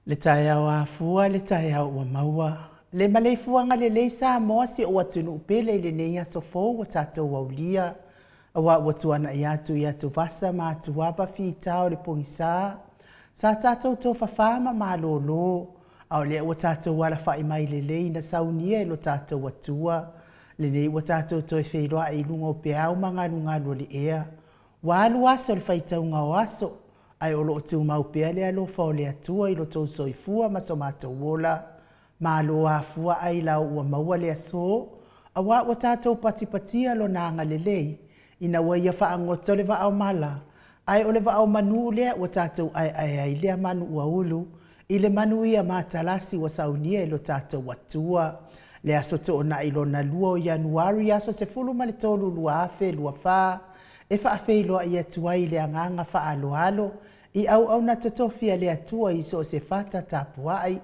Le taeao afua, le taeao ua maua, le maleifuaga lelei Samoa si ou atunuu pele i lenei aso fou ua tatou aulia, aua ua tuanai atu i atuvasa ma atuava fita o le pogisa, sa tatou tofafa ma malolo, a o lea ua tatou alafai mai lelei na saunia e lo tatou Atua, lenei ua tatou toe feiloai i luga o peau ma galugalu o le ea. Ua alu aso i le faitauga o aso, ae o lo o tumau pea le alofa o le Atua i lo outou soifua ma so matou ola. Malo afua ailao ua maua le aso, aua ua tatou patipatia Lona agalelei ina ua Ia faagoto le vaa o mala, ae o le vaa o manu lea ua tatou aeae ai lea manu ua ulu i le manuia matalasi ua saunia e lo tatou Atua. Le aso Toonai lona lua o Ianuari aso 13 2024, e faafeiloai atu ai i le agaga faaaloalo i auauna totofi a le Atua i so o se fata tapuai,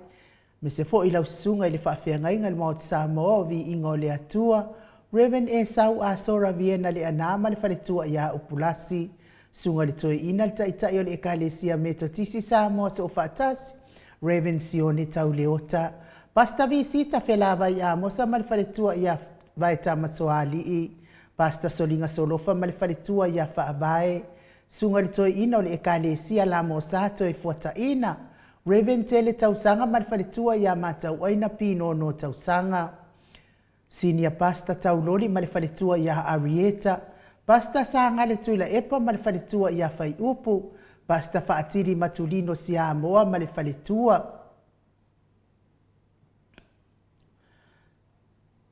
aemaise foi lau susuga i le faafeagaiga i le Maota Samoa o Viiga o le Atua, Rev. Esau Asora Viena Leaana ma le faletua ia Upulasi, Susuga i le Toeaina le Taitai o le Ekalesia Metotisi Samoa Soofaatasi, Rev. Sione Tauleota, Pastor Visita Felavai Amosa ma le faletua ia Vaetama Soalii, Pastor Soliga Solofa ma le faletua ia Faavae, Susuga i le Toeaina o le Ekalesia Lamosa Toefuataina, Rev. Tele Tausaga ma le faletua ia Matauaina Pinono Tausaga, Senior Pastor Tauloli ma le faletua ia Arieta, Pastor Sagale Tuilaepa ma le faletua ia Faiupu, Pastor Faatili Matulino Siamoa ma le faletua,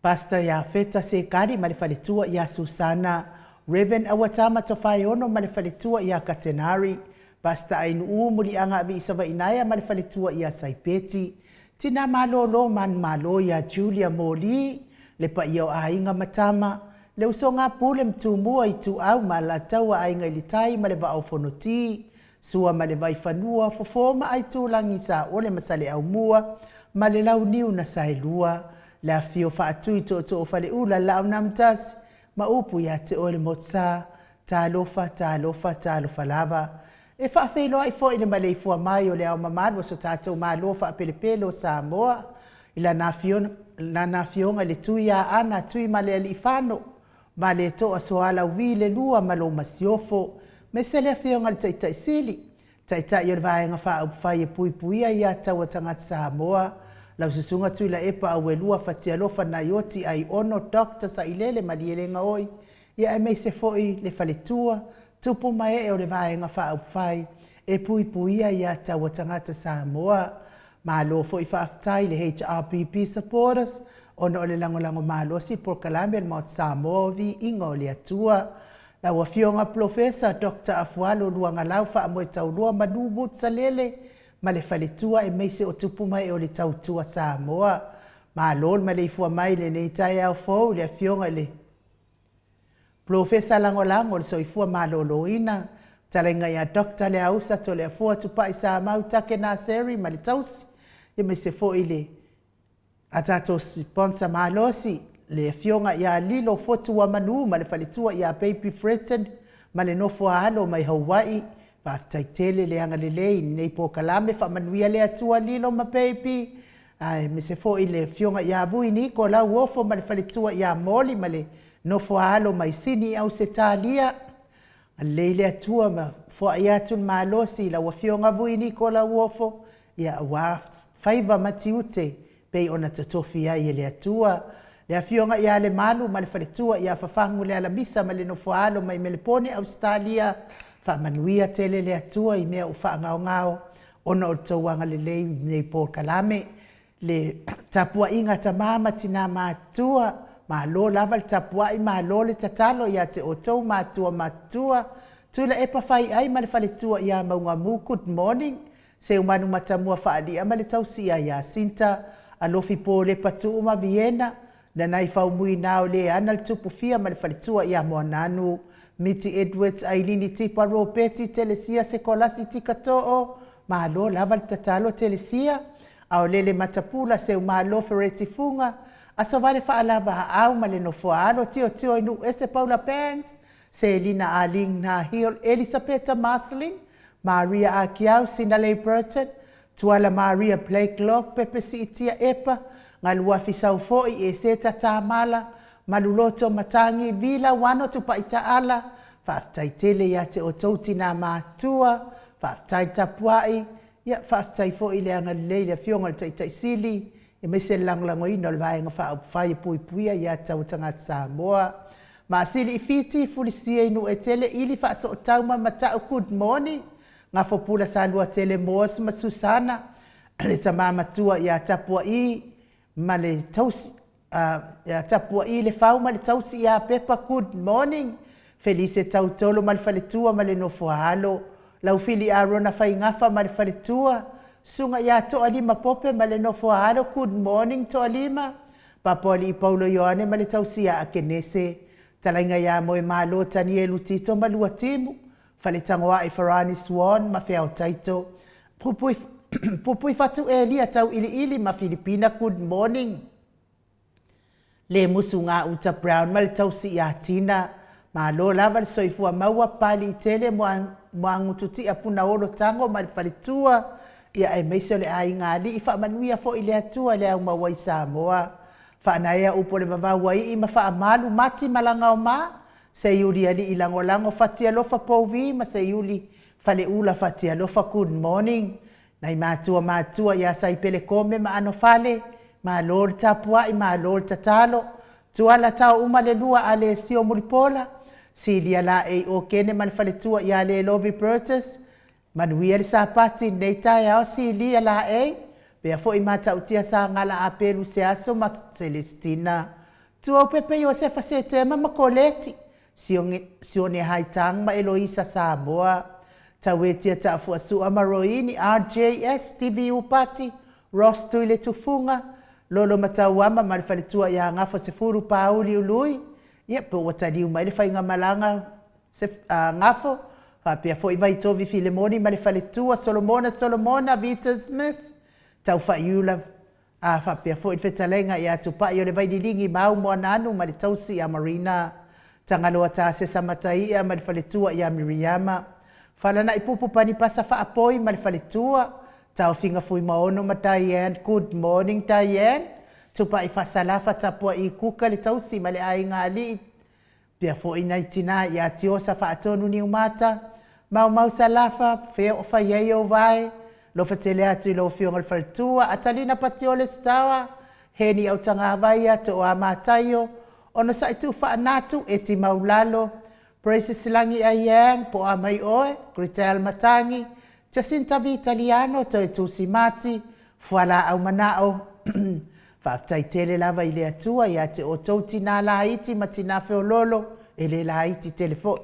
Pastor Iafeta Sekali ma le faletua ia Susana, Rev. Auatama Tofaeono ma le faletua ia Katenari, Pastor Ainuu Muliaga Aviisavainaea ma le faletua ia Saipeti, Tina Malolo Manumalo ia Julia Moli, le paia o aiga ma tama, le usoga a Pule ma Tumua, Ituau ma Alataua, Aiga i le Tai ma le Vaa o Fonoti, Sua ma le Vaifanua, Fofo ma Aitulagi, Saole ma Saleaaumua ma le Launiu na Saelua, le afifio Faatui Tootoo o Faleula, Laaunamtasi ma upu ia te oe le Motusa, talofa, talofa, talofa lava. E faafeiloai foi le maleifua mai o le Ao Mamalu o so tatou Malo faapelepele o Samoa i lana Afioga i le Tuiaana Tuimalealiifano Valetoa Sualauvi le Lua ma lou Masiofo, aemaise le Afioga i le Taitai Sili, Taitai o le Vaega Faaupufai e Puipuia Ia Taua Tagata Samoa, lau Susuga Tuilaepa Auelua Fatialofa Naioti Aiono Doctor Sailele Malielegaoi, ia aemaise foi le faletua, tupu ma ee o le Vaega Faaupufai e Puipuia Ia Taua Tagata Samoa. Malo foi faafetai i le HRPP supporters ona o le lagolago malosi i polokalame a le Maota Samoa o Viiga o le Atua. Lau Afioga Polofesa Doctor Afualo Luagalau Faamoetaulua Manu Woods-Salele ma le faletua aemaise o tupu ma ee o le Tautua Samoa. Malo le maleifua mai i lenei taeao fou i le Afioga i le Polofesa Lagolago o le Soifua Maloloina, Fetalaiga ia Doctor Leausa Toleafoa Tupai Samau Take Naseri ma le tausi, aemaise foi le a tatou sponsor malosi, le Afioga ia Lilo Fotuamanu ma le faletua ia Baby Fretton ma le nofo a alo mai Hawaii. Faafetai tele le agalelei i lenei polokalame, faamanuia le Atua Lilo ma Baby, aemaise foi le Afioga ia Vui Niko Lauofo ma le faletua ia Moli ma le nofo a alo mai Sini Ausetalia. Agalelei le Atua ma foai atu le malosi i lau Afioga Vui Niko Lauofo, ia aua faiva ma tiute pei ona totofi ai e le Atua. Le Afioga ia Lemalu ma le faletua ia Fafagu Lealamisa ma le nofo a alo mai Melepone Ausetalia, faamanuia tele le Atua i mea ua faagaogao ona o le tou agalelei i lenei polokalame. Le tapuaiga a tama ma tina matutua, malo lava le tapuai, malo le tatalo ia te outou matua matutua, Tuilaepa Faiai ma le faletua ia Maugamu, good morning, Seumanu Matamua Faalia ma le tausia ia Sinta, Alofi Polepa Tuu ma Viena, Nanai Faumuina o Leana le Tupufia ma le faletua ia Moananu, Miti Edwards Ailini Tipa Ropeti Telesia Sekolasi Tikatoo, malo lava le tatalo Telesia, Aolele Matapula Seumalo Fereti Fuga, Asovale Faalava Aau ma le Nofoa Alo Tiotio i Nuuese Paula Bangs, Selina Aling Nahil Elisapeta Marceline, Maria Akiau Sinalei Burton, Tuala Maria Blakelock, Pepe Siitia Epa, Galuafi Saufoi, Eseta Tamala, Maluloto Matangi, Vila Wano Tupai Taala, faafetai tele ia te outou tinā matua, faafetai le tapuai, ia faafetai foi i le agalelei i le Afioga i le Taitai Sili, aemaise le lagolagoina o le Vaega Faaupufai e Puipuia Aia Tatau a Tagata Samoa. Maasili i Fiti, Fulisia i Nuuetele, Ili Faasootau ma Mata'u, good morning. Gafopula Saluatele Moas ma Susana, le tama matua ia Tapua'i ma le tausi ia Tapua'i Lefau ma le tausi ia Pepa, good morning. Felise Tautolo ma le faletua ma le nofo a alo, Laufili Arona Faigafa ma le faletua, Susuga ia Toalima Pope ma le nofo a alo, good morning Toalima. Papoalii Paulo Ioane ma le tausi ia Akenese, Talaiga ia Moemalo Tanielu Tito ma Luatimu, Faletagoai Farani Swan ma Feaotaito, Pupui, Pupui Fatu Elia Tauiliili ma Filipina, good morning. Lemusu Gauta Brown ma le tausi ia Tina, malo lava le soifua maua Papaliitele Muagututia Punaolo Tago ma le faletua, ia aemaise o le aiga alii, faamanuia foi le Atua i le au maua i Samoa. Faanaea upu o le vavau a ii ma faamalu Mati Malagaoma, Seiuli Alii Lagolago Fatialofa Pouvi ma Seiuli Faleula Fatialofa, good morning. Nai matua matua ia Saipele Kome ma Anofale, malo le tapuai, malo le tatalo. Tuala tao uma le lua a Alesio Mulipola, Silia Laei Okene ma le faletua ia Lelovi Burgess, manuia le Sapati i lenei taeao Silia Laei, pea foi Matautia Sagala Apelu Seaso ma Celestina. Tuaupepe Iosefa Setema ma Koleti, Sione Haitang ma Eloisa Samoa, Tauetia Taafuasua ma Roini, RJS, Stevie Upati, Ross Tuiletufuga, Lolo Matauama ma le faletua ia Gafa Sefulu Pauli Ului, ia pe ua taliu mai le faigamalaga Gafo, faapea foi Vaitovi Filemoni ma le faletua Solomona Solomona Vita Smith, Taufaiula A faapea foi le fetalaiga ia Tupai o le Vaililigi Mau Moananu ma le tausi ia Marina, Tagaloa Tasesa Mataia ma le faletua ia Miriama, Falanaipupu Panipasa Faapoi ma le faletua, Taofiga Fuimaono ma Diane, Good morning Diane, Tupai Faasalafa Tapua'i Kuka le tausi ma le aiga alii Pea foi nai tina ia Tiosa Faatonu Niumata, Maumau Salafa, fea o fai ai ou vae, lofa tele atu i lau Afioga i le Faletua, Atalina Patiole Sitawa, Heni Autagavaia, Tooa Mataio, Onosai Tuufaanatu, Eti Maulalo, Praises Lagi Aiyang, po o a mai oe, Gretel Matangi, Jacinta Vitaliano, Toe Tusi Mati, Fualaau Manao, Faafetai tele lava i le Atua ia te outou tinā laiti ma tinā feoloolo, e le laiti tele foi.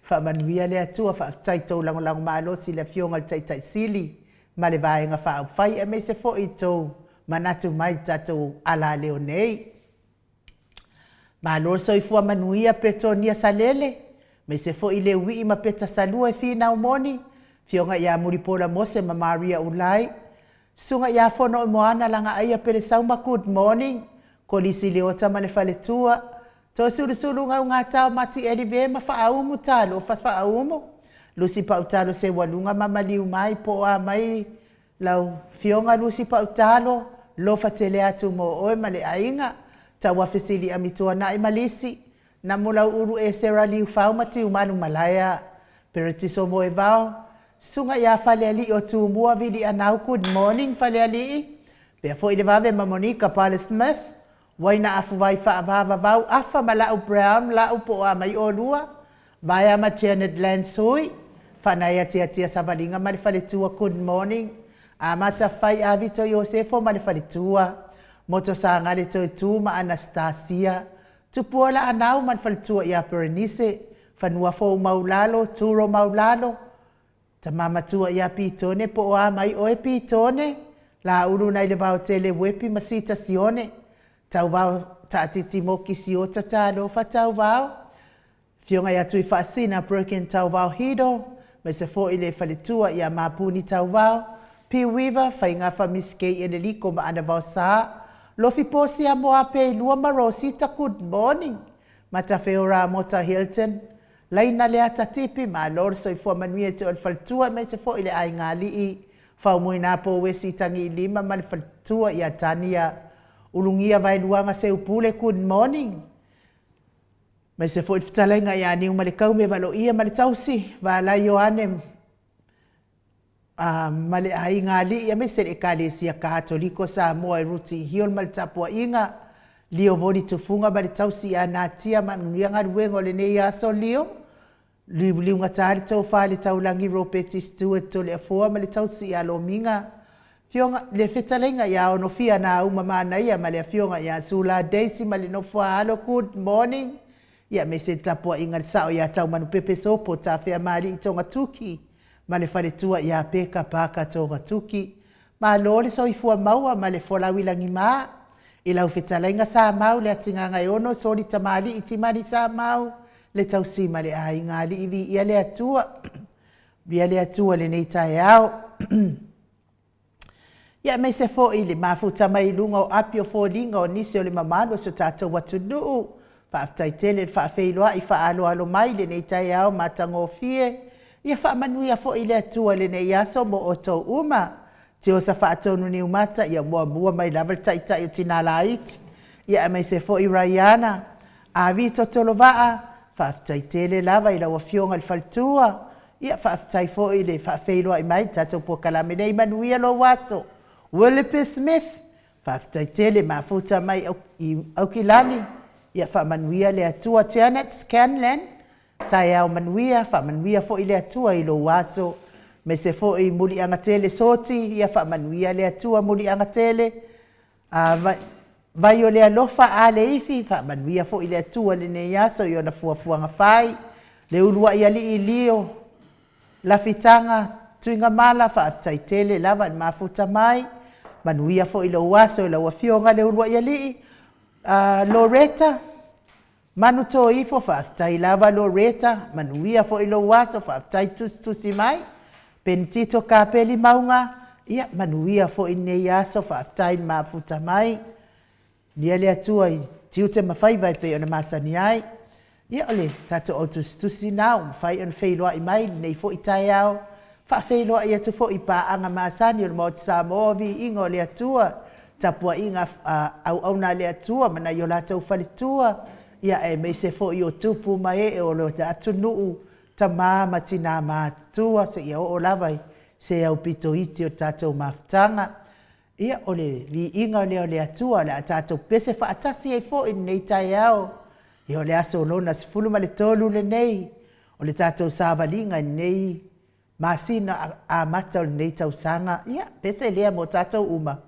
Faamanuia le Atua, faafetai i tou lagolago malosi i le Afioga i le Taitai Sili ma le Vaega Faaupufai aemaise foi i tou manatu mai i le tatou alaleo nei. Malo le soifua manuia Petonia Salele, aemaise foi Leuii ma Peta Salua e finau moni, Afioga ia Mulipola Mose ma Maria Ulai, Susuga ia Fonoimoana Lagaaia Pelesauma Good morning, Kolisi Leota ma le faletua, Toisulusulu Gaugatao Mati Elive ma Faaumu Talofa Faaumu, Lusi Pautalo Seualuga ma Maliu Mai po o a mai Lau Fioga Lusi Pautalo, lofa tele atu mo oe ma le aiga, Tauafe Siliami Tuanai ma Lisi, Namulauulu Esera Liufau ma Tiumalu Malaea, Peretiso Moevao, Susuga ia Falealii o Tumua Vili Anau Good morning Falealii, pea foi le vave ma Monica Pale Smith, Waina Afuvai Faavavavau Afa ma Lau Brown Lau po o a mai olua, Vaea ma Janet Lance Hui, Faanaea Tiatia Savaliga ma le faletua Good morning Amata Fai Avito Iosefo ma le faletua, Moto Sagale Toetu ma Anastasia, Tupuola Anau ma le faletua ia Berenice, Fanua Fou Maulalo, Turo Maulalo, Tama matua ia Pitone po o a mai oe Pitone, Laulu nai le vaotele Uepi ma Sita Sione, Tauvao Taatiti Moki Siota Talofa Tauvao, Afioga ia Tuifaasina Broken Tauvao Hido, aemaise foi le faletua ia Mapuni Tauvao, P Weaver, Faigafa Miss Kay Eleliko ma Ana Vaosa, Lofi Posia Moapeilua ma Rosita Good morning, Matafeo Ramota Hilton, Laina Leata Tipi, malo le soifua manuia i te oe le faletua aemaise foi le aigaalii, Faumuina Pouesi Tagiilima ma le faletua ia Tania Ulugia Vaeluaga Seupule, good morning. Aemaise foi le fetalaiga ia Niumalekaume Valoia ma le tausi, Valai Ioane ma le aiga alii aemaise le Ekalesia Katoliko Samoa i Ruti Hill ma le tapuaiga, Lio Voli Tufuga ma le tausi ia Natia, manuia galuega o lenei aso Lio, Liuliugata le tofa i le taulagi Ropeti Stewart Toleafoa ma le tausi ia Lomiga, Afioga, le fetalaiga ia Onofia Nauma Manaia ma le afioga ia Sula Daisy ma le nofo a alo, good morning. Ia aemaise le tapuaiga a le sao ia Taumanupepe Sopo Tafeamalii Togatuki ma le faletua ia Peka Parker Togatuki. Malo le soifua maua ma le folau i lagima i lau fetalaiga Samau Leatigaga-e-ono Soli Tamalii Timani Samau le tausi ma le aiga Alii Viia le Atua. Viia le Atua i lenei taeao. Ia aemaise foi le mafuta mai i luga o api o foliga o nisi o le mamalu o si o tatou atunuu. Faafetai tele le faafeiloai faaaloalo mai i lenei taeao matagofie. Ia faamanuia foi le Atua i lenei aso mo outou uma. Tiosa Faatonu Niumata, ia muamua mai lava le Taitai o Tina Laiti, ia aemaise foi Raiana, Avi Totolovaa, faafetai tele lava i lau Afioga i le Faletua, ia faafetai foi i le faafeiloai mai i le tatou polokalame nei, manuia lou aso. Willie P. Smith, faafetai tele mafuta mai i Aukilani, ia faamanuia le Atua. Janet Scanlan, taeao manuia, faamanuia foi le Atua i lou aso. Aemaise foi Muliagatele Soti, ia faamanuia le Atua Muliagatele. Vai o le alofa a le ifi, faamanuia foi le Atua i lenei aso i ona fuafuaga fai. Le uluai alii Lio Lafitaga Tuigamala, faafetai tele lava i le mafuta mai. Manuia foi lou aso i lau afioga le uluai alii. Loretta Manutoifo, faafetai lava Loretta, manuia foi lou aso, faafetai tusitusi mai. Penitito Kapeli Mauga, ia manuia foi lenei aso, faafetai le mafuta mai. Viia le Atua i tiute ma faiva e pei ona masani ai. Ia o le tatou au tusitusi lena ua mafai ona feiloai mai i lenei foi taeao. Faafeiloai atu foi i paaga masani o le Maota Samoa, viiga o le Atua, tapuaiga a auauna a le Atua ma nai o latou faletua, ia aemaise foi o tupu ma ee o le atunuu, tama ma tina matutua seia oo lava i se aupito iti o le tatou mafutaga. Ia, o le viiga lea o le Atua o le a tatou pepese faatasi ai foi i lenei taeao. Ia, o le aso lona 13 lenei o le tatou savaliga i lenei masina amata o lenei tausaga. Ia, pese lea mo tatou uma.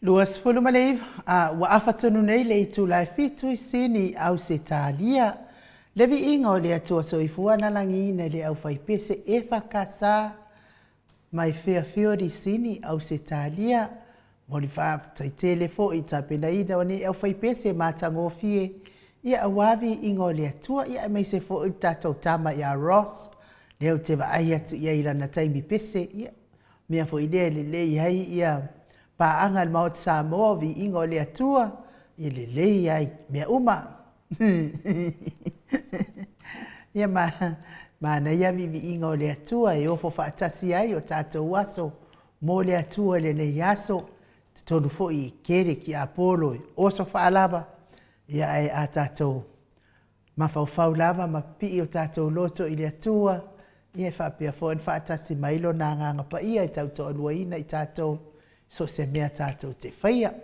29, a ua afa tonu nei le itula e 7 i Sini, Ausetalia. Le viiga o le Atua Soifua na lagiina i le aufaipese EFKS mai Fairfield i Sini, Ausetalia. Mo le faafetai tele foi i tapenaina o nei aufaipese matagofie, ia aua viiga o le Atua, ia aemaise foi le tatou tama ia Ross, lea ou te vaai atu i ai i lana taimi pese, ia mea foi lea e lelei ai ia paaga a le Maota Samoa, o viiga o le Atua, e lelei ai mea uma. Ia ma manaia viiviiga o le Atua e ofo faatasi ai o tatou aso mo le Atua i lenei aso. Totonu foi e tele tiapolo e oso faalava, ia ae a tatou mafaufau lava ma pipii o tatou loto i le Atua, ia e faapea foi ona faatasi mai Lona Agaga Paia e tautoaluaina i tatou so o se mea tatou te faia.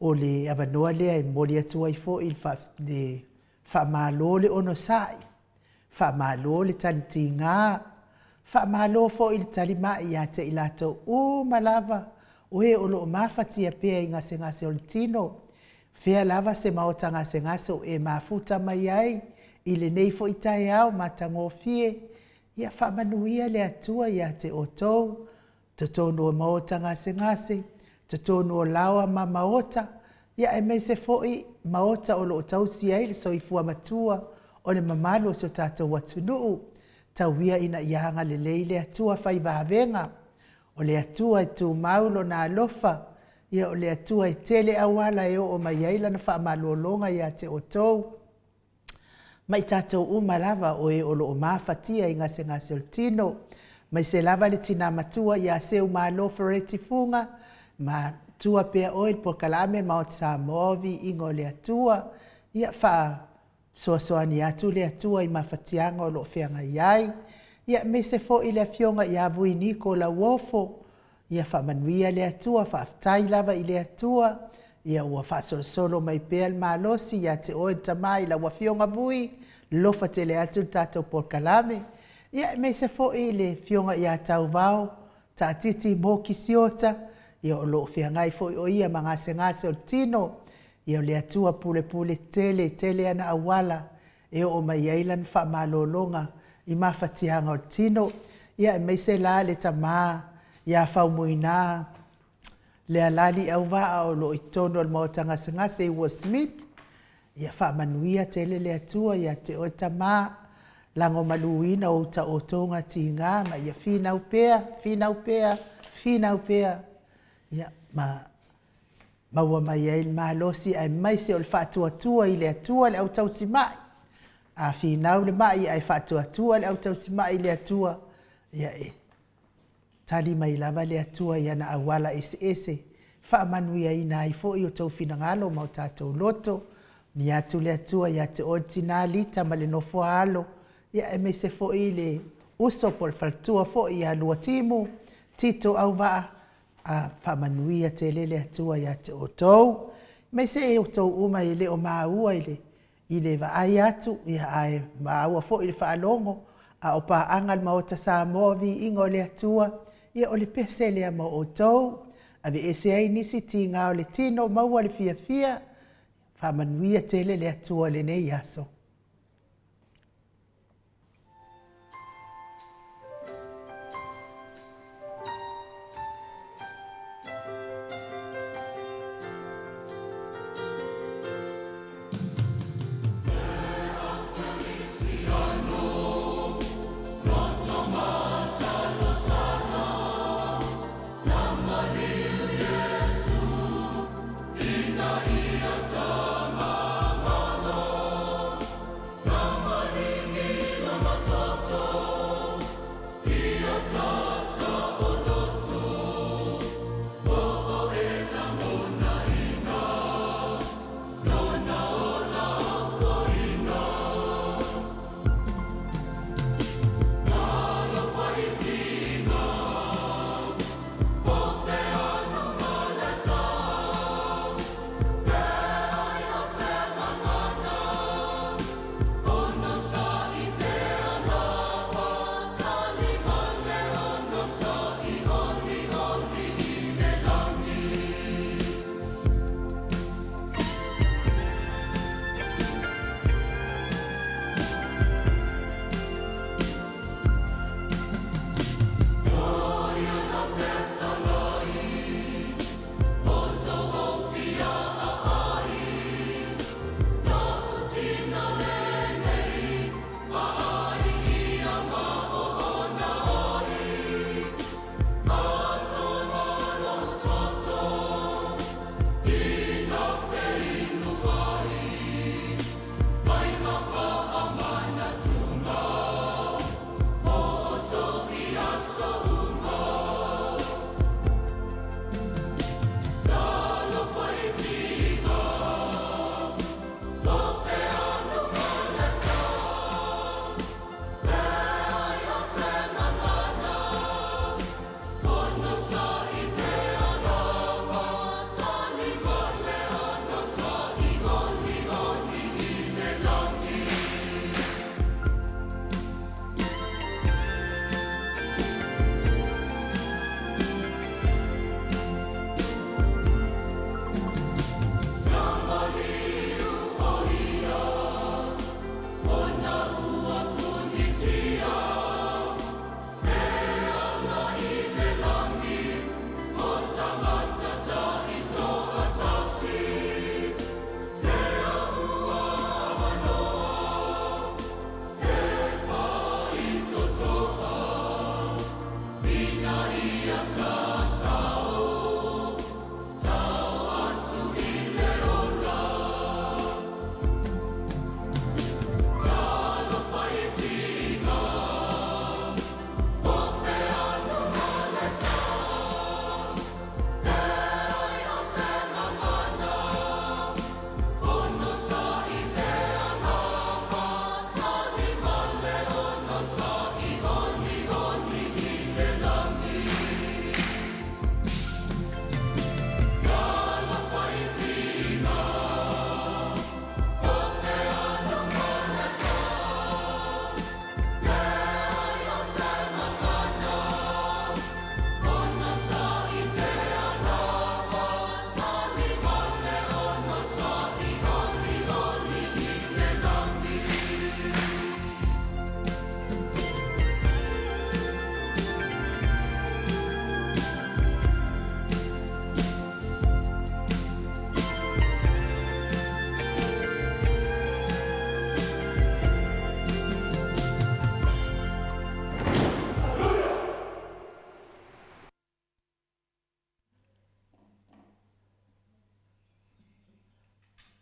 O le avanoa lea e momoli atu ai foi le faamalo le onosai, faamalo le tali tiga, faamalo foi le talimai ia te i latou uma lava o e o lo o mafatia pea i gasegase o le tino, fea lava se maota gasegase o e mafuta mai ai i lenei foi taeao matagofie, ia faamanuia le Atua ia te outou, totonu o maota gasegase, totonu o laoa ma maota, ia aemaise foi maota o lo o tausi ai le soifua matua o le mamalu o si o tatou atunuu. Tau ia ina ia agalelei le Atua fai vavega, o le Atua e tumau Lona alofa, ia o le Atua e tele auala e oo mai ai Lana faamalologa ia te outou, ma i tatou uma lava o e o lo o mafatia i gasegase o le tino, aemaise lava le tina matua ia Seumalo Fereti Fuga, matua pea oe i le polokalame Maota Samoa o Viiga o le Atua, ia faasoasoani atu le Atua i mafatiaga o lo o feagai ai, ia aemaise foi le afioga ia Vui Niko Lauofo, ia faamanuia le Atua, faafetai lava i le Atua, ia ua faasolosolo mai pea le malosi ia te oe le tama i lau afioga Vui, alofa tele atu le tatou polokalame, ia aemaise foi le afioga ia Tauvao Taatiti Moki Siota, ia o lo o feagai foi o ia ma gasegase o le tino, ia o le Atua pulepule tele, tele ana auala e oo mai ai lana faamalologa i mafatiaga o le tino, ia aemaise la le tama ia Faumuina Lealali Auvaa o lo o i totonu o le Maota Gasegase i Westmead, ia faamanuia tele le Atua ia te oe tama, lagomaluina ou taotoga tiga ma ia finau pea, finau pea, finau pea, ia ma maua mai ai le malosi aemaise o le faatuatua i le Atua le autausimai. A finau le mai ae faatuatua le autausimai i le Atua, ia e tali mai lava le Atua i ana auala eseese, faamanuiaina ai foi o outou finagalo ma o tatou loto. Manuia atu le Atua ia te oe le tina Lita ma le nofo a alo, ia aemaise foi le uso po o le faletua foi ia Luatimu, Tito Auvaa, a faamanuia tele le Atua ia te outou. Aemaise outou uma e le o maua i le vaai atu, ia ae maua foi i le faalogo, a o paaga le Maota Samoa o Viiga o le Atua, ia o le pese lea mo outou, aveese ai nisi tiga o le tino, maua le fiafia, faamanuia tele le Atua i lenei aso.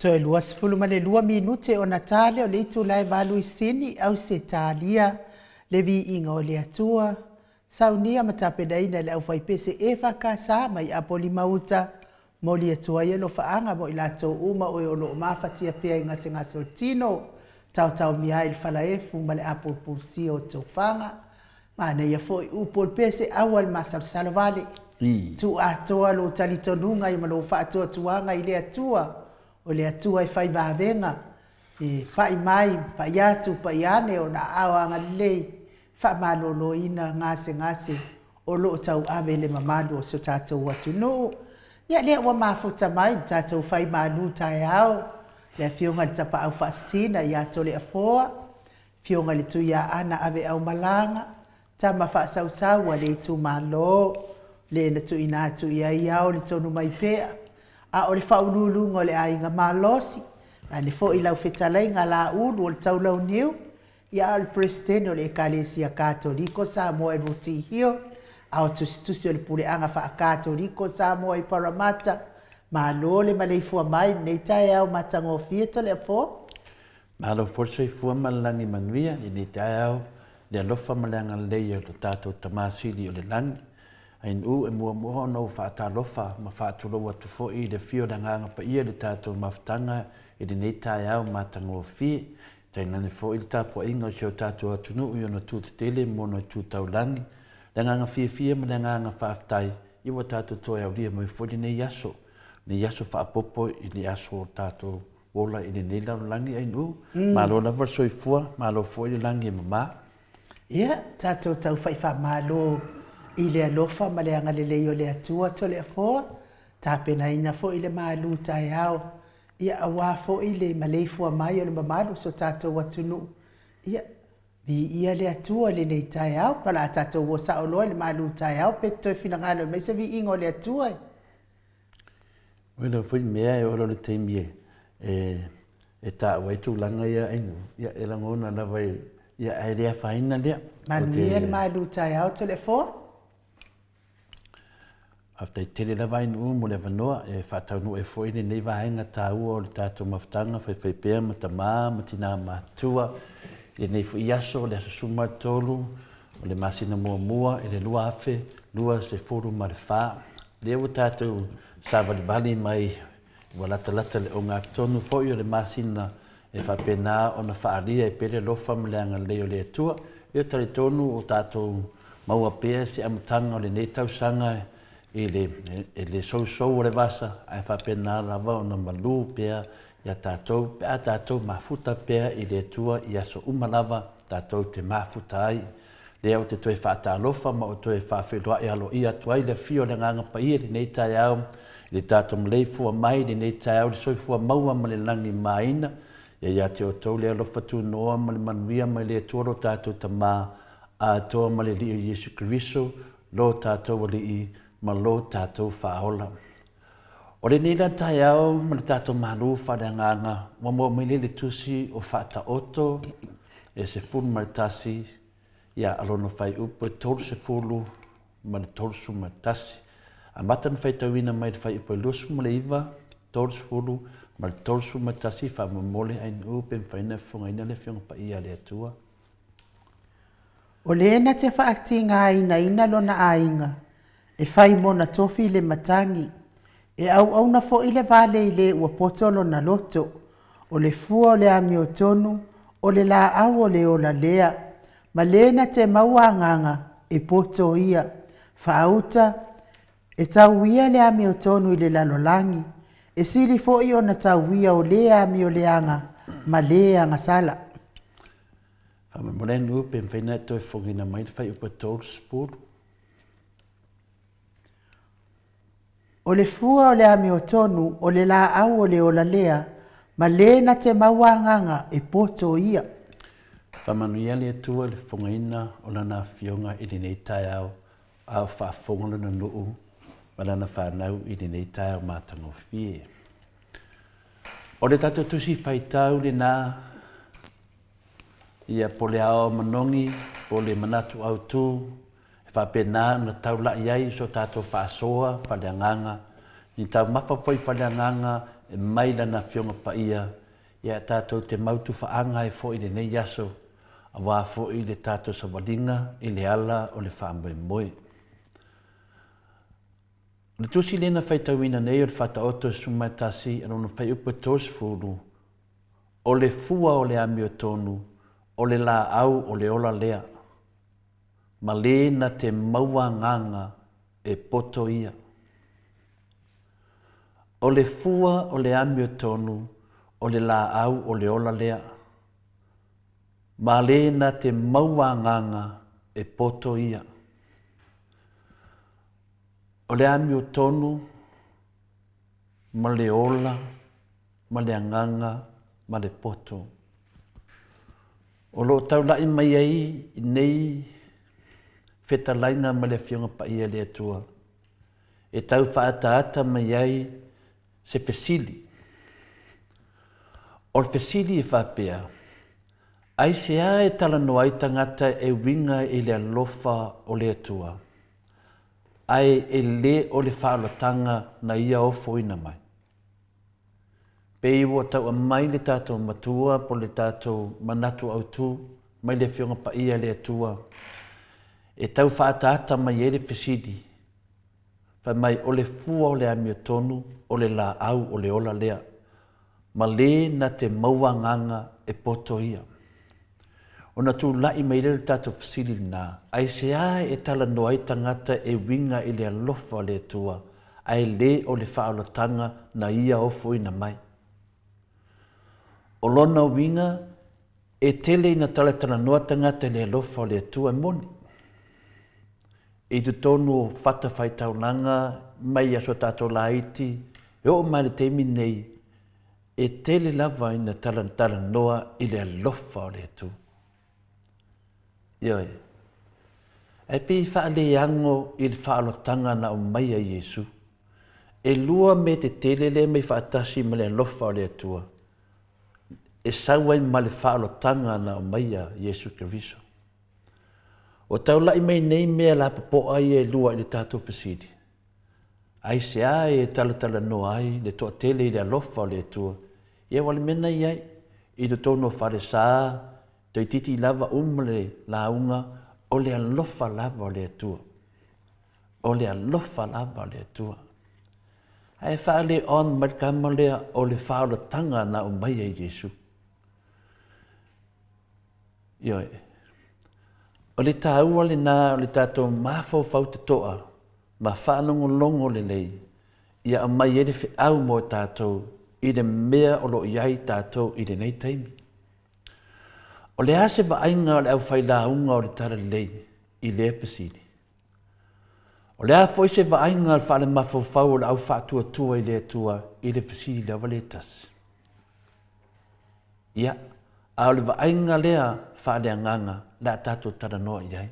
Toe 22 minute ona ta lea o le itula e 8 i Sini, Ausetalia, le Viiga o le Atua, saunia ma tapenaina e le aufaipese EFKS mai Apolima-uta, Momoli atu ai alofaaga mo i latou uma o e o lo o mafatia pea i gasegase o le tino, taotaomia ai le falaefu ma le apulupulusia o tofaga. Manaia foi upu o le pese, aua le masalosalo vale. Tuu atoa lou talitonuga ma lou faatuatuaga i le Atua, o le Atua e fai vavega, e pai mai, pai atu, pai ane ona aao agalelei, faamaloloina gasegase o lo o tauave le mamalu o si o tatou atunuu. Ia lea ua mafuta mai le tatou fai malu taeao, le Afioga i le Tapaau Faasisina ia Toleafoa, Afioga i le Tuiaana Aveaumalaga, tama faasausau a le itumalo, le na tuuina atu i ai ao le tonu mai pea, a o le faauluuluga o le aiga malosi, vaeane foi lau fetalaiga Laulu o le Taulauniu, Ia a o le Peresetene o le Ekalesia Katoliko Samoa i Rooty Hill, a o tusitusi o le Puleaga Faa-Katoliko Samoa i Parramatta, malo le maleifua mai i lenei taeao matagofie Toleafoa. Malo foi le soifua ma le lagi manuia i lenei taeao, le alofa ma le agalelei o lo tatou Tama Sili o le Lagi. Ainuu e muamua ona ou faatalofa ma faatulou atu foi i le afio o le Agaga Paia i le tatou mafutaga i lenei taeao matagofie. Tainane foi le tapuaiga o si o tatou atunuu i ona tu tetele ma ona tu taulagi, le agaga fiafia ma le agaga faafetai ia ua tatou toe aulia mai foi lenei aso, lenei aso faaopoopo i le aso o tatou ola i lenei lalolagi ainuu. Malo lava le soifua, malo foi le lagi e mama. Ia, tatou taufa'i faamalo i le alofa ma le agalelei o le Atua Toleafoa, tapenaina foi le malu taeao Ia, aua foi le maleifua mai o le mamalu o si o tatou atunuu, ia, viia le Atua i lenei taeao. O le a tatou o sao loa i le malu taeao pe te toe finagalo e aumai se viiga o le Atua. Oi lau foi mea e oo loa i le taimi e taua ai tulaga ia Ainuu, ia e lagona lava ia ae le afaina lea. Manuia le malu taeao Toleafoa. Faafetai tele lava Ainuu mo le avanoa e faataunuu ai foi lenei vaega taua o le tatou mafutaga faifaipea ma tama ma tina matutua i lenei foi aso, le aso 13 o le masina muamua i le 2024. Lea ua tatou savalivali mai Ua latalata le ogatotonu foi o le masina e faapena ona faaalia ai pea le alofa ma le agalelei o le Atua. Ia talitonu o tatou maua pea se amataga o lenei tausaga i le, i le sousou o le vasa, ae faapena lava ona malu pea ia tatou pe a tatou mafuta pea i le Atua i aso uma lava tatou te mafuta ai. Lea ou te toe faatalofa ma ou toe faafeiloai aloaia atu ai le afio o le Agaga Paia i lenei taeao, i le tatou maleifua mai i lenei taeao i le soifua maua ma le lagi maina. Ia ia te outou le alofa tunoa ma le manuia mai le Atua lo tatou Tama atoa ma le Alii o Iesu Keriso, lo tatou Alii ma lo tatou Faaola. O lenei la taeao ma le tatou malu faaleagaga ua maua mai lea i le tusi o Faataoto e 11 ia a lona fuaiupu e 30. ma le 31. Amata ona faitauina mai le fuaiupu e 29, 30 ma le 31, faamolemole ainuu pe mafai ona e fofogaina le Afioga Paia a le Atua. O le na te faatigainaina lona aiga, e fai mona tofi le matagi, e auauna foi le vale i le ua poto lona loto. O le fua o le amiotonu, o le laau o le ola lea, ma le na te maua agaga, e poto ia. Faauta, e tauia le amiotonu i le lalolagi, e sili foi ona tauia o le amioleaga ma le agasala. Faamolemole nuu pe mafai ona e toe fofogaina mai le fuaiupu e 30. O le fua o le amiotonu, o le laau o le ola lea, ma le na te maua agaga e poto ia. Faamanuia le Atua i le fofogaina o Lana Afioga i lenei taeao, a o faafofoga Lona nuu ma Lana fanau i lenei taeao matagofie. O le tatou Tusi Faitau lena, ia po o le aoao manogi, po o le manatu autu, e faapena ona taulai ai so tatou faasoa faaleagaga, ni taumafa foi faaleagaga e mai Lana Afioga Paia, ia tatou te mautufaaga ai foi i lenei aso, aua foi le tatou savaliga i le ala o le faamoemoe. O le tusi lea na faitauina nei o le Faataoto e 11, lona fuaiupu e 30, O le fua o le amiotonu, o le laau o le ola lea, ma le na te maua agaga e poto ia. O le fua o le amiotonu, o le laau o le ola lea, ma le na te maua agaga e poto ia. O le amiotonu ma le ola ma le agaga ma le poto. O lo o taulai mai ai nei fetalaiga ma le Afioga Paia i le Atua e tau faaataata mai ai se fesili. O le fesili e faapea, Aisea e talanoa ai tagata e uiga i le alofa o le Atua, ae e le o le faaolataga na Ia ofoina mai? Pei ua tau aumai le tatou matua po o le tatou manatu autu mai le Afioga Paia le Atua e tau faaataata mai ai le fesili, fai mai o le fua o le amiotonu o le laau o le ola lea, ma le na te maua agaga e poto ia. Ona tulai mai lea o le tatou fesili lena, aisea e talanoa ai tagata e uiga i le alofa o le Atua, ae le o le faaolataga na Ia ofoina mai? O lona uiga, e tele ina talatalanoa tagata i le alofa o le Atua e moni. I totonu o fatafaitaulaga mai aso tatou laiti e oo mai le taimi nei, E tele lava ina talatalanoa i le alofa o le Atua. Ioe. Ae pei e faaleago i le faaolataga na aumaia e Iesu. E lua mea tetele lea e aumai faatasi ma le alofa o le Atua, e sau ai ma le faaolataga na aumaia Iesu Keriso. Ua taulai mai nei mea lapopoa ia e lua i le tatou fesili. Aisea e talatalanoa ai le toatele i le alofa o le Atua? Ia ua le mea na i ai i totonu o falesa, toeitiiti lava uma le lauga, o le alofa lava o le Atua. O le alofa lava o le Atua. Ae faale on mai le tama lea o le faaolataga na aumaia i Iesu. Ioe. O le taua lena o le tatou mafaufau totoa ma faalogologo lelei ia aumai ai le feau mo tatou i le mea o lo o i ai tatou i lenei taimi. O le a se vaaiga o le aufailauga o le Talalelei i lea fesili? O le a foi se vaaiga a le faalemafaufau o le au faatuatua i le Atua i le fesili lava lea e tasi? Ia, a o le vaaiga lea faaleagaga le a tatou talanoa i ai.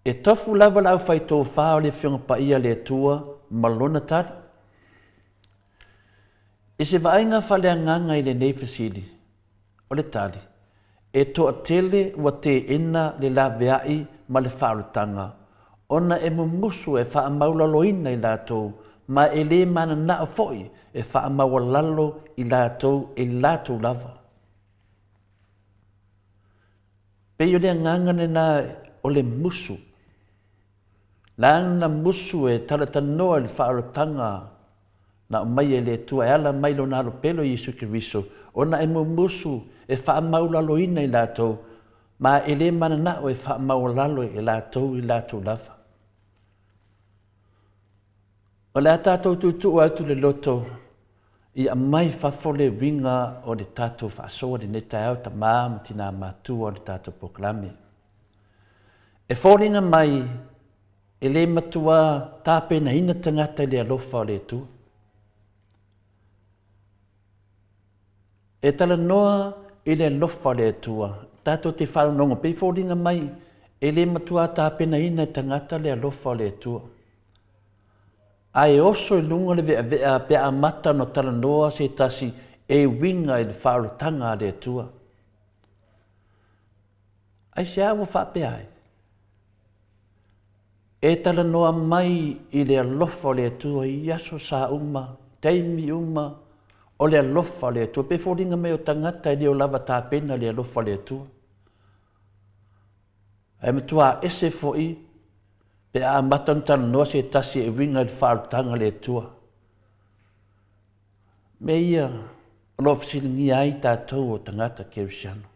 E tofu lava le aufaitofa o le Afioga Paia a le Atua ma Lona tali. I se vaaiga faaleagaga i lenei fesili, o le tali, e toatele ua teena le laveai ma le faaolataga. ona e mumusu e faamaualaloina i latou, ma e lē mananao foi e faamaualalo i latou e latou lava. Pei o le agaga lena o le musu. Lana musu e talatalanoa i le faaolataga na aumai e le Atua e ala mai Lona Alo Pele o Iesu Keriso, ona e mumusu e faamaualaloina i latou, ma e le mananao e faamaualalo e latou i latou lava. O le a tatou tuutuu atu le loto ia aumai fafo le uiga o le tatou faasoa lenei taeao, tamā ma tinā matua o le tatou polokalame. E foliga mai e le matua tapenaina tagata i le alofa o le Atua. E talanoa i le alofa o le Atua, tatou te faalogologo pei foliga mai e le matua tapenaina e tagata le alofa o le Atua. Ae oso i luga le veavea pe a amata ona talanoa se tasi e uiga i le faaolataga a le Atua. Aisea ua faapea ai? E talanoa mai i le alofa o le Atua i aso sa uma, taimi uma, o le alofa o le Atua. Pe foliga mai o tagata e le o lava tapena le alofa o le Atua. Ae matua ese foi pe a amata ona talanoa se tasi e uiga i le faaolataga a le Atua. Mea ia o lo o fesiligia ai tatou o tagata kerisiano.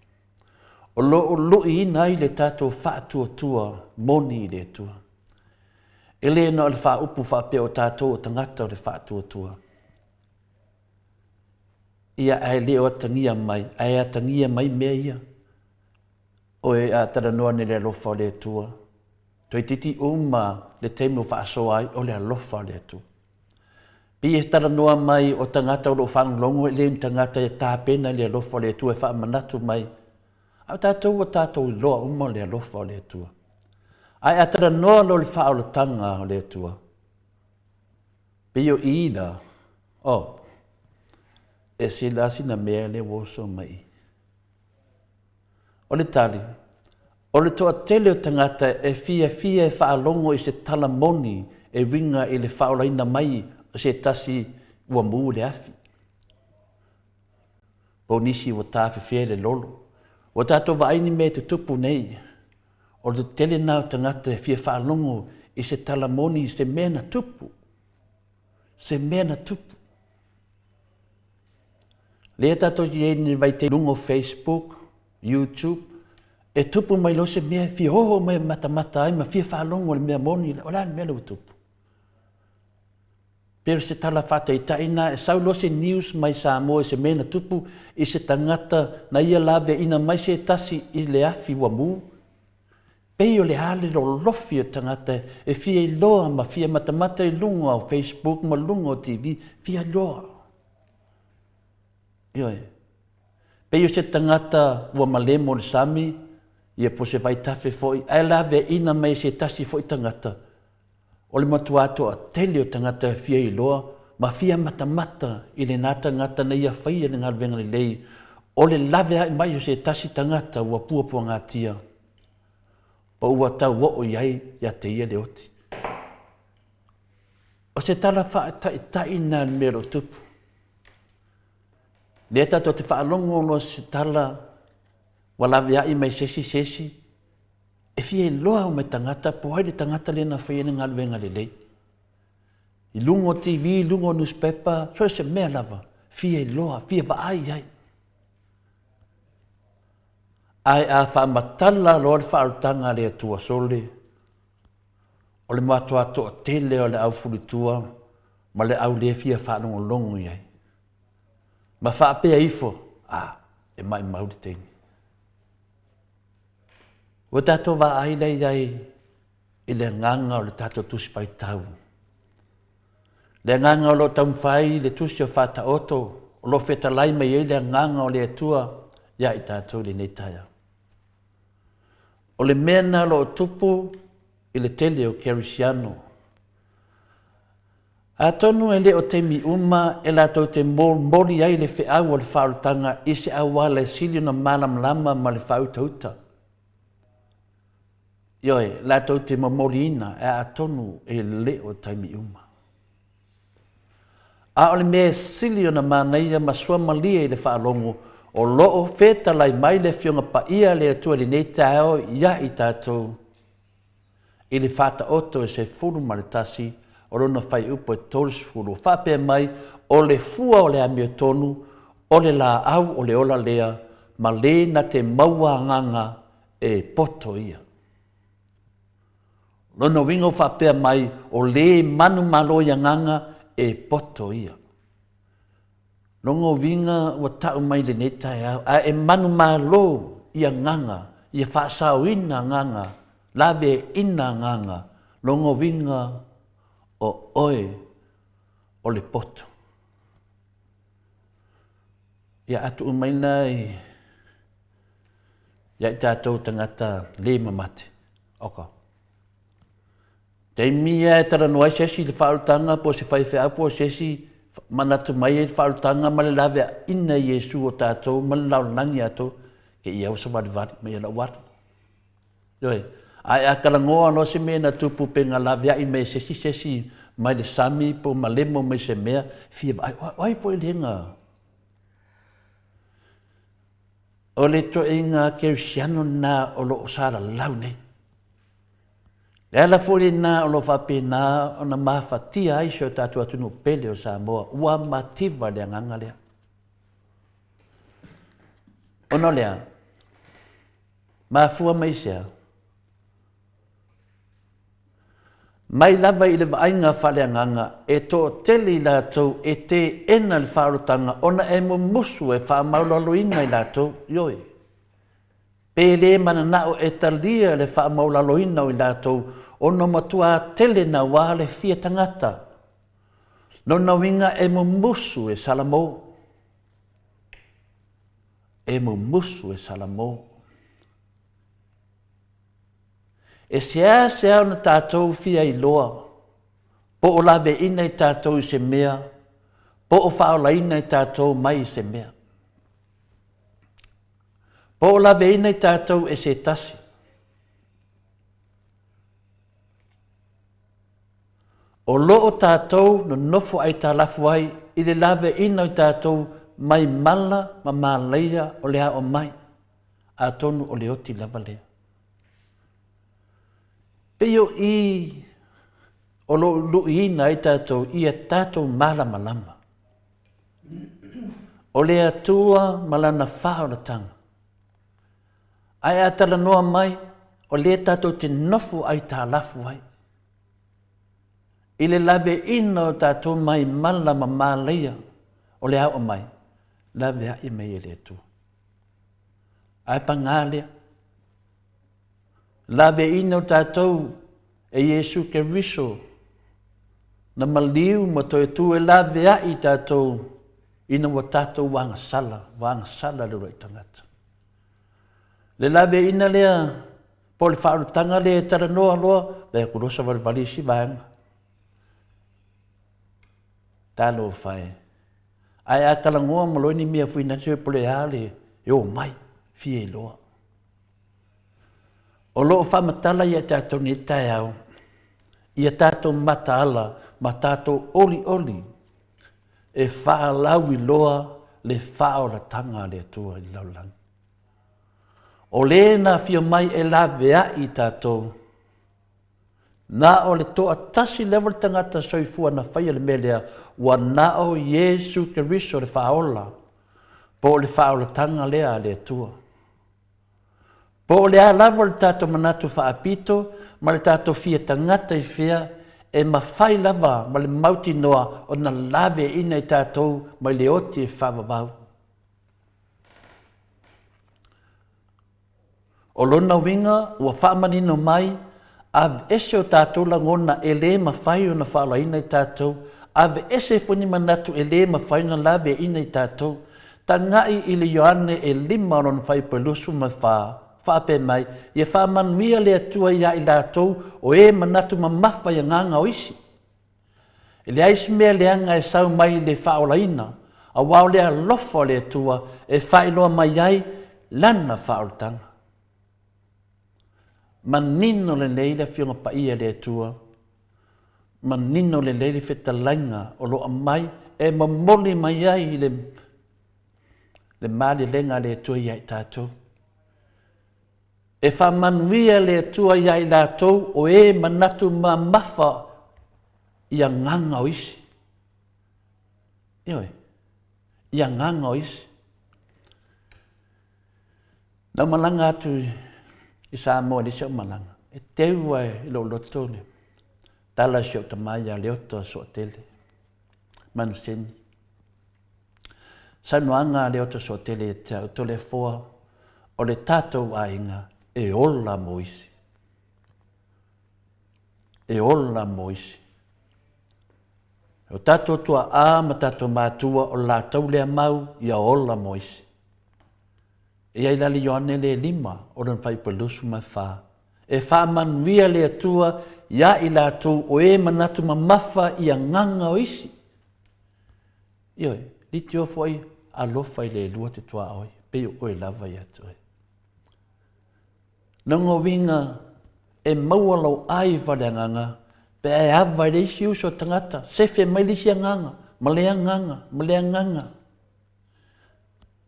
O lo o luiina ai le tatou faatuatua moni i le Atua. E le na o le faaupu faapea o tatou o tagata o le faatuatua. Ia ae le o atagia mai, ae atagia mai mea ia. Oe a talanoa nei le alofa o le Atua. Toeitiiti uma le taimi o faasoa ai o le alofa o le Atua. Pei e talanoa mai o tagata o lo o faalogologo e le o ni tagata e tapena i le alofa o le Atua e faamanatu mai, a o tatou ua tatou iloa uma le alofa o le Atua. Ae a talanoa loa i le faaolataga o le Atua, pei o i la, oh, ese la sina mea lea ua oso mai i. O le tali, o le toatele o tagata e fiafia e faalogo i se tala moni e uiga i le faaolaina mai o se tasi ua mu i le afi. Po o nisi ua tafefea i le lolo. Ua tatou vaai ni mea e tutupu nei. O le tele lena o tagata e fia faalogo i se tala moni i se mea na tupu. Se mea na tupu. Lea tatou te i ai i le vaitaimi i luga o Facebook, YouTube, e tupu mai loa se mea e fia oo mai e matamata ai ma fia faalogo i le mea moni, o le a le mea lea ua tupu? Pei o se tala faataitai lena, e sau loa se news mai Samoa i se mea na tupu i se tagata na ia laveaiina mai se tasi i le afi ua mu, pei o le a le lolofi o tagata e fia iloa ma fia matamata i luga o Facebook ma luga o TV, fia iloa. Ioe. Pei o se tagata ua malemo i le sami, ia po o se vaitafe foi, ae laveaiina mai e se tasi foi tagata, o le matua toatele o tagata e fia iloa ma fia matamata i lena tagata na ia faia le galuega lelei, o le laveai mai o se tasi tagata ua puapuagatia, po ua tauoo i ai ia te ia le oti. O se tala faataitai lena i le mea o lo o tupu. Lea tatou te faalogo loa se tala ua laveai mai se isi se isi, e fia iloa uma e tagata po o ai le tagata lea na faia le galuega lelei. I luga o TV, i luga o newspaper, so o se mea lava, fia iloa, fia vaai i ai. Ae a faamatala loa le faaolataga a le Atua sole, o le matua toatele o le aufulitua ma le au le fia faalogologo i ai. Ma faapea ifo, a, e maimau le taimi. Ua tatou vaai la i ai i le agaga o le tatou Tusi Faitau. Le agaga o lo o taumafai le Tusi o Faataoto, o lo o fetalai mai ai le agaga o le Atua ia i tatou i lenei taeao. O le mea lena o lo o tupu i le tele o Kerisiano. Atonu e le o taimi uma e latou te molimoli ai le feau o le faaolataga i se auala e sili ona malamalama ma le faautauta. Ioe, latou te momoliina e atonu e le o taimi uma. A o le mea e sili ona manaia ma suamalie i le faalogo, o lo o fetalai mai le Afioga Paia a le Atua i lenei taeao ia i tatou, i le Faataoto e 11 o lona fuaiupu e 30, faapea mai, O le fua o le amiotonu, o le laau o le ola lea, ma le na te maua agaga e poto ia. Lona uiga ua faapea mai, o le manumalo i agaga e poto ia. Lona uiga ua tau mai i lenei taeao, a e manumalo i agaga, ia faasaoina agaga, laveaiina agaga, lona uiga o oe o le poto. Ia a tuu mai na i ia i tatou tagata le mamate. Oka. Taimi ia e talanoa ai se isi i le faaolataga po o se faifeau po o se isi manatu mai ai le faaolataga ma le laveaiina i Iesu o tatou ma le lalolagi atoa, ke ia ua savalivali mai ia lau alu. Ioe. Ae a talanoa loa se mea na tupu pe na laveai mai e se isi se isi mai le sami po o malemo mai se mea, fia vaai, o ai foi lea na... O le ituaiga kerisiano lena o lo o salalau nei. Le ala foi lena o lo o faapena ona mafatia ai si o tatou atunuu pele o Samoa, ua mativa le agaga lea. Ona o le a? Mafua mai i se a? Mai lava i le vaaiga faaleagaga, e toatele i latou e teena le faaolataga ona e mumusu e faamaualaloina i latou, ioe, pe le mananao e talia le faamaualaloina o i latou ona matua tele naua le fia tagata. Lona uiga e mumusu e Salamo. E mumusu e Salamo. E seasea ona tatou fia iloa po o laveaiina i tatou i se mea, po o faaolaina i tatou mai i se mea. Po o laveaiina i tatou e se tasi. O lo o tatou nonofo aitalafu ai i le laveaiina o i tatou mai mala ma malaia o le ao mai, atonu o le oti lava lea. Pei o i o lo o luiina ai tatou ia tatou malamalama. O le Atua ma Lana faaolataga. Ae a talanoa mai, o lea tatou te nofo aitalafu ai. I le laveaiina o tatou mai mala ma malaia o le ao mai, laveai mai e le Atua. Ae pagā lea, laveaiina o tatou e Iesu Keriso na maliu ma toe tu e laveai i tatou ina ua tatou agasala, ua agasala le uluai tagata. Le laveaiina lea po o le faaolataga lea e talanoa loa, vaai atu loa savalivali isi vaega. Talofa e. Ae a talanoa ma loa ni mea fuina se po le a le e o mai, fia iloa. O lo o faamatala ia tatou nei taeao, ia tatou mataala ma tatou olioli e faalauiloa le faaolataga a le Atua i le lalolagi. O le na afio mai e laveai i tatou, na o le toatasi lava le tagata soifua na faia le mea lea, ua na o Iesu Keriso le Faaola, po o le faaolataga lea a le Atua. Po o le a lava le tatou manatu faapito ma le tatou fia tagata i fea, e mafai lava ma le mautinoa ona laveaiina i tatou mai le oti e faavavau. O lona uiga, ua faamanino mai, aveese o tatou lagona e le mafai ona faaolaina i tatou, aveese foi ni manatu e le mafai ona laveaiina i tatou. Tagai i le Ioane e lima o lona fuaiupu e 24, faapea mai, Ia faamanuia le Atua iā i latou o e manatu mamafa i agaga o isi. E leai se mea leaga e sau mai le faaolaina, aua o le alofa o le Atua e faailoa mai ai Lana faaolataga. Manino lelei le Afioga Paia i le Atua, manino lelei le fetalaiga o lo o aumai e momoli mai ai le, le malelega a le Atua ia i tatou. E faamanuia le Atua ia i latou o e manatu mamafa i agaga o isi. Ioe, i agaga o isi. Na ou malaga atu i Samoa i le isi au malaga, e teu lava i lou loto le tala a si ou tama ia Leota Soatele, Manuseni. Saunoaga a Leota Soatele ia te au, Toleafoa, o le tatou aiga e ola mo isi. E ola mo isi. O tatou tua'a ma tatou matua o le latou lea mau ia ola mo isi. E i ai la le Ioane le lima o lona fuaiupu e 24, E faamanuia le Atua iā i latou o e manatu mamafa i agaga o isi. Ioe, litio foi alofa i le elua te tuaoi, pei o oe lava ia te oe. Lona uiga, e maua lou ai va le agaga pe a e ava i le isi uso tagata, sefe mai le isi agaga, ma le agaga, ma le agaga.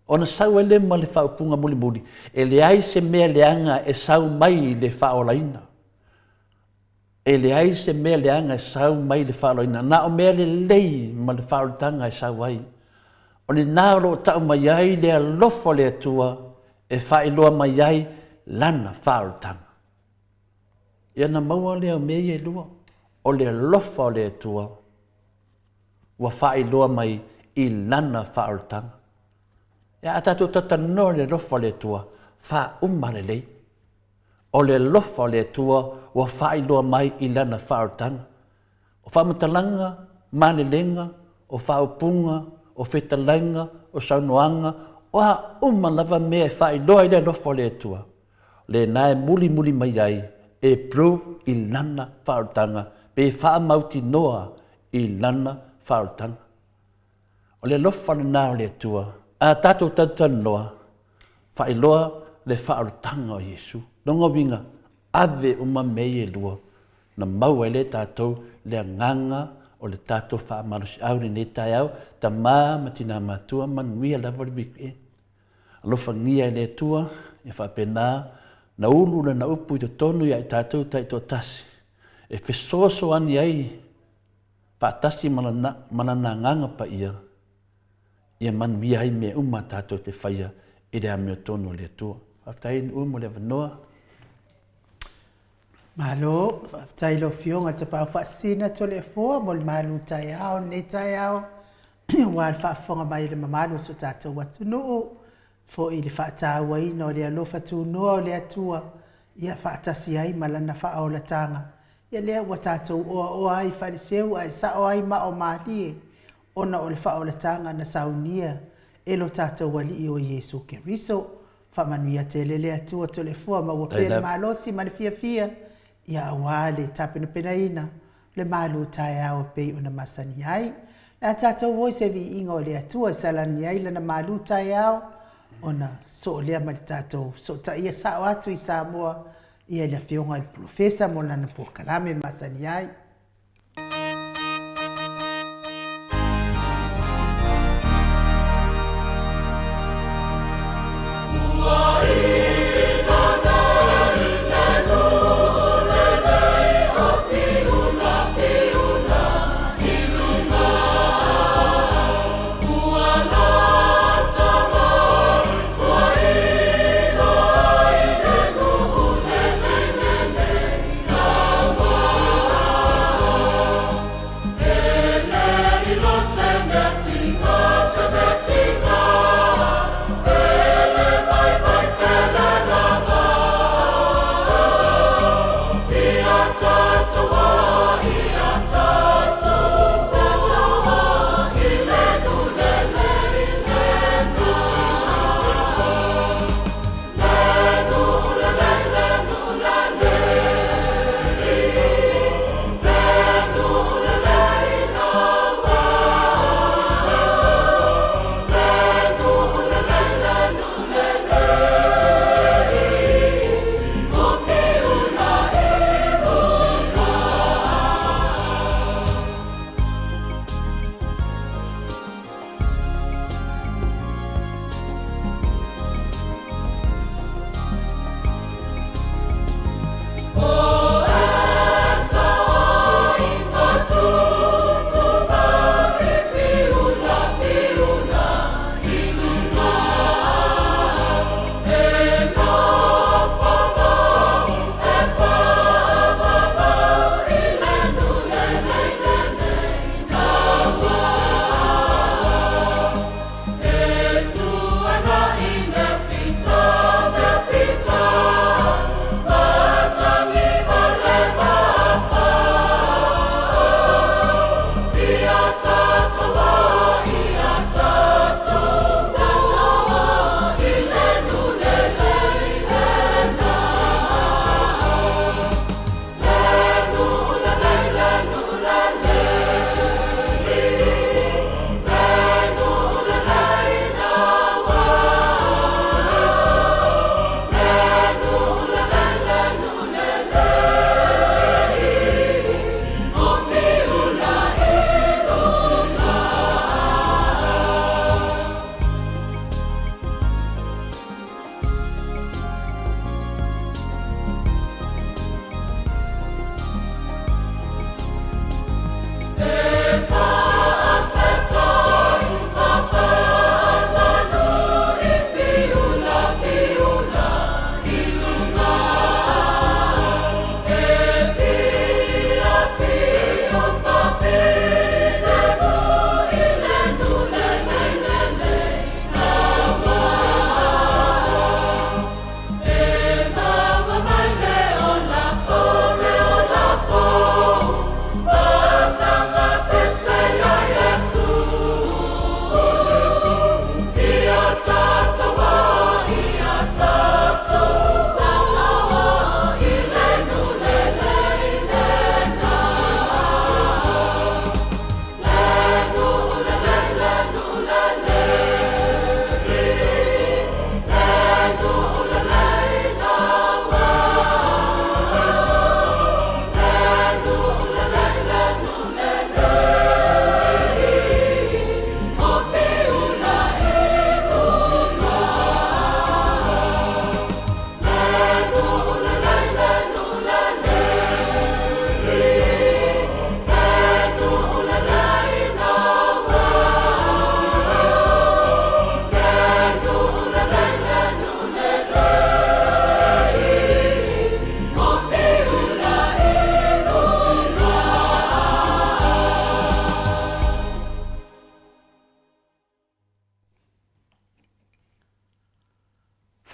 Ona sau ai lea ma le faaupuga mulimuli, e leai se mea leaga e sau mai i le faaolaina. E leai se mea leaga e sau mai i le faaolaina, na o mea lelei ma le faaolataga e sau ai. O lena o lo o tau mai ai le alofa o le Atua e faailoa mai ai Lana faaolataga. Ia ona maua lea o mea ia e lua, o le alofa o le Atua ua faailoa mai i Lana faaolataga. Ia a tatou talatalanoa i le alofa o le Atua, faauma lelei. O le alofa o le Atua ua faailoa mai i Lana faaolataga. O faamatalaga, malelega, o faaupuga, o fetalaiga, o saunoaga, o a uma lava mea e faailoa ai le alofa o le Atua, lena e mulimuli mai ai e prove i Lana faaolataga pe faamautinoa i Lana faaolataga. O le alofa lena o le Atua, a tatou talatalanoa, faailoa le faaolataga o Iesu. Lona uiga, ave uma mea ia e lua, na maua ai lea e tatou le agaga o le tatou faamalosiau i lenei taeao, tama ma tina matua, manuia lava le weekend. Alofagia e le Atua ia faapena na ulu lana upu i totonu ia i tatou taitoatasi, e fesoasoani ai faatasi ma Lana Agaga Paia, ia manuia ai mea uma tatou te faia i le amiotonu o le Atua. Faafetai Nu'u mo le avanoa. Malo, faafetai i lau Afioga i le Tapaau Faasisina Toleafoa mo le malu taeao i lenei taeao aua le faafofoga mai o le mamalu o si o tatou atunuu foi i le faatauaina o le alofa tunoa o le Atua ia faatasi ai ma Lana faaolataga. Ia lea ua tatou oaoa ai faleseu ae sao ai mao malie ona o le faaolataga na saunia e lo tatou Alii o Iesu Keriso. Faamanuia tele le Atua Toleafoa maua pea le malosi ma le fiafia ia aua le tapenapenaina o le malu taeao e pei ona masani ai. Le a tatou o i se viiga o le Atua e salani ai lana malu taeao ona soo lea ma le tatou sootaia sao atu i Samoa ia i le Afioga i le Polofesa mo lana polokalame masani ai.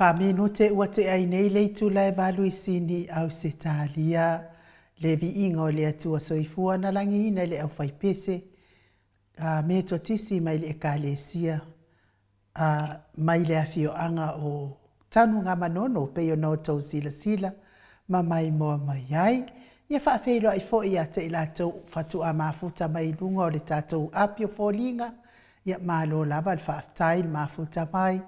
Faaminute ua tea ai nei le itula e valu i Sini, Ausetalia, le viiga o le Atua Soifua na lagiina i le aufaipese a Metotisi mai le Ekalesia a mai le afioaga o Tanugamanono pei ona outou silasila ma maimoa mai ai. Ia faafeiloai foi ia te i latou faatoa mafuta mai i luga o le tatou api o foliga. Ia malo lava le faafetai le mafuta mai,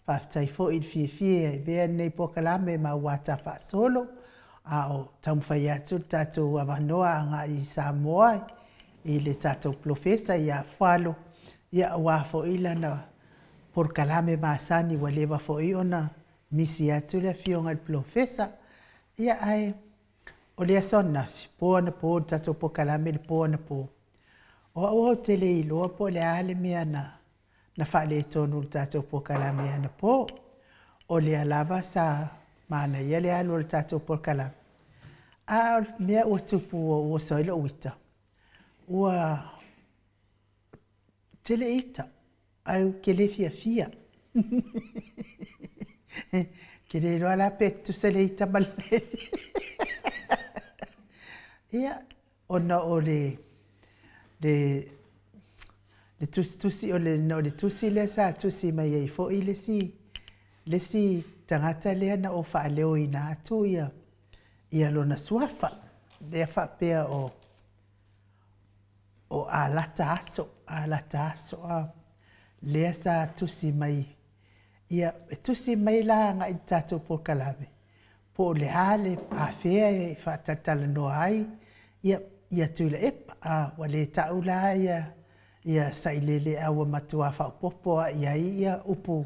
faafetai foi le fiafia e avea lenei polokalame ma auata faasolo a o taumafai atu le tatou avanoa agai i Samoa i le tatou Polofesa ia Fualo, ia aua foi lana polokalame masani ua leva foi ona misi atu le afioga i le Polofesa. Ia ae o le aso ananafi, po anapo i le tatou polokalame le po anapo, o au ou te le iloa po o le a le mea na na faaletonu i le tatou polokalame anapo. O lea lava sa manaia le alu o le tatou polokalame, a o le mea ua tupu ua ou oso ai lou ita, ua tele ita ae ou te le fiafia. Ou te le iloa la pe tutusa le ita ma le le Ia, ona o le le le tusitusi o le o le tusi lea sa tusi mai ai foi le isi le isi tagata lea na ou faaleoina atu ia ia lona suafa lea faapea o o Alata Aso, Alata Aso, a, lea sa tusi mai, ia, e tusi mai la agai i le tatou polokalame, po o le a le afea e faatalatalanoa ai, ia, ia Tuilaepa, a, ua le tau la ia, ia Sailele a ua matua faaopoopo lava i ai ia upu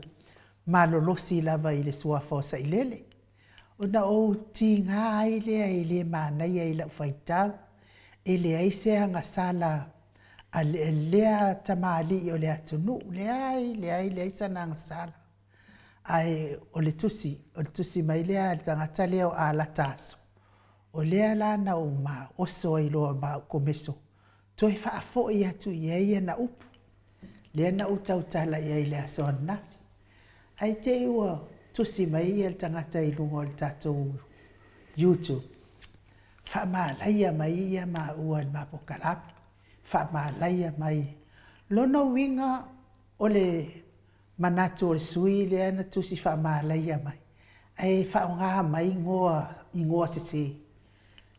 malolosi lava i le suafa o Sailele. Ona ou tiga ai lea e le manaia i lau faitau, e leai se agasala a lea tamalii o le atunuu, leai, leai, leai sana agasala. Ae o le tusi, o le tusi mai lea a le tagata lea o Alata Aso, o lea la na ou oso ai loa ma au komeso, toe faafoi atu i ai ana upu, lea na ou tautala i ai i le aso ananafi. Ae te i ua tusi mai le tagata i luga o le tatou YouTube, faamalaia mai ia maua i le mapokalape, faamalaia mai. Lona uiga o le manatu o le sui lea na tusi faamalaia mai, ae faaaoga mai igoa, igoa sese.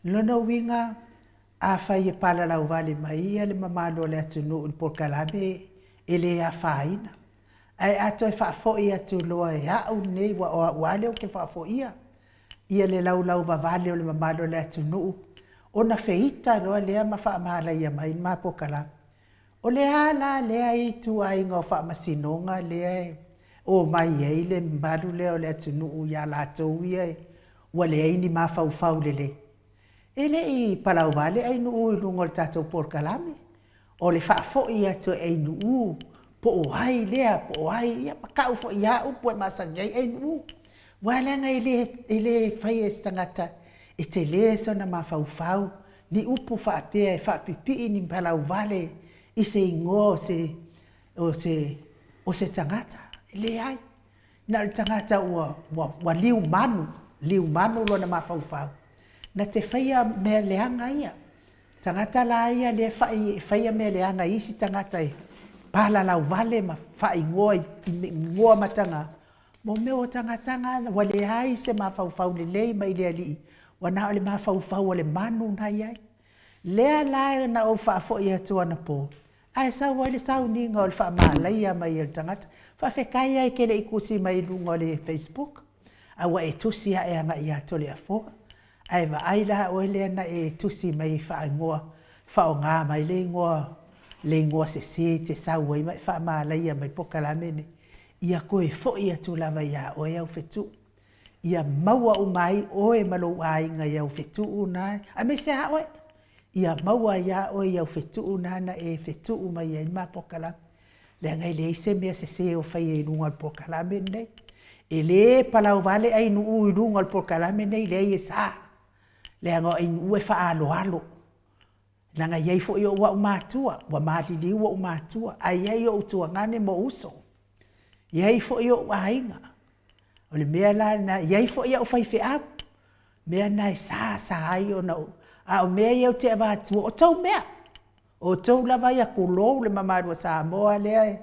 Lona uiga, afai e palalauvale mai le mamalu o le atunuu i le polokalame, e le afaina. Ae a toe faafoi atu loa e au lenei, aua o au lava lea ou te faafoia ia le laulauvavale o le mamalu o le atunuu, ona feita loa lea ma faamalaia mai le ma polokalame. O le a la lea ituaiga o faamasinoga lea e omai ai le mamalu lea o le atunuu ia latou ia ua leai ni mafaufau lelei? E le i palauvale Ainuu i luga o le tatou polokalame. O le faafoi atu e Ainuu, po o ai lea, po o ai, ia ma tau foi lava upu e masani ai Ainuu. Aua leaga e le, e le faia e se tagata e tele sona mafaufau ni upu faapea e faapipii ni palauvale i se igoa o se, o se, o se tagata. E leai. Na o le tagata ua, ua, ua liumanu, liumanu lona mafaufau, na te faia mea leaga ia. Tagata la ia lea e faia mea leaga i isi tagata e palalauvale ma faaigoa i igoa mataga, mo mea o tagata na ua leai se mafaufau lelei mai le Alii, ua na o le mafaufau o le manu na i ai. Lea la na ou faafoi atu anapo, ae sau ai le sauniga o le faamalaia mai e le tagata. Faafetai lava e te le i tusi mai i luga o le Facebook, a ua e tusi ae agai ia Toleafoa. Ae vaai la oe lea na e tusi mai e faaigoa, faaaoga mai le igoa, le igoa sese e te sau ai ma e faamalaia mai polokalame nei, ia toe foi atu lava ia oe au fetuu. Ia maua uma ai oe ma lou aiga i au fetuu na, aemaise lava oe, ia maua ia oe i au fetuu na na e fetuu mai ai le ma polokalame. Leaga e leai se mea sese o faia i luga o le polokalame lenei. E le palauvale Ainuu i luga o le polokalame lenei, leai e sa. Leaga o Ainuu e faaaloalo. Leaga e i ai foi ou au matua, ua maliliu ou matua, ae i ai ou tuagane ma ou uso. E i ai foi ou aiga. O le mea la lena, e i ai foi au faifeau, mea na e sa sa ai ona ou, a o mea ia ou te avatua, o tou mea. O outou lava ia, tulou le mamalu o Samoa lea,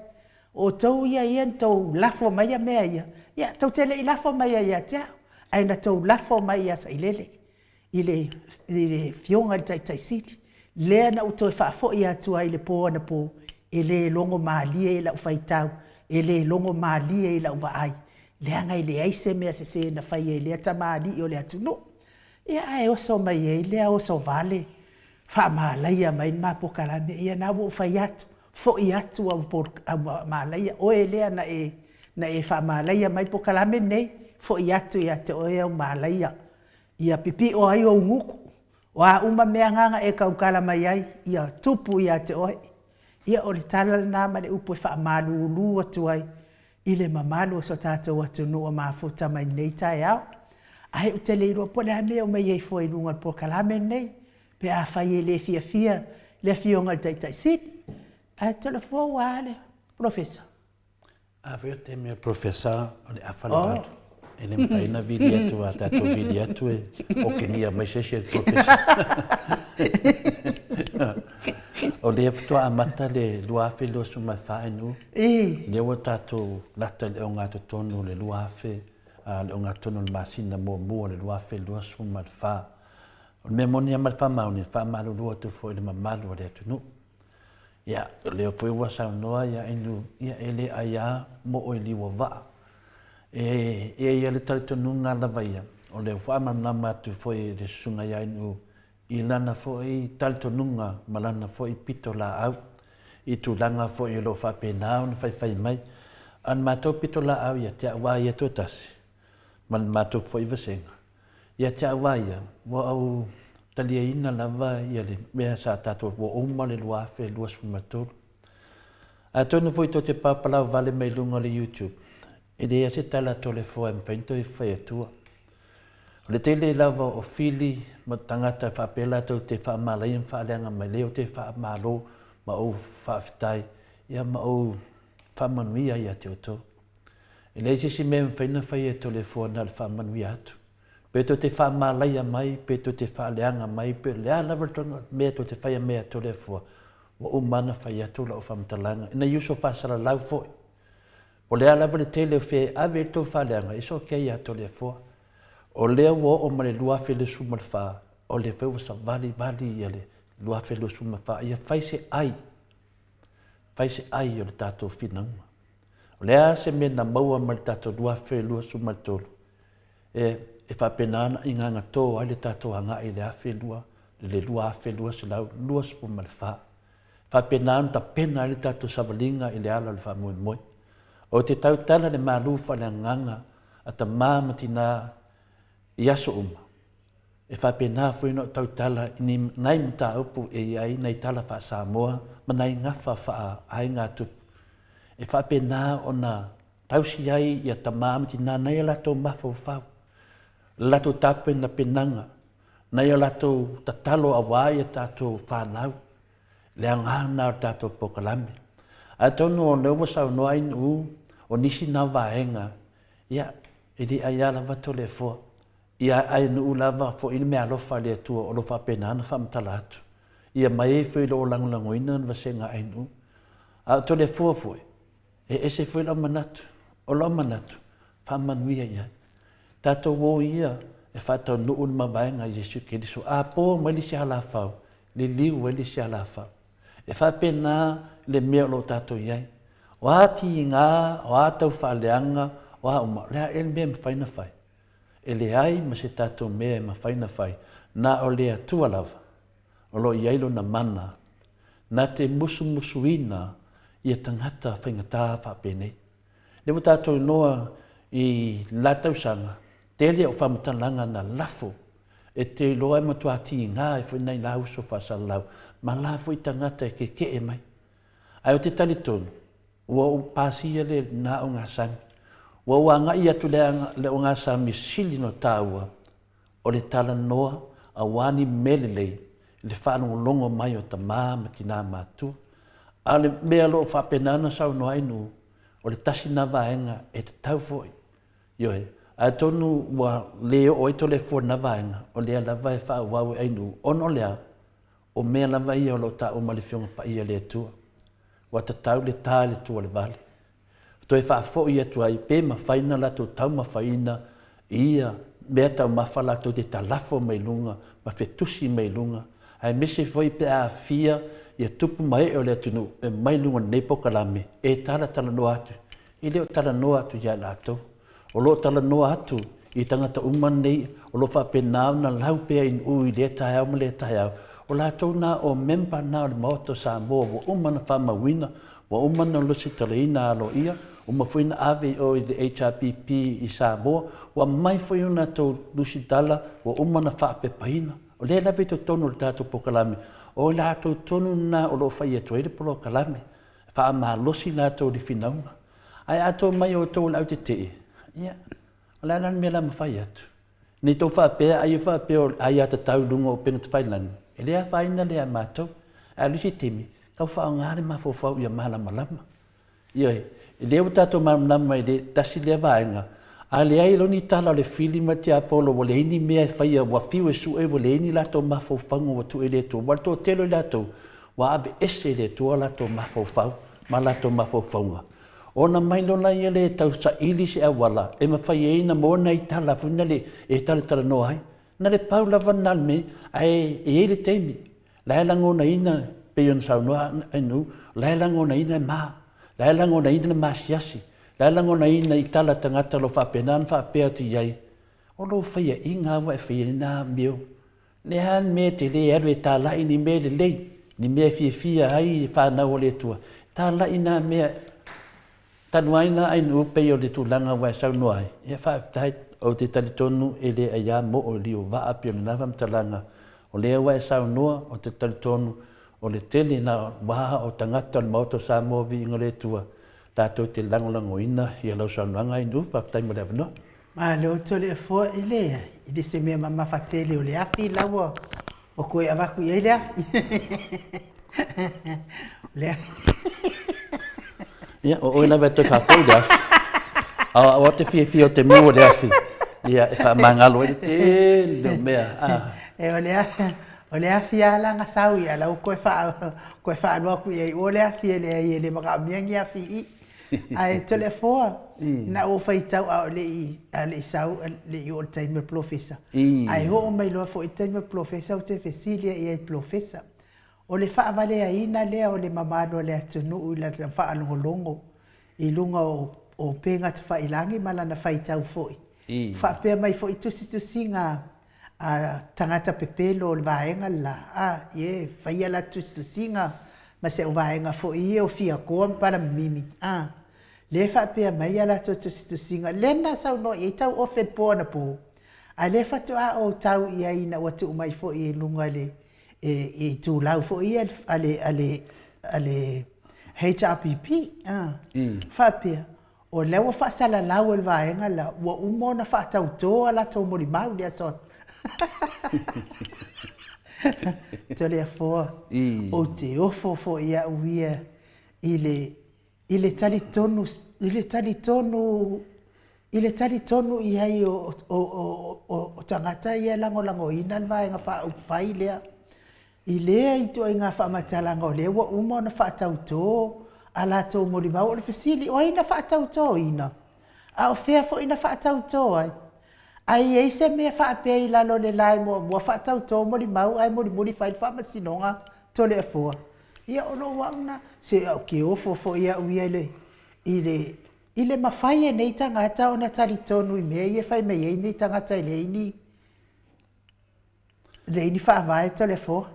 o outou ia ia na tou lafo maia mea ia, ia tou te le i lafo maia ia te au, ae na tou lafo mai ia Sailele i le Afioga i le Taitai Sili, lea na ou toe faafoi atu ai i le po anapo, e le logo malie i lau faitau, e le logo malie i lau vaai, leaga e leai se mea sese na faia e lea tamalii o le atunuu. Ia ae oso mai ai lea oso vale, faamalaia mai le ma polokalame. Ia na ua ou fai atu, foi atu au malaia, oe lea na e, na e faamalaia mai le polokalame lenei, foi atu ia te oe au malaia, ia pipio ai ou gutu, o a uma mea na na e tautala mai ai, ia tupu ia te oe. Ia o le tala lena ma le upu e faamalulu atu ai i le mamalu o so tatou atunuu ua mafuta mai i lenei taeao. Ae ou te le iloa po o le a le mea e omai ai fua i luga o le polokalame lenei, pe afai e le fiafia le Afioga i le Taitai Sili. Ae Toleafoa ua a le Polofesa? Afai o le taimi o le Polofesa o le afa le valu. E le mafai ona vili atu a tatou vili atu e okegia mai se isi e le Polofesa. O lea faatoa amata le 2024 NU. Lea ua tatou lata i le ogatotonu o le 2000, le ogatotonu o le masina muamua o le 2024. O le mea moni lava ma le faamaoni, e faamalulu atu foi i le mamalu o le atunuu. Ia, o lea foi ua saunoa ia Inu, ia e le ai lava moo i liu o vaa. E i ai le talitonuga lava ia, o lea ua faamalamalama atu foi e le Susuga ia Inu i lana foi talitonuga ma lana foi pitolaau i tulaga foi o lo o faapena ona faifai mai. A o le matou pitolaau ia te au lava ia toatasi ma le matou foi vasega, ia te au lava ia, ua ou taliaina lava ia le mea sa tatou, ua uma le 2023. Atonu foi tou te papalau vale mai luga o le YouTube, e leai se tala a Toleafoa e mafai ona toe fai atua. O le tele lava o fili ma tagata faapea latou te faamalaia ma faaleaga mai, leai ou te faamalo ma ou faafetai ia ma ou faamanuia ia te outou. E leai se isi mea e mafai ona fai e Toleafoa na o le faamanuia atu. Pe tou te faamalaia mai, pe tou te faaleaga mai, pe o le a lava le mea tou te faia mai ia Toleafoa, ua uma lava ona fai atu lau faamatalaga, ina ia uso faasalalau foi. Po o le a lava le tele o fea e ave ai le tou faaleaga, it's ok ia Toleafoa. O lea ua oo mai le 2024, o lea foi ua savalivali ia le 2024, ia fai se ai, fai se ai o le tatou finauga. O le a se mea na maua mai le tatou 2023, e, e faapena ona igagatō ai le tatou agai i le 1000, le 2224. Faapena ona tapena ai le tatou savaliga i le ala o le faamoemoe. Ou te tautala le malu faaleagaga a tamā ma tinā i aso uma, e faapena foi ona ou tautala i ni nai mataupu e i ai nai tala faa-Samoa ma nai gafa faa-aiga tupu, e faapena ona tausi ai ia tamā ma tinā nai a latou mafaufau, le latou tapenapenaga, nai a latou tatalo aua ia tatou fanau, le aoga lena o le tatou polokalame. Atonu o lea ua saunoa ai Nu'u, o nisi na vaega, ia, e le aia lava Toleafoa. Ia ae Nu'u lava foi le meaalofa a le Atua o lo o faapena ona faamatala atu. Ia mai ai foi o lo o lagolagoina le vasega a Nu'u. A o Toleafoa foi, E ese foi lau manatu. O lau manatu, faamanuia i ai. Tatou o ia e faataunuu le mavaega a Iesu Keriso. A po mai le isi alafau, liliu ai le isi alafau. E faapena le mea o lo o tatou i ai. O a tiga, o a taufaaleaga, o a uma, o le a ea le mea e mafai ona fai? E leai ma se tatou mea e mafai ona fai, na o le Atua lava. o lo o i ai lona mana na te musumusuina ia tagata faigata faapenei. Lea ua tatou iloa i la tausaga, tele o faamatalaga na lafo e te iloa e matua tiga ai foi nai la uso faasalalau ma la foi tagata e keke'e mai. Ae ou te talitonu, ua ou pasia le na ogasami. Ua ou agai atu le ogasami sili ona taua o le talanoa aua ni mea lelei i le faalogologo mai o tamā ma tinā matutua. A o le mea o lo o faapena ona saunoa ai Nu'u, o le tasi lena vaega e tatau foi. Ioe, atonu ua le oo ai Toleafoa i lena vaega, o lea lava e faaauau e Ainuu, ona o le a? O mea lava ia o lo o taua ma le Afioga Paia a le Atua. Ua tatau le ta i le tua o le vale. Toe faafoi atu ai pe mafai ona latou taumafaiina i ia mea taumafa latou te talafo mai luga ma fetusi mai luga, aemaise foi pe a aafia ia tupu ma ee o le atunuu e mai luga o lenei polokalame e talatalanoa atu. E le o talanoa atu ia i latou. O lo o talanoa atu i tagata uma nei o lo o faapena ona lau pea i Nu'u i lea taeao ma lea taeao, o latou na o member na o le Maota o Samoa ua uma ona faamauina, ua uma ona lusitalaina aloaia, uma foi ona ave i o i le HRPP i Samoa, ua aumai foi o latou lusitala ua uma ona faapepaina. O lea lava i totonu o le tatou polokalame, o i latou tonu na o lo o fai atu ai le polokalame, e faamalosi latou i le finauga. Ae a to mai outou o le autetee, ia, o le a la le mea o le a mafai atu? Ne i tou faapea ai faapea o le aiatatau i luga o upega tafailagi, e le afaina lea ia matou. Ae o le isi taimi, tau faaaoga le mafaufau ia malamalama. Ioe, o lea ua tatou malamalama i le tasi lea vaega, a leai loa ni tala o le fili ma le tiapolo ua leai ni mea e faia, ua fiu e sue ua leai ni latou mafaufauga ua tuu i le Atua, aua o le toatele o i latou ua aveese e le Atua o latou mafaufau ma latou mafaufauga. Ona mai loa laia lea e tau saili se auala e mafai ai ona maua nai tala foi na le e talatalanoa ai. Na le pau lava lena o le mea, ae e i ai le taimi, la e lagonaina, pei ona saunoa Ainuu, la e lagonaina e ma, la e lagonaina le maasiasi, la e lagonaina i tala a tagata o lo o faapena ona faapea atu i ai, o lou faiaina lava ua e faia lena amio. Le a le mea e te le alu e talai ni mea lelei, ni mea e fiafia ai fanau a le Atua, talai na mea talu ai na ainuu pei o le tulaga ua e saunoa ai. Ia faafetai, ou te talitonu e le aiā moo i liu vaa pei o lena faamatalaga. O lea ua e saunoa, ou te talitonu o le tele na wā o tagata o le Maota o Samoa Viiga o le Atua, latou te lagolagoina ia lau saunoaga ainuu. Faafetai mo le avanoa. Malo Toleafoa e leai, e le se mea mamafa tele o le afi la ua toe avatu i ai le afi. Le Ia, o oe lava e toe faafoi le afi. A o au te fiafia o te mū o le afi. Ia, e faamagalo ai le tele o mea. Ah. E o le, o le afi lava la na sau ia, la ua toe faa, toe faalu atu i ai o le afi e leai e le manaomia ni afi i i. Ae Toleafoa, na ou faitau a o le i, a o le i sau, le i oo i le taimi o le polofesa. Ae oo mai loa foi i le taimi o le polofesa ou te fesili ai i ai i le polofesa, o le faavaleaina lea o le mamalu o le atunuu i lana faalogologo i luga o upega tafailagi ma lana faitau foi, faapea mai foi tusitusiga a tagata pepelo o le vaega le la, a, ie, faia la tusitusiga ma si au vaega foi ia o Fiakoa ma Palamimimi, a, lea e faapea mai a latou tusitusiga, lea na saunoa i ai Tauofe i le po anapo, a lea faatoa ou tau i ai ina ua tuu mai foi i luga i le, i itulau foi ia a le, a le, a le HRPP, a, faapea, O lea ua faasalalau e le vaega la, ua uma ona faatauto a latou molimau i le aso Toleafoa, ou te ofo foi au ia i le, i le talitonu, i le talitonu, i le talitonu i ai o, o, o, o tagata ia e lagolagoina le Vaega Faaupufai lea. I lea ituaiga faamatalaga o lea ua uma ona faatauto a latou molimau, o le fesili, o ai na faatautoina? A o fea foi na faatauto ai? A i ai se mea faapea i lalo o le la e muamua faatauto molimau ae mulimuli fai le faamasinoga Toleafoa? Ia o lou au lena. Se ou te ofo foi au ia i le, i le, i le mafai e nei tagata ona talitonu i mea ia e fai mai ai nei tagata e leai ni Leai ni faavae Toleafoa.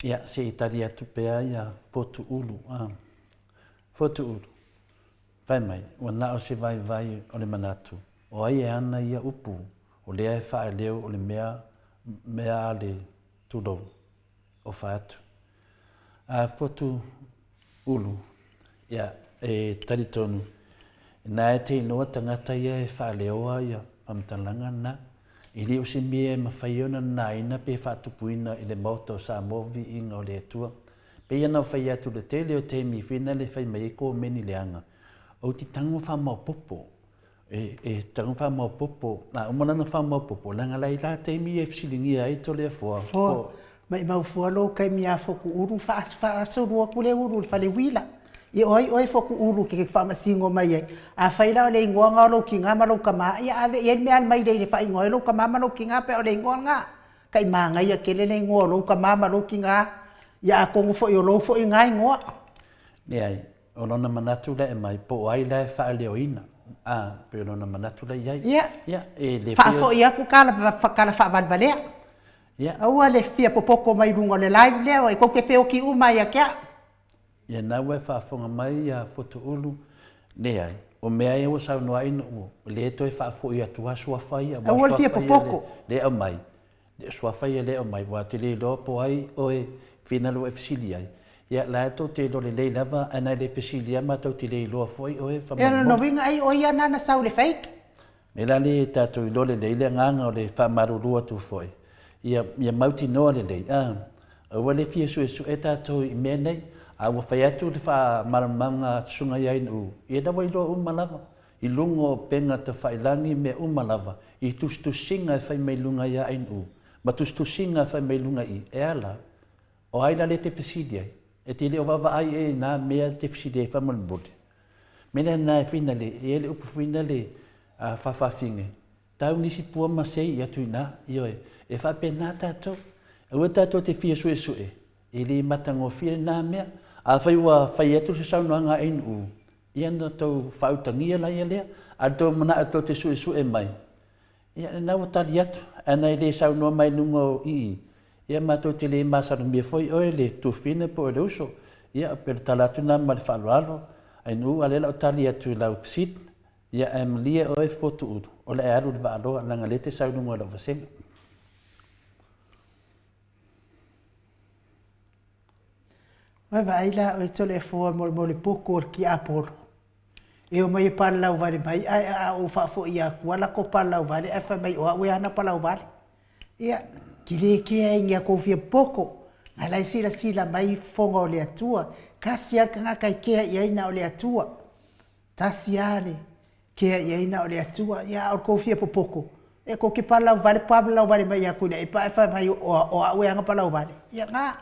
Ia, se i tali atu pea ia Fotuulu. Ah. Fotuulu, fai mai, ua na o se vaivai o le manatu, o ai e ana ia upu, o lea e faaeleu o le mea, mea a le tulou, ofa atu. A Fotu Ulu, ia, e talitonu, na e te iloa tagata ia e faaleoa ia faamatalaga na, e le o se mea e mafai ona nanaina pe faatupuina i le Maota o Samoa viiga o le Atua. Pei ona fai atu le tele o taimi whina le fai mai ai komeni leaga. Ou te tago faamaopopo, e, e tago faamaopopo, a uma la ona faamaopopo, leaga la i la taimi e fesiligia ai Toleafoa. Foa, maimau fua lou taimi a Fotuulu faasulu atu le ulu i le fale uila. Ia o ai oe Fotuulu e te faamasino mai ai? Afai la o le igoa lena o lou tina ma lou tama, ia ave i ai le mea mailei e faaigoa ai lou tama ma lou tina pe a o le igoa lena. Tai manaia tele le igoa o lou tama ma lou tina, ia atonu foi o lou foi lena igoa. Leai, O lona manatu lea e aumai, po o ai la e faaleoina, a, pei o lona manatu la i ai. Ia, Ia, e le faafoi atu tala, tala faavalevalea. Ia. Aua le fia popoto mai luga o le live lea, e tou te feoti uma ai ia te au. Ia, na ua e faafofoga mai ia Fotuulu, leai, o mea ia ua saunoa ai Nu'u, le toe faafoi atu lava suafa ia, aua le fia popoto. Lea e aumai, Le suafa ia lea aumai, ua te le iloa po o ai oe finalo ua e fesili ai. Ia, la e tou te iloa lelei lava, ae na e le fesili lava matou te le iloa foi oe Ia, faamolemole. lona uiga ai o ia na na sau i le fake. Me la le tatou iloa lelei le agaga o le faamalulu atu foi, ia, ia mautinoa lelei, a, aua le fia suesue tatou i mea nei, a ua fai atu le faamalamalamaga a Susuga ia Inu, ia la ua iloa uma lava. I luga o upega tafailagi mea uma lava, i tusitusiga e fai mai luga ia Nu, ma tusitusiga e fai mai luga i E ala, o ai la lea e te fesili ai? E te le o vaavaai ea i na mea e te fesili ai faamolemole? Mea lea na e finale, e i ai le upu finale a faafafine, tau nisi pua ma sei atu i ina, ioe, e faapena tatou. Aua tatou te fia suesue, e le matagofie lena mea. Afai ua fai atu se saunoaga a Nu, Ia na tou faautagia laia lea, a o le tou manao tou te suesue mai, ia lena ua tali atu. Ae na e le saunoa mai luga o ii, ia matou te le masalomia foi oe le tuafafine po o le uso. Ia pei o le tala atu lena ma le faaaloalo, Ainuu, a o lea o le a ou tali atu i lau fesili. Ia ae malie oe Fotuulu, o le a e alu i le Vaaloa, leaga o lea e te sau i luga o lau vasega. Ua vaai la oe Toleafoa mo le poko o le tiapolo e omai e palalau vale mai ae a ou faafoi atu a latou palalau vale ae fai mai o au e ana palau vale. Ia, te le kea ai ni a tou fia poko, a la e silasila mai fofoga o le Atua, tasi a le tagata e kea i ai na o le Atua. Tasi a le kea i ai na o le Atua. Ia, a o le tou fia popoko, e tou te palalau vale, palalau vale mai ia Tuilaepa ae fai mai o au e ana palau vale. Ia, na.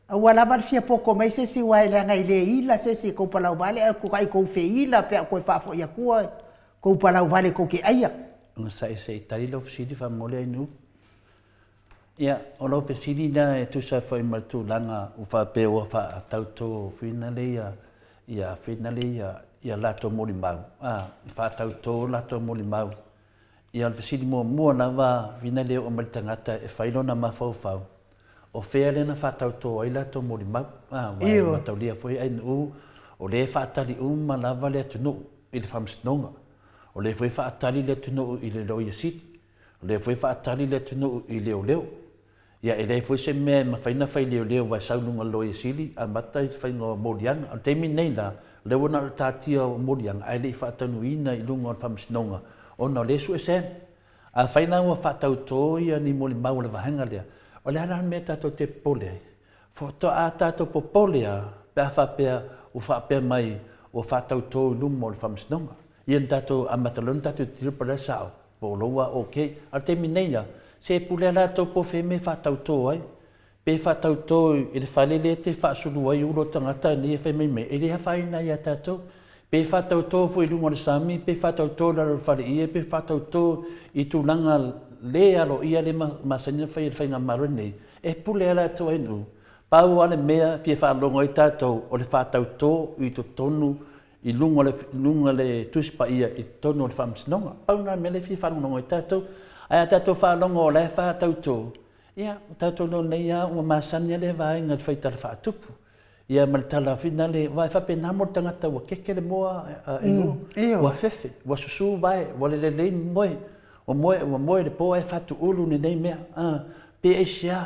Aua lava le fia poto mai se isi aua leaga e le ila se isi i kou palau vale ae tokai kou feila pe a toe faafoi atua kou palau vale kou te aia. Onosai se i tali lau fesili faamolemole Ainuu. Ia, o lau fesili lea e tusa foi ma le tulaga ua faapea ua faatautō finale ia, ia finale ia, ia latou molimau, a, faatautō latou molimau. Ia, o le fesili muamua lava finale e oo mai le tagata e fai lona mafaufau, O fea lea na faatautō ai latou molimau? A, aua e mataulia foi ANU, o lea e faatali uma lava le atunuu i le Faamasinoga. O lea foi e faatali le atunuu i le Loia Sili. O lea foi e faatali le atunuu i leoleo. Ia, e leai foi se mea e mafai ona fai leoleo aua e sau i luga o le Loia Sili amata i le faiga o moliaga. O le taimi lenei la, o lea ua na o le taatia o moliaga ae le i faataunuuina i luga o le Faamasinoga ona o lea e suesea. Afai la ua faatautō ia ni molimau a le vaega lea, o le a la le mea tatou te popole ai? Faatoa tatou popole lava pe a faapea ua faapea mai ua faatautō i luma o le Faamasinoga. Ia na tatou amata loa ona tatou tilotilo po o le a le sao, po o lou a ok. A o le taimi nei lava, se pule lava latou po o fea mea e faatautō ai. Pe faatautō i le fale lea e te faasulu ai ulo o tagata nei e fai mai mea, e le afaina ai ia tatou. Pe faatautō foi i luga o le sami, pe faatautō i lalo o le faleie, pe faatautō i tulaga le aloaia lea e masani ona fai e le Faigamalo lenei, e pule lava latou ai nuu. Pau lava le mea e fia faalogo ai tatou, o le faatautō i totonu i luga o le luga o le Tusi Paia i totonu o le Faamasinoga. Pau lena o le mea lea e fia faalogologo ai tatou. Ae a tatou faalogo o la e faatautō, Ia, o tatou iloa nei lava ua masani lava lea vaega i le fai tala faatupu, ia ma le tala foi lale, aua e faapena mo le tagata ua keke le moa e lua, ua fefe, ua susu vae, ua le lelei moe, ua moe, ua moe i le po ae fatuulu lenei mea, a, pe aisea,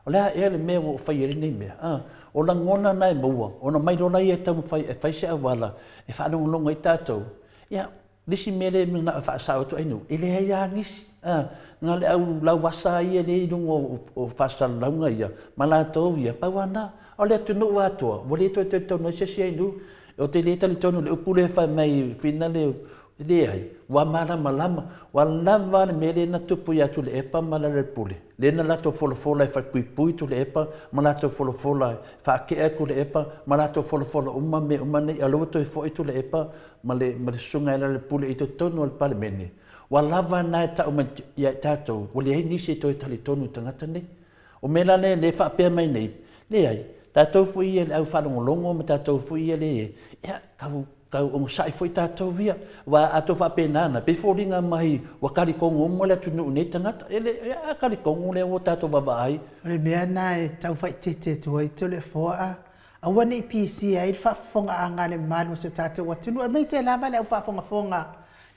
o le a ea le mea ua ou faia ai lenei mea, a. O lagona na e maua, ona mai loa lea e taumafai e fai se auala e faalogologo ai tatou, ia, Le isi mea lea e manao e faasao atu ai nuu, e leai lava nisi, a, na o le au lauasa ia lea i luga o faasalalauga ia, ma latou ia, pau lava lena. O le atunuu atoa, ua le toe talitonu ai se isi ai nuu. Ou te le talitonu i le upu lea e fai mai finale, leai, ua malamalama, ua lava le mea lea na tupu ia Tuilaepa ma Lealailepule, lea na latou folafola e falepuipui Tuilaepa ma latou folafola e faatea Tuilaepa ma latou folafola uma mea uma nei, a o lea ua toe foi Tuilaepa ma le ma le susuga ia Lealailepule i totonu o le Palemene. Ua lava lena e tau mai ia i tatou, ua leai nisi e toe talitonu i tagata nei. O mea la lea e faapea mai nei, leai, tatou foi ia le au faalogologo ma tatou foi ia le, ia, tau, tau onosai foi tatou ia. Aua a tou faapena ana, pei e foliga mai ua talitonu uma le atunuu i nei tagata. E le, a talitonu lea ua tatou vaavaai. O le mea lena e tau faaeteete atu ai Toleafoa, aua ne i pisia ai le faafofogaaga a le mamalu o si o tatou atunuu, aemaise lava le au faafogafoga,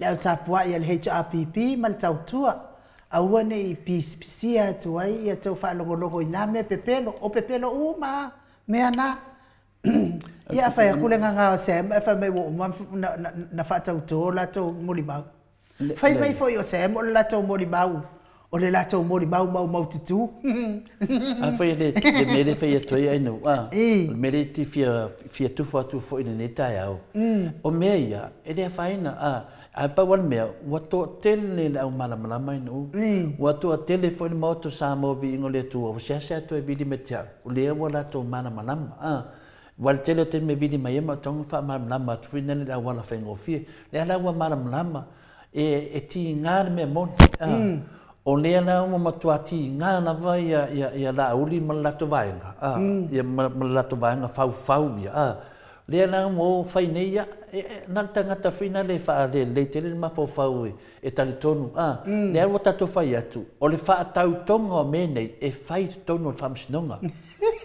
le au tapuai a le HRPP ma le Tautua. Aua ne i pisipisia atu ai ia tou faalogologo i na mea pepelo, o pepelo uma a mea na. Ia a fai atu le gaga o Sam ae fai mai ua uma ona faatauto latou molimau. Fai mai foi o Sam o le latou molimau, o le latou molimau maumaututu. Afai e le mea lea e fai atu ai Ainuu, a, o le mea lea e te fia tufa atu foi i lenei taeao, o mea ia, e le afaina, a, Ae pau lava le mea, ua toatele le au malamalama i nuu, ua toatele foi le Maota o Samoa Viiga o le Atua, ua seasea toe vili mai te au, o lea ua latou malamalama. A, aua le tele o taimi e vili mai ai ma ou tago faamalamalama atu foi lea i le auala faigofie. Lea la ua malamalama, e, e tiga le mea moni. A, o lea la ua matua tiga lava ia, ia, ia Laauli ma le latou vaega, a, ia ma, ma le latou vaega faufau ia, a, Lea la ua o fai nei ia, na o le tagata foi lea e faalelei tele le mafaufau e talitonu, a, lea ua tatou fai atu, o le faatautoga o mea nei e fai i totonu o le Faamasinoga.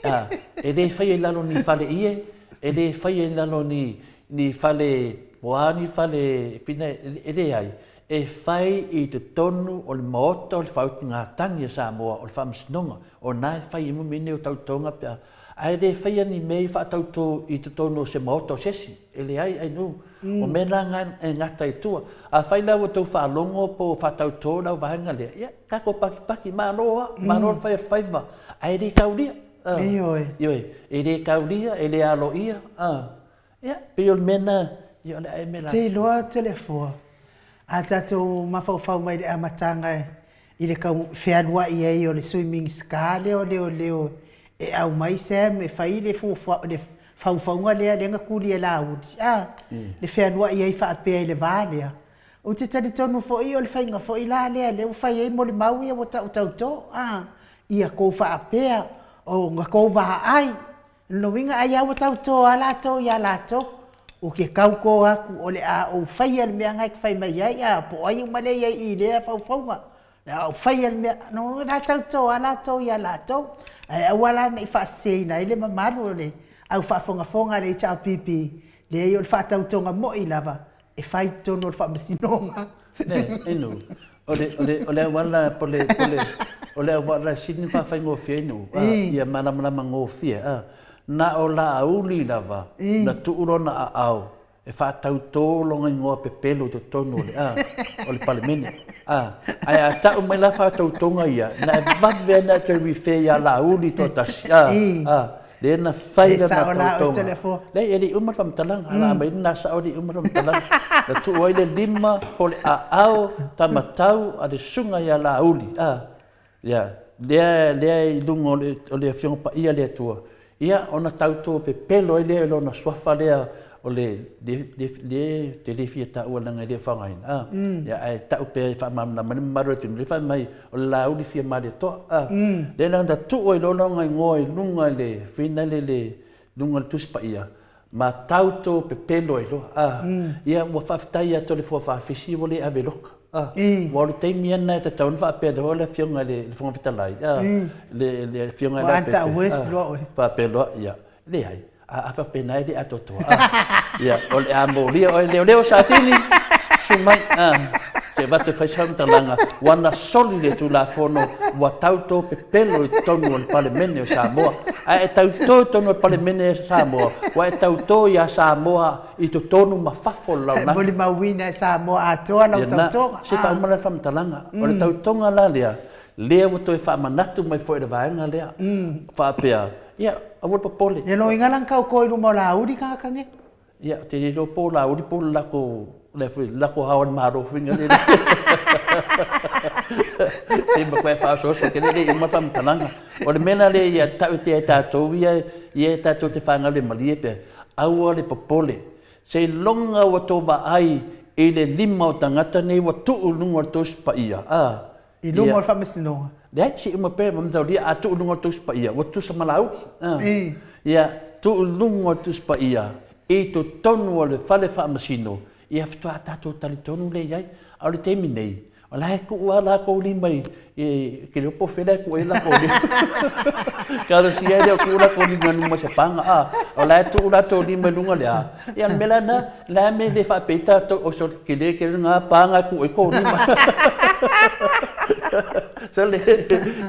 A, e le faia i lalo o ni fale ie, e le faia i lalo o ni, ni fale, po o a ni fale fina, e leai, e fai i totonu o le Maota o le Faautugatagi a Samoa, o le Faamasinoga, o lena e fai ai mea nei o tautoga pe a Ae le faia ni mea i faatauto i totonu o se maota o se isi. E leai, Ainuu. O mea la na e gata i tua. Afai la ua tou faalogo po o faatauto lau vaega lea, ia, tatou pakipaki, malo lava, malo le fai o le faiva, ae le taulia. Ioe. Ioe, e le taulia, e le aloaia. Ia, pei o le mea lena, ia o le ae mea la. Te iloa Toleafoa, a tatou mafaufau mai i le amataga i le tau fealuai ai o le Sui Minisita lea o Leoleo e aumai Sam e fai le fuafua, le faufauga lea lea na tuli e Laauli, a, le fealuai ai faapea i le va lea. Ou te talitonu foi o le faiga foi la lea lea ua fai ai molimau ia ua tau tautō, a, ia tou faapea o na tou vaai. O lona uiga ai lava ua tautō lava latou iā latou, ou te tautō atu o le a ou faia le mea na e te fai mai ai, a po o ai uma lea e i ai i i lea faufauga, o le a ou faia le mea, o lona uiga o la e tautō lava latou iā latou. Ae aua la ne i faaseseina ai le mamalu o le au faafogafoga a le HRPP, leai o le faatautoga moi lava e fai i totonu o le faamasinoga. Ne, inu, o le, o le, o le auala, po le, po le, o le auala e sili ona faafaigofie ai nuu, a, ia malamalama gofie, a, na o Laauli lava na tuu lona aao e faatautō lona igoa pepelo i totonu o le, a, o le Palemene, a, ae a tau mai la faatautoga ia, na e vave lava ona e toe refer ia Laauli toatasi, a, a, Lea na fai lana tautoga. Leai, e le i uma le faamatalaga. A aumai lena sao e le i uma le faamatalaga. Na tuu ai le lima po o le aao tamatau a le susuga ia Laauli, a, ia, lea, lea i luga o le, o le Afioga Paia a le Atua, ia, ona tauto pepelo ai lea i lona suafa lea o le, le, le, le, ou te le fia taua leaga e le o faaaogaina, a, ia, ae tau pea e faamalamalama ai le mamalu o le atunuu, lea fai mai, o le Laauli fia Malietoa, a, lea la na tuu ai loa lona igoa i luga i le fina le le luga o le Tusi Paia, ma tauto pepelo ai loa, a, ia ua faafetai ia Toleafoa Faafisi ua le ave loka, a, aua o le taimi lava lena e tatau ona faapea loa le Afioga i le Fofoga Fetalai, a, le le Afioga ia Leaupepe, a, faapea loa, ia, leai. A faapena e le atoatoa. Ia, o le a molia oe leoleo Satini, susu mai, a, se avatu e fai sau faamatalaga, ua na soli le Tulafono, ua tautō pepelo i totonu o le Palemene o Samoa. Ae e tautō i totonu o le Palemene o Samoa, ua e tautō ia Samoa i totonu ma fafo o le lalolagi. E molimauina e Samoa atoa lau tautoga. Se faauma la le faamatalaga. O le tautoga la lea, lea ua toe faamanatu mai foi i le vaega lea, faapea, Ia, aua le popole. Ia loiga la na tauto i luma o Laauli tagata nei. Ia, ou te le iloa po o Laauli po o le latou, le foi, le latou Ao o le Malo foi na le Se matua faaosooso tele le i uma le faamatalaga. O le mea la lea ia ta'u e tatou ia ia tatou te faagaulemalie pea, aua le popole. Seiloga ua tou vaai i le lima o tagata nei ua tuu i luga o le Tusi Paia, a. I luma o le Faamasinoga. Leai, se i uma pea, mataulia, a tuu i luga o le Tusi Paia, ua tutusa ma Laauli. A. Ia, tuu i luga o le Tusi Paia i totonu o le fale faamasino, ia faatoa tatou talitonu lea i ai. A o le taimi nei, o la e tuu lava latou lima i, i, ke iloa po o fea la e tuu ai latou lima. Talosia e le o tuu latou lima i luma o se paga, a, o la e tuu latou lima i luga o le a. Ia, o le mea la lena, o le a le mea e le faapea ai tatou, oi sole, tele tele lena paga e tuu ai tou lima. Sole,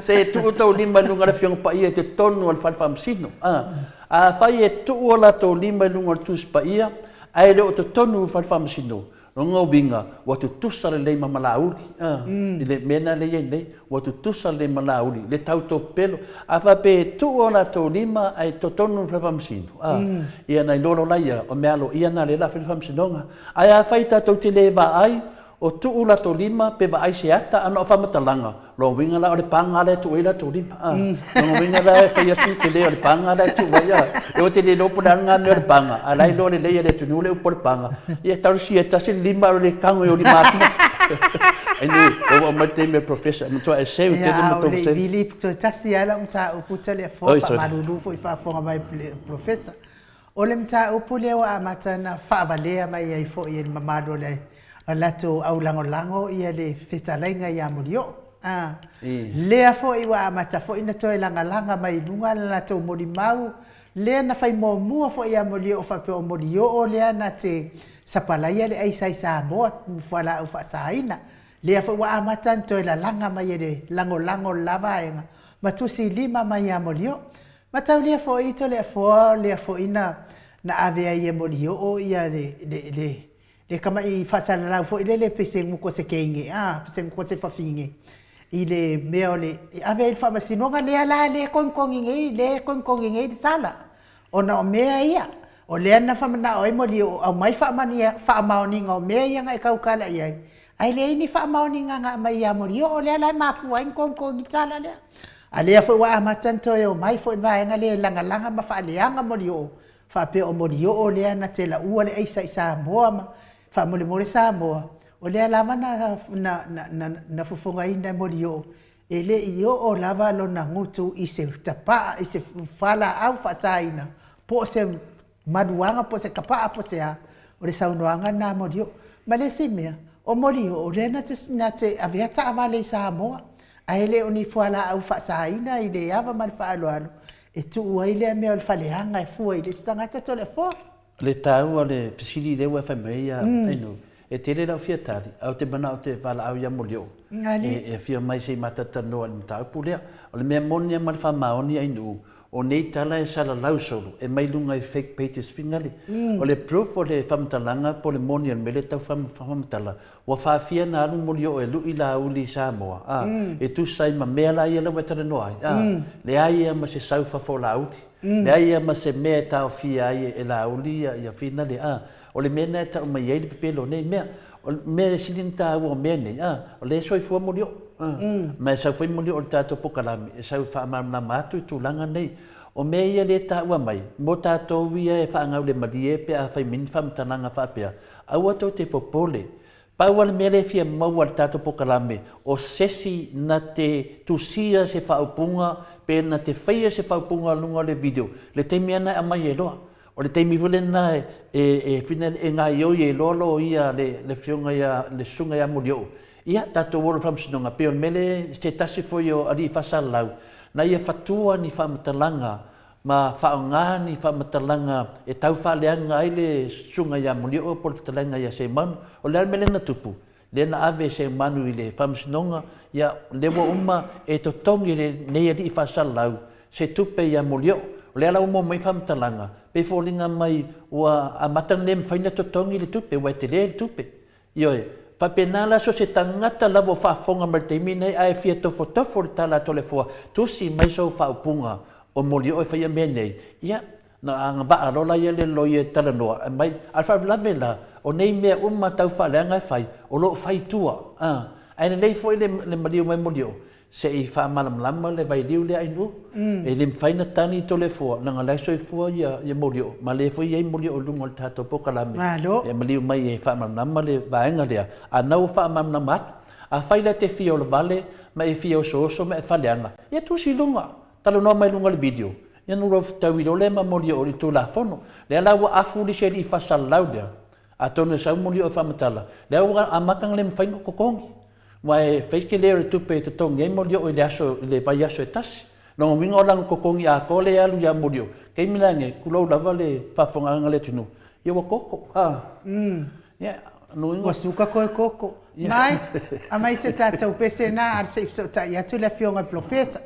se tuu tou lima i luga o le Afioga Paia i totonu o le fale faamasino, a. Afai e tuu o latou lima i luga o le Tusi Paia, ae le o totonu o le fale faamasino, lona uiga ua tutusa lelei ma Malauli, a, i le mea lena lea e i ai nei, ua tutusa lelei ma Malauli, le tautopelo. A faapea e tuu o latou lima ae totonu o le fale faamasino, a, ia ona iloa loa laia, o mea aloaia na lea o le a fai le faamasinoga. Ae afai tatou te le vaai, O tuu latou lima pe vaai se ata ana o faamatalaga, lona uiga la o le paga lea e tuu ai latou lima. A, lona uiga la e fai atu le tele o le paga la e tuu ai. A, e ua te le iloa po o le a lena mea o le paga, a o la e iloa lelei e le atunuu le upu o le paga. Ia talosia e tasi le lima a o le tago e o lima atu. Anyway, ua aumai le taimi a le Professor, e matua e seu tele ma tou vasega. Ia, a o le i vili toe tasi lava lau mataupu Toleafoa, faamalulu foi i faafofoga mai le Professor. O le mataupu lea ua amata ona faavalea mai ai foi e le mamalu o le latou au lagolago le fetalaiga ia Molioo. A lea foi ua amata foi ona toe lagalaga mai i luga le latou molimau lea na fai muamua foi ia Molioo faapea o Molioo lea na te sapalaia le aisa i Samoa ma fualaau faasaina. Lea foi ua amata ona toe lalaga mai e le lagolago o le la vaega ma tusilima mai ia Molioo. Mataulia foi Toleafoa lea foi na na ave ai e Molioo ia le le le le tama'i faasalalau foi lele pe se guko se teine a pe se guko se fafine i le mea o le e ave ai i le faamasinoga lea la lea e togitogi nei lea e togitogi nei le sala ona o mea ia o lea na faamana'o ai Molioo aumai faamaonia faamaoniga o mea ia na e tautala i ai Ae leai ni faamaoniga na aumai ia Molioo lea la e mafua ai ona togitogi le tala lea. A lea foi ua amata ona toe omai foi le vaega lea e lagalaga ma faaleaga Molioo, faapea o Molioo lea na te laua le aisa i Samoa ma faamolemole Samoa, o lea lava na, na, na, na fofogaina e Molioo, e le i oo lava lona gutu i se tapaa, i se fualaau faasaina po o se maluaga po o se tapaa po o se a, o le saunoaga lena a Molioo. Ma le isi mea, o Molioo o lea na te, na te avea taavale i Samoa, ae le o ni fualaau faasaina i le ava ma le faaaloalo e tuu ai lea mea o le faleaga e fua i le isi tagata Toleafoa. O le taua o le fesili lea ua e fai mai ai ia Ainu, e tele lau fia tali, ae ou te manao ou te valaau ia Molioo e afio mai se i matalanoa i le mataupu lea. O le mea moni lava ma le faamaoni Ainu, O nei tala e salalau solo, e mai luga i fake pages finale. O le proof o le faamatalaga po o le moni o le mea lea e tau faamatala, ua faafia na alu Molioo e lu'i Laauli i Samoa, a, e tusa ai ma mea la ia la ua e talanoa ai, a, leai lava ma se sau i fafo o Laauli, leai lava ma se mea e taofia ai e Laauli ia finale, a. O le mea lena e tau mai ai le pepelo o nei mea. O le mea e sili ona taua o mea nei, a, o lea e soifua Molioo, a, ma e sau foi Molioo i le tatou pokalame, e sau e faamalamalama atu i tulaga nei. O mea ia lea e taua mai, mo tatou ia e faagaulemalie pe a fai mai ni faamatalaga faapea, aua tou te popole. Pau lava le mea lea e fia maua i le tatou pokalame, o sesi na te tusia se faaupuga pe na te faia se faaupuga i luga o le video, le taimi lava lena e aumai ai loa. O le taimi foi lena e gaoioi ai loa loia le afioga ia, le susuga ia Molioo, ia tatou o i le faamasinoga, pei o le mea lea se tasi foi o alii faasalalau, na ia fatua ni faamatalaga ma faaaoga ni faamatalaga e tau faaleaga ai le susuga ia Molioo po o le fetalaiga ia Seumanu. O le a le mea lea na tupu? Lea na ave Seumanu i le faamasinoga, ia, lea ua uma e totogi e lenei alii faasalalau se tupe ia Molioo. O lea la ua maua mai faamatalaga, pei foliga mai ua amata ona le mafai ona totogi le tupe, aua e tele le tupe. Ioe, faapena la so o se tagata lava o faafofoga mai i le taimi lenei ae fia tofotofo i le tala a Toleafoa, tusi mai sou faaupuga o Molioo e faia mea nei, ia, Na agavaa loa la ia le loia e talanoa, aumai, a o le faalavelave la, o nei mea uma tau faaleaga e fai, o lo o fai i tua, a. Ae lelei foi le maliu mai Molioo, se i faamalamalama le vailiu lea Ainuu. E le mafai ona tagi Toleafoa, leaga o la e soifua ia Molioo, ma o lea foi e i ai Molioo i luga o le tatou polokalame. Malo. E maliu mai e faamalamalama le vaega lea, a o lena ua faamalamalama atu. Afai la e te fia olavale ma e fia osooso ma e faaleaga, ia tusi i luga, talanoa mai i luga o le video, ia ona oulua fetaui loa lea ma Molioo i le Tulafono. Lea la ua afu le isi alii faasalalau lea, atonu e sau Molioo e faamatala, lea ua amata ona le mafai ona totogi, aua e fai le tele o le tupe e totogi ai Molioo i le aso, i le vaiaso e tasi. Lona uiga o lana totogi atoa lea e alu ia Molioo, o le taimi la lenei, tulou lava le faafofogaaga a le atunuu, ia ua toto. Ia, lona uiga. Ua suka toe toto. Mai, aumai se tatou pese lena se i fesootai atu le Afioga i le Polofesa.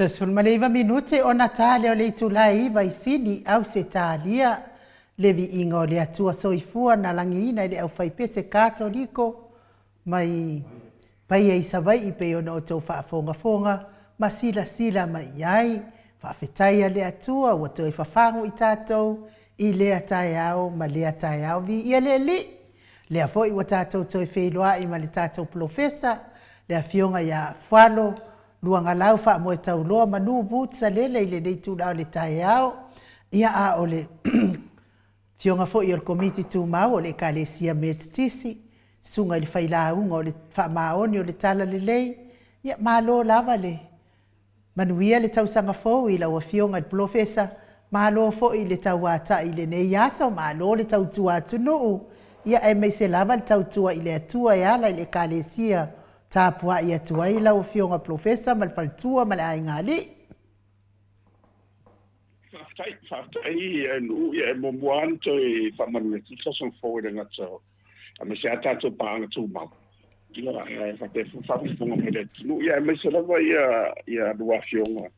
19 minute ona ta lea o le itula e 9 i Sini, Ausetalia. le viiga o le Atua Soifua na lagiina i le aufaipese Katoliko mai Paia i Savai'i pei ona outou faafogafoga ma silasila mai i ai. Faafetai a le Atua ua toe fafagu i tatou i lea taeao ma lea taeao. Viia le Alii! Lea foi ua tatou toe feiloai ma le tatou Polofesa, le Afioga ia Fualo Luagalau Faamoetauloa Manu Boots Salele i lenei itula o le taeao. Ia a o le Afioga foi o le Komiti Tumau o le Ekalesia Metotisi, Susuga i le Failauga o le Faamaoni o le Talalelei, ia malo lava le manuia le tausaga fou i lau Afioga i le Polofesa, malo foi le tauatai i lenei aso, malo le tautua atunuu, ia aemaise lava le tautua i le Atua e ala i le Ekalesia tapuai atu ai lau Afioga Polofesa ma le faletua ma le aigaalii. Faafetai, faafetai e Nuu, ia e muamua lava ona toe faamanuia atu le tausaga fou e le gata aemaise lava tatou paaga tumau, ia ae faapea foi faafogafoga mai le atunuu, ia aemaise lava ia ia lua afioga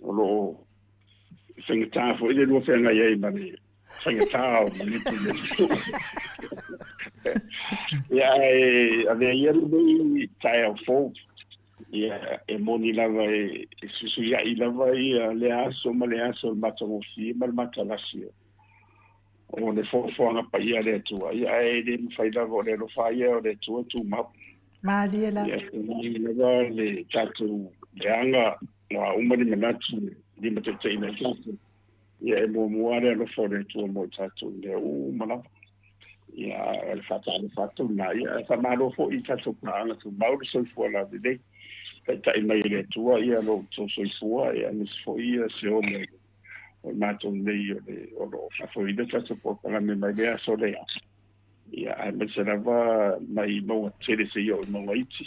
o lo o faigata foi le lua feagai ai ma le faigata o manatu i le atunuu. Ia ae avea ia lenei taeao fou Ia, e moni lava e fesuiai lava ia lea aso ma lea aso le matagofie ma le matalasi o le foafoaga paia a le Atua. Ia, ae le mafai lava o le alofa ia o le Atua e tumau. Malie lava. Ia, e malie lava le tatou leaga, o a uma ni manatu e limataitaiina ai tatou. Ia, e muamua le alofa o le Atua mo i tatou i mea uma lava. Ia, o le faatalofa atu lena. Ia, ae faamalo foi i tatou paaga tumau le soifua laulelei. Taitai mai e le Atua ia lo outou soifua, ia aemaise foi ia se ola o i matou nei o le o lo o faafoeina tatou polokalame mai lea aso lea aso. Ia, aemaise lava mai mauga tele seia oo i mauga iti.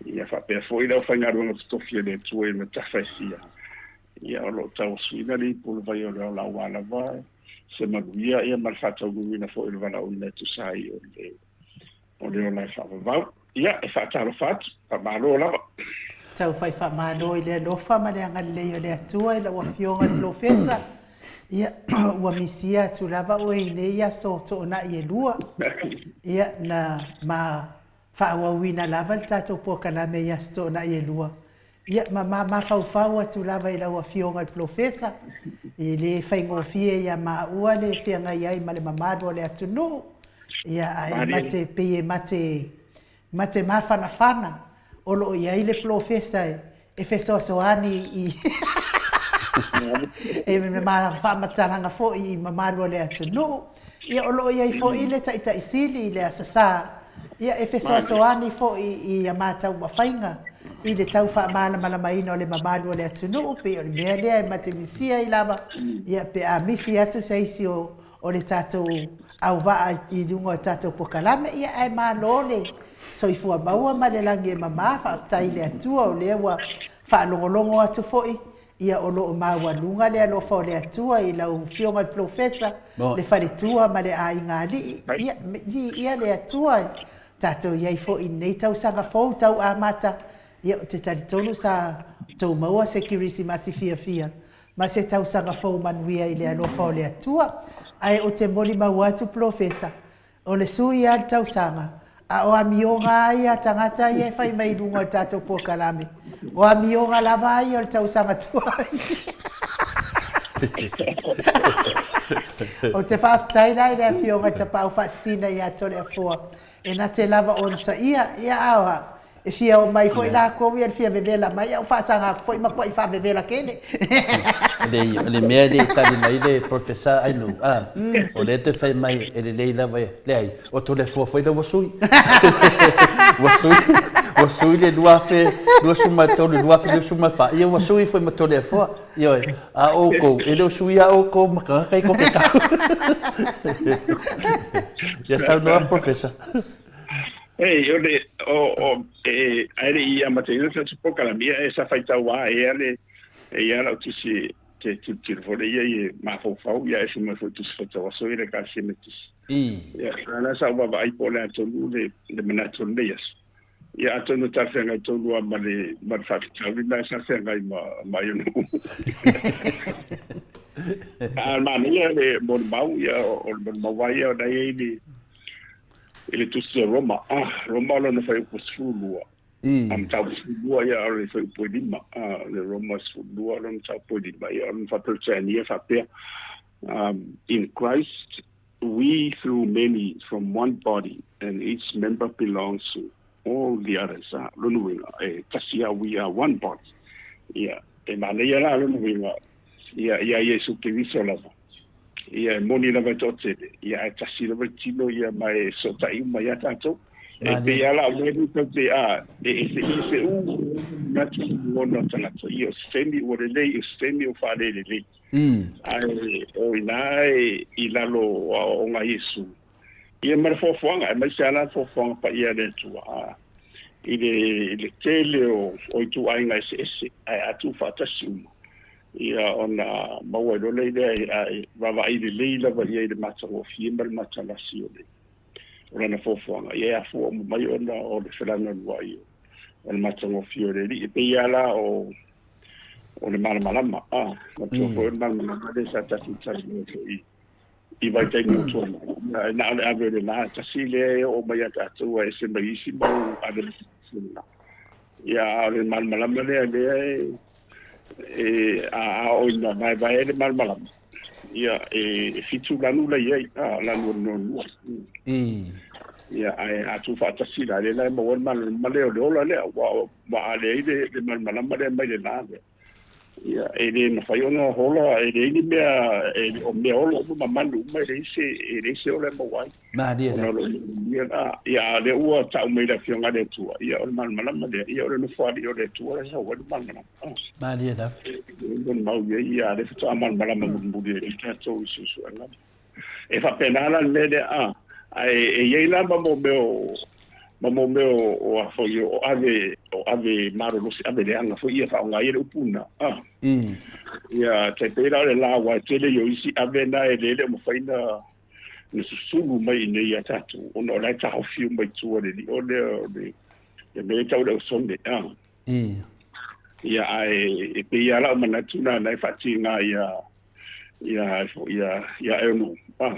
Ia faapea foi le aufaigaluega totofi a le Atua i ona tafa e fia. Ia, o lo o tauasuina le ipu o le vai o le ola aua lava se manuia ia ma le faataunuuina foi o le valaauina e tusa ai o le o le ola e faavavau. Ia, e faatalofa atu, faamalo lava. Tau fai faamalo i le alofa ma le agalelei o le Atua i lau Afioga i le Polofesa. Ia, ua misia atu lava oe i nei aso toonai e lua. Ia, na ma faaauauina lava le tatou polokalame i aso toonai e lua. Ia, ma ma mafaufau atu lava i lau Afioga i le Polofesa, e le faigofie ia maua le feagai ai ma le mamalu o le atunuu. Ia, ae mate, pei e mate, mate mafanafana o lo o i ai le polofesa e fesoasoani i e ma faamatalaga foi i mamalu o le atunuu. Ia, o lo o i ai foi le Taitai Sili i le Aso Sa, ia, e fesoasoani foi i a matou mafaiga i le tau faamalamalamaina o le mamalu o le atunuu, pei o le mea lea e mate misia ai lava, ia, pe a misi atu se isi o o le tatou auvaa i luga o tatou polokalame, ia ae malo le soifua maua ma le lagi e mama, faafetai i le Atua o lea ua faalogologo atu foi, ia o lo o maualuga le alofa o le Atua i lau Afioga i le Polofesa, le faletua ma le aiga alii, ia viia le Atua tatou i ai foi i lenei tausaga fou tau amata, ia ou te talitonu sa outou maua se Kerisimasi fiafia ma se tausaga fou manuia i le alofa o le Atua. Ae ou te molimau atu Polofesa, o le sui a le tausaga, a o amioga a ia a tagata ia e fai mai i luga o le tatou polokalame, o amioga lava a ia o le tausaga tuai. Ou te faafetai la i le Afioga i Tapaau Faasisina ia Toleafoa E na te lava onosaia, ia a e fia omai foi lakou ia le fia vevela mai, a ua faasaga atu foi matuai faavevela tele. O le mea e le i tali mai le Professor Ainuu, a, o lea e toe fai mai e lelei lava e, leai, o Toleafoa foi la ua sui. Ua sui, ua sui le 2023 i le 2024, ia ua sui foi ma Toleafoa. Ioe, a outou, e le o suia outou ma tagata i ko te tau. Ia saunoa, Professor. Ei, o le, o, o, e, ae le i amataina le tatou polokalame, ia, e sa faitau lava ea le, e i ai lau tusi, te tilotilo foi lea i e mafaufau, ia e fai mai foi tusi faitau aso ia le Ekalesia Metotisi. Ia, a la sa ou vaavaai po o le a tonu le, le manatu o lenei aso. Ia atonu e talafeagai tonu lava ma le, ma le faafitauli lena sa feagai ma, ma Ionu'u. A manaia le molimau, ia, o le molimau lava ia o lena e i ai i le, i le Tusi a Roma. Ah, Roma lona fuaiupu 12. A mataupu 12, ia, o le fuaiupu e 5. Ah, le Roma 12 lona mataupu e 5, ia, o lona faa-Peretania faapea, um, In Christ we through many from one body and each member belongs to all the others. Ah, lona uiga, e tasi lava, we are one body. Ia, e manaia la lona uiga, ia, ia Iesu Keriso lava. Ia, e moni lava e toatele, ia, ae tasi lava le tino, ia, ma e sootai uma ia tatou. E pei lava la o mea nei tatou te, a, e eseese uma manatu ma lagona o tagata. Ia, o se taimi ua lelei, o se taimi ua faalelelei. Ae o ina i lalo o aoaoga a Iesu, ia ma le foafoaga, aemaise lava la le foafoaga paia a le Atua, i le, i le tele o, o ituaiga eseese, ae a tuufaatasi uma, ia ona maua ai loa lea lea, ae vaavaai lelei lava i ai i le matagofie ma le matalasi o le, o lana foafoaga, ia e afua uma mai ona o le felagaluai o le matagofie o le Alii. E pei lava la o, o le malamalama, a, matua foi o le malamalama lea sa tatou talanoa foi i vaitaimi ua tuanai. E na o le ave o le la tasi lea e oo mai ia tatou a ese mai isi mau ave lea. Ia, a o le malamalama lea lea e, e a oo ina vaevae le malamalama, ia, e fitu lanu la i ai, a, lanu o le noanua. Ia, ae a tuufaatasi la, lea la e maua ai le malamalama lea o le ola lea, ua, ua ale ai le, le malamalama lea mai le la lea. Ia, e le mafai ona hola, e leai ni mea, e, o mea ola uma ma manu uma, e leai se, e leai se ola e maua ai. Malie Ona o lo o ia la, ia, a o lea ua tau mai le Afioga a le Atua, ia, o le malamalama lea, ia, o le Nofoalii o le Atua la e sau ai le malamalama. Ah. Malie lava. E mau i ai, ia, lea faatoa malamalama mulimuli ai tatou i suesuega. E faapena la le mea lea, a, ae e i ai la ma mo mea o, ma mo mea o, o a foi, o ave, o ave malolosi, ave leaga foi ia faaaoga ai le upu lena, a. Ia, tai pei la o le la, aua e tele i o isi ave na e le le o mafai na, na susulu mai i inei ia tatou, ona o la e taofi uma i tua i le lio lea o le, le mea e tau o le osone, a. Ia, ae e pei lava lau manatu na, na e faatiga ia, ia, ia, ia e ah.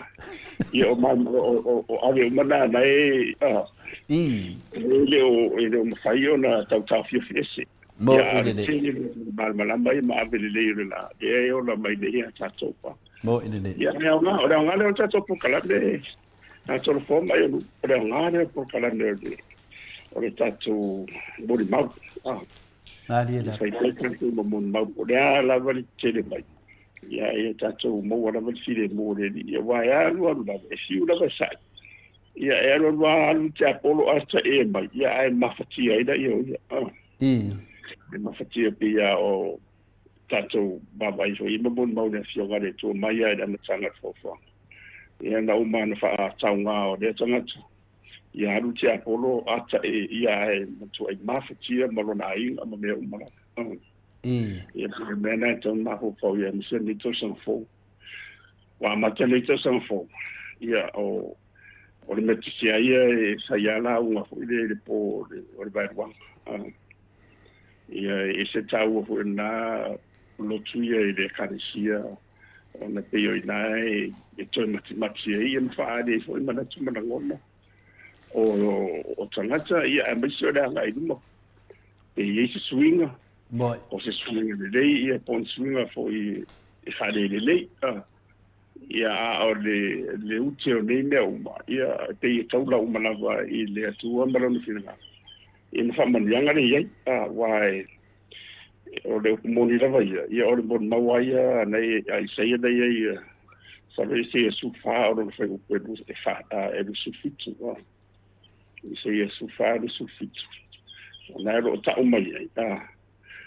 Ia o, o, o, o ave uma na, na e, ah. E le o, e le o mafai ona tautaofiofi ese. Mo Ia, i le lelei. tele le malamalama ia ma ave lelei o le la. Lea e ola mai nei ia tatou pa. Mo i le lelei. Ia, le aoga, o le aoga lea o le tatou polokalame, tatou lofoa mai o le aoga lea o le polokalame o le, o le tatou molimau. Ah. Malie lava. Fai fai tatou ma molimau, po o le a lava le tele mai. Ia, ia tatou maua lava le filemu o le Alii. Ia, aua e alu alu lava, e fiu lava e sa'i. Ia, e alu alu lava alu tiapolo a taʻe mai, ia, ae mafatia ai laia o ia. Ah. E mafatia pei lava o tatou vaavaai foi i ma molimau i le Afioga a le Atua mai lava i le amataga o le foafoaga. Ia, na uma ona faatauga o lea tagata, ia alu tiapolo a taʻe ia ae matuai mafatia ma lona aiga ma mea uma lava. Ia, pei o le mea lena e tatau ona mafaufau i ai aemaise lenei tausaga fou. Ua amata lenei tausaga fou, ia, o, o le mea tasi lava ia e fai lava lauga foi lea i le po o le, o le vaeluaga. Ah. Ia, e ese taua foi o lena lotu ia i le Ekalesia, ona pei o i ina e, e toe matimati ai ia ma faaali ai foi manatu ma lagona o, o tagata, ia, aemaise o le agai i luma. Pe i ai se suiga, o se suiga lelei, ia, po o ni suiga foi e faalelelei. Ah. Ia, a o le, le ute o nei mea uma, ia, e pei e taula uma lava i le Atua ma Lona finagalo, ia ma faamanuiaga lea e i ai, a, aua e, o le upu moni lava ia, ia o le molimau lava ia a e, a Isaia na i ai, ia, masalo Isaia 14 o lona fuaiupu e, e, fa, a, e 27, a, Isaia 14, 27, o lena e o lo o tau mai ai, a,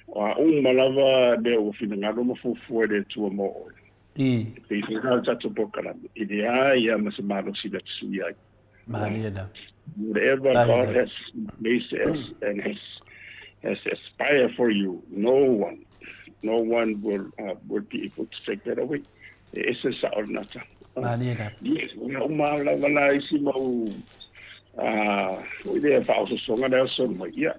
o a uma lava mea ua finagalo ma fuafua e le Atua mo oe, E pei foi la o le tatou polokalame, e leai lava ma se malosi na te suia ai. Malie lava. Whatever God has placed us and has, has aspired for you, no one, no one will, will be able to take that away. E ese sa o lena tala. Malie lava. Yes, ia uma lava la isi mau foi lea faaososoga lea solo mai. Ia,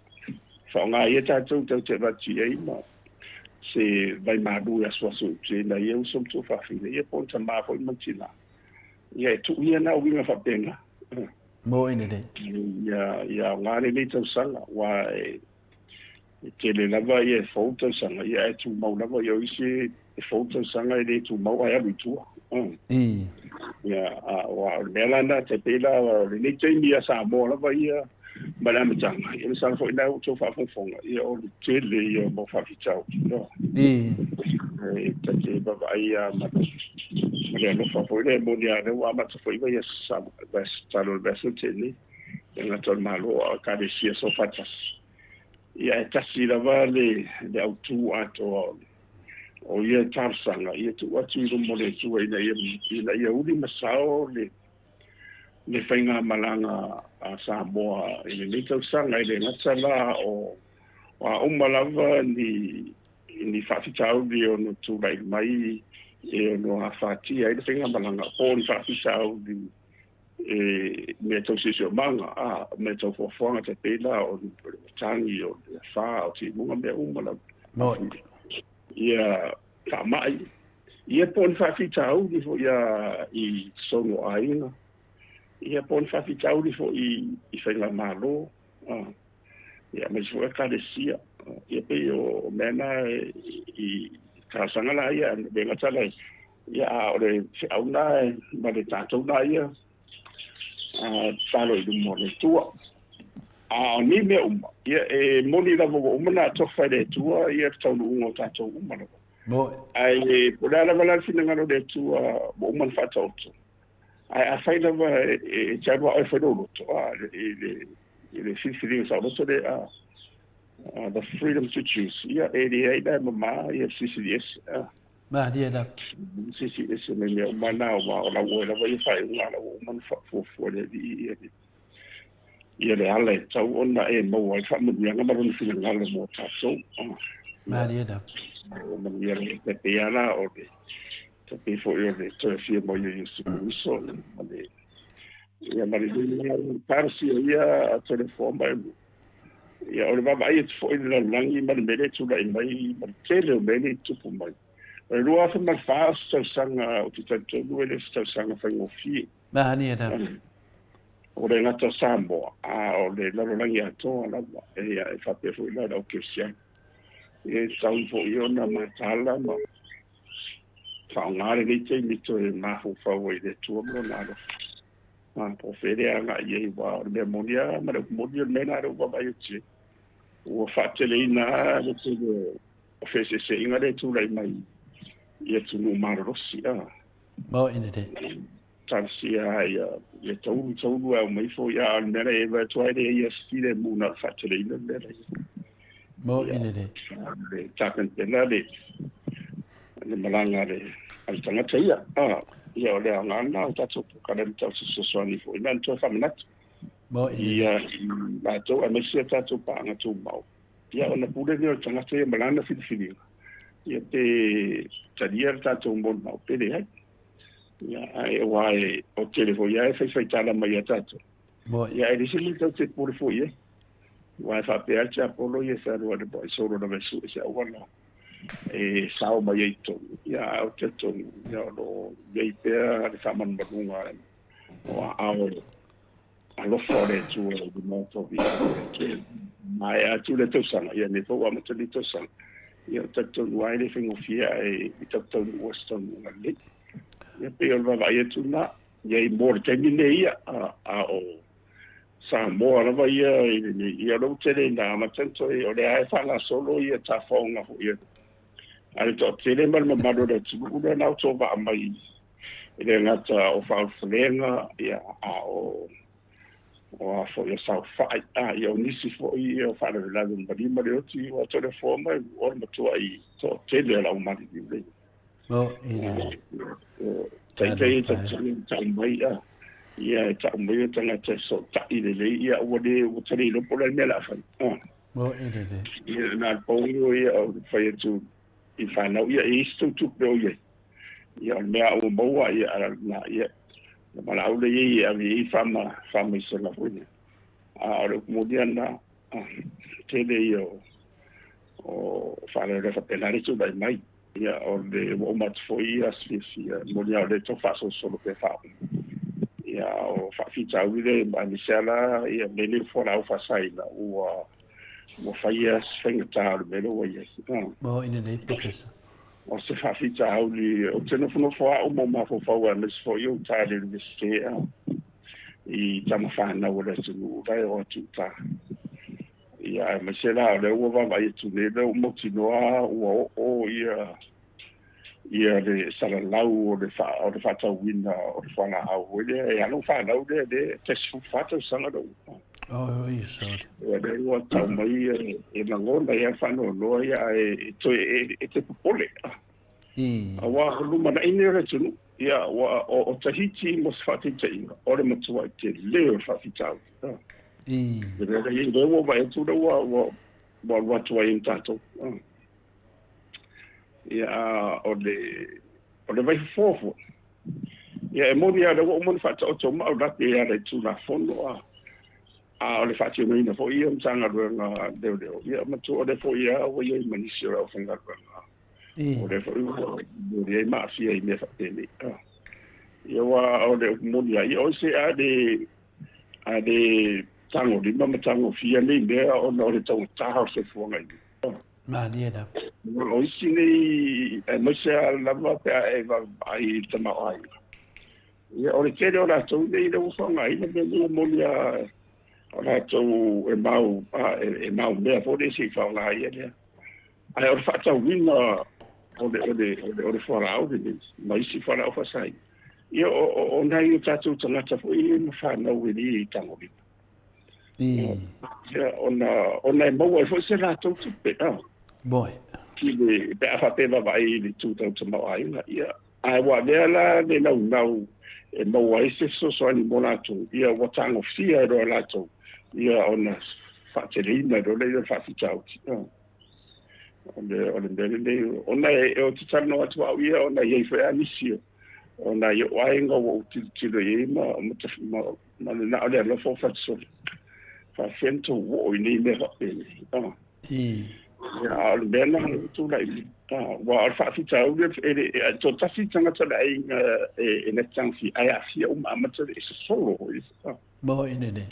faaaoga ia tatou tau te avatu i ai ma. Se vaimalu e asuasu i uta i nai ia uso ma tuafafine, ia po o ni tamā foi ma ni tinā. Ia e tuu ia na uiga faapena. Moe lelei. Ia, ia aoga lenei tausaga, aua e, e tele lava ia e fou tausaga, ia ae tumau lava ia o isi e fou tausaga e le tumau ae alu i tua. I. Ia, a, aua o le mea la lena, tai pei la o lenei taimi ia Samoa lava ia mai le amataga, ia masalo foi la ua outou faafogafoga, ia o le tele ia o mau faafitauli. I. E ta te vaavaai lava ma ma le alofa foi lea, e moni lava o lea ua amata foi vaiaso talu o le vaiaso na tea nei, e le gata o le Malo a o Ekalesia soofaatasi. Ia ae tasi lava le le autū atoa o le o ia talosaga ia tuu atu i luma o le Atua ina ia ina ia uli ma sao le le faigamalaga a Samoa i lenei tausaga. E le gata la o o a uma lava ni ni faafitauli e ono tulai mai e ono afatia ai le faigamalaga, po o ni faafitauli e mea tau siosiomaga, a mea tau foafoaga tai pei la o le matagi, o le afa, o timuga, mea uma lava. Moni. Ia faamai, ia po o ni faafitauli foi a i totonu o aiga, ia po o ni faafitauli foi i faigamalo, a, ia aemaise foi Ekalesia. Ia pei o mea na i talosaga la ia, le gata la ia, a o le feau na ma le tatou na ia tatalo i luma o le Atua. A o nei mea uma, ia e moni lava ua uma ona atofa e le Atua ia le taunuuga o tatou uma lava. Moni. Ae po o le a lava la le finagalo o le Atua ua uma ona faataoto, ae afai lava e te alu lava oe e fai lou loto, a, i le i le filifiliga saoloto lea, a, the freedom to choose, ia e leai la e mama ia le silisili ese, a. Malie lava. Silisili ese mai mea uma na, aua o lau oe lava ia faaiuga a la ua uma ona faafuafua e le Alii ia le ia le ala e tatau ona e maua ai le faamanuiaga ma lona finagalo mo tatou. Malie lava. Ua manuia lava. E pei lava la o le e pei foi o le toe afio mai o Iesu Keriso ma le ia ma le talosia ia Toleafoa ma ia o le vaavaai atu foi i le lalolagi ma le mea lea e tulai mai ma le tele o mea lea e tupu mai. O le 2004 o se tausaga ou te talitonu e le o se tausaga faigofie. Malie lava. O le gata o Samoa, a o le lalolagi atoa lava, ia e faapea foi la i le au kerisiano. Ia e tatau foi ona mataala ma faaaoga lenei taimi toe mafaufau ai i le Atua ma Lona alofa. A po o fea le agai i ai, aua o le mea moni lava ma le upu moni, o le mea lena lea ua vaavaai atu i ai. Ua faateleina lava le tele o feeseeseaiga lea e tulai mai i atunuu malolosi. A. Moni lelei. Talosia ia, ia taulu taulu e aumai foi, a o le mea la e vaai atu ai le ia se filemu na o le faateleina le mea la ia. Moni lelei. Le tapenapena le le malaga a le a le tagata ia. A, ia o le aoga lena o tatou polokalame tau fesoasoani foi na ona toe faamanatu. Moni lelei. Ia i latou aemaise a tatou paaga tumau. Ia ona pule lea o le tagata ia ma lana filifiliga. Ia pe talia le tatou molimau pe leai. Ia, ae aua e, o tele foi lava e faifaitala mai ia tatou. Moni. Ia, ae leai se mea tatou te popole foi i ai. Aua e faapea lava le tiapolo ia e fealuai e solo lava e sue se auala e sao mai ai i totonu. Ia, ae ou te talitonu, ia, o lo o i ai pea le faamalumaluga o aao alofa o le Atua i luma o tou viiga. Maea atu le tausaga, ia nei foi ua amata lenei tausaga. Ia, ou te talitonu lava e le faigofie ae i tautaunuua se taunuuga lelei. Ia, pei o le vaavaai atu lena, ia i mo le taimi lenei ia, a o Samoa lava ia i lenei, ia o lea ua tele ina amata ona toe, o lea lava e faagasolo ia tafaoga foi a le toatele ma le mamalu o le atunuu lea na outou vaa mai e le gata o faaulufalega, ia, a o o a foi o saofai, a ia o nisi foi ia o faalavelave o le maliu ma le oti, ua toleafoa mai o le matuai toatele o le au maliliu nei. O, i lelei. Taitai e tau mai, a ia e tau mai o tagata e fesootai lelei, ia ua le ua ta le iloa po o le a le mea o le a fai. O, i lelei. Ia na o le pau ia o le fai atu i fanau, ia e i ai se tou tupe o i ai. Ia o le mea ua maua, ia na ia na valaau lea i ai e ave i ai faamaisega foi lea. A o le upu moni lava lena, tele ia o O faalavelave faapena le tulai mai. Ia, o le ua uma atu foi ia aso fiafia, e moni lava o lea e tau faasolosolo pea faauma. Ia, o faafitauli lea aemaise lava la ia mea nei o fualaau faasaina ua ua faia si faigata o le mea lea ua i ai. Mo i lenei Professor. O se faafitauli, ou te nofonofo au ma ou mafaufau aemaise foi o uta i le Iunivesite i tama fanau a le atunuu la e o atu i uta. Ia, aemaise la o lea ua vaavaai atu nei, lea ua mautinoa ua oo ia ia le salalau o le o le faatauina o le fualaau foi lea e alo fanau lea le tai 14 tausaga lou. Oh, sorry. Ia lea ua tau mai e lagona ia faanoanoa ia ae toe e te popole. Aua o lumanai nei o le atunuu. Ia ua o Tahiti mo se faataitaiga o le matuai tele o le faafitauli. Lea ua vaai atu lea ua ua ua alu atu ai ma tatou. Ia o le o le vaifofo foi. Ia e moni lava lea ua uma ona faataoto uma aulape e ala i Tulafono a a o le faatinoina foi ia o Matagaluega Leoleo, ia matua o lea foi lava ua i ai ma nisi o le aufaigaluega. O lea foi ua moni ai ma aafia i mea faapenei. Ia aua o le upu moni lava, ia o se a le a le tagolima ma tagofia nei mea ona o le taugata o le soifuaga i nei. Malie lava. O isi nei, aemaise lava pe a e vaavaai i le tamaoaiga. Ia, o le tele o latou nei lea ua faaaogaina mea nei, e moni lava o latou e mau, e mau mea foi lea se i faaaoga ia lea. Ae o le faatauina o le, o le, o le, o le fualaau lenei ma isi fualaau faasaina, ia o, o, o nai o tatou tagata foi ma fanau e le tagolima. Ia, ona, ona e maua ai foi se latou tupe, a. Boy. Ki le, pe a faapea e vaavaai i le itu tau tamaoaiga, ia, ae ua avea la le naunau e maua ai se fesoasoani mo latou, ia ua tagofia ai loa e latou, ia ona faateleina loa lea o le faafitauli. O le, o le mea lenei, ona e, ou te talanoa atu au ia, ona e i ai foi lava nisi o, o nai ou aiga ua ou tilotilo i ai ma, ma, ma, ma le na o le alofa o fatisoli. Faafefea ona tou oo i nei mea faapenei. Ah. Ia, a o le mea lena ua tulai mai. Ah, aua o le faafitauli e le, e toatasi le tagata o le aiga e, e na te tagofia, ae aafia uma amata e sosolo. Ah. Mo i nei.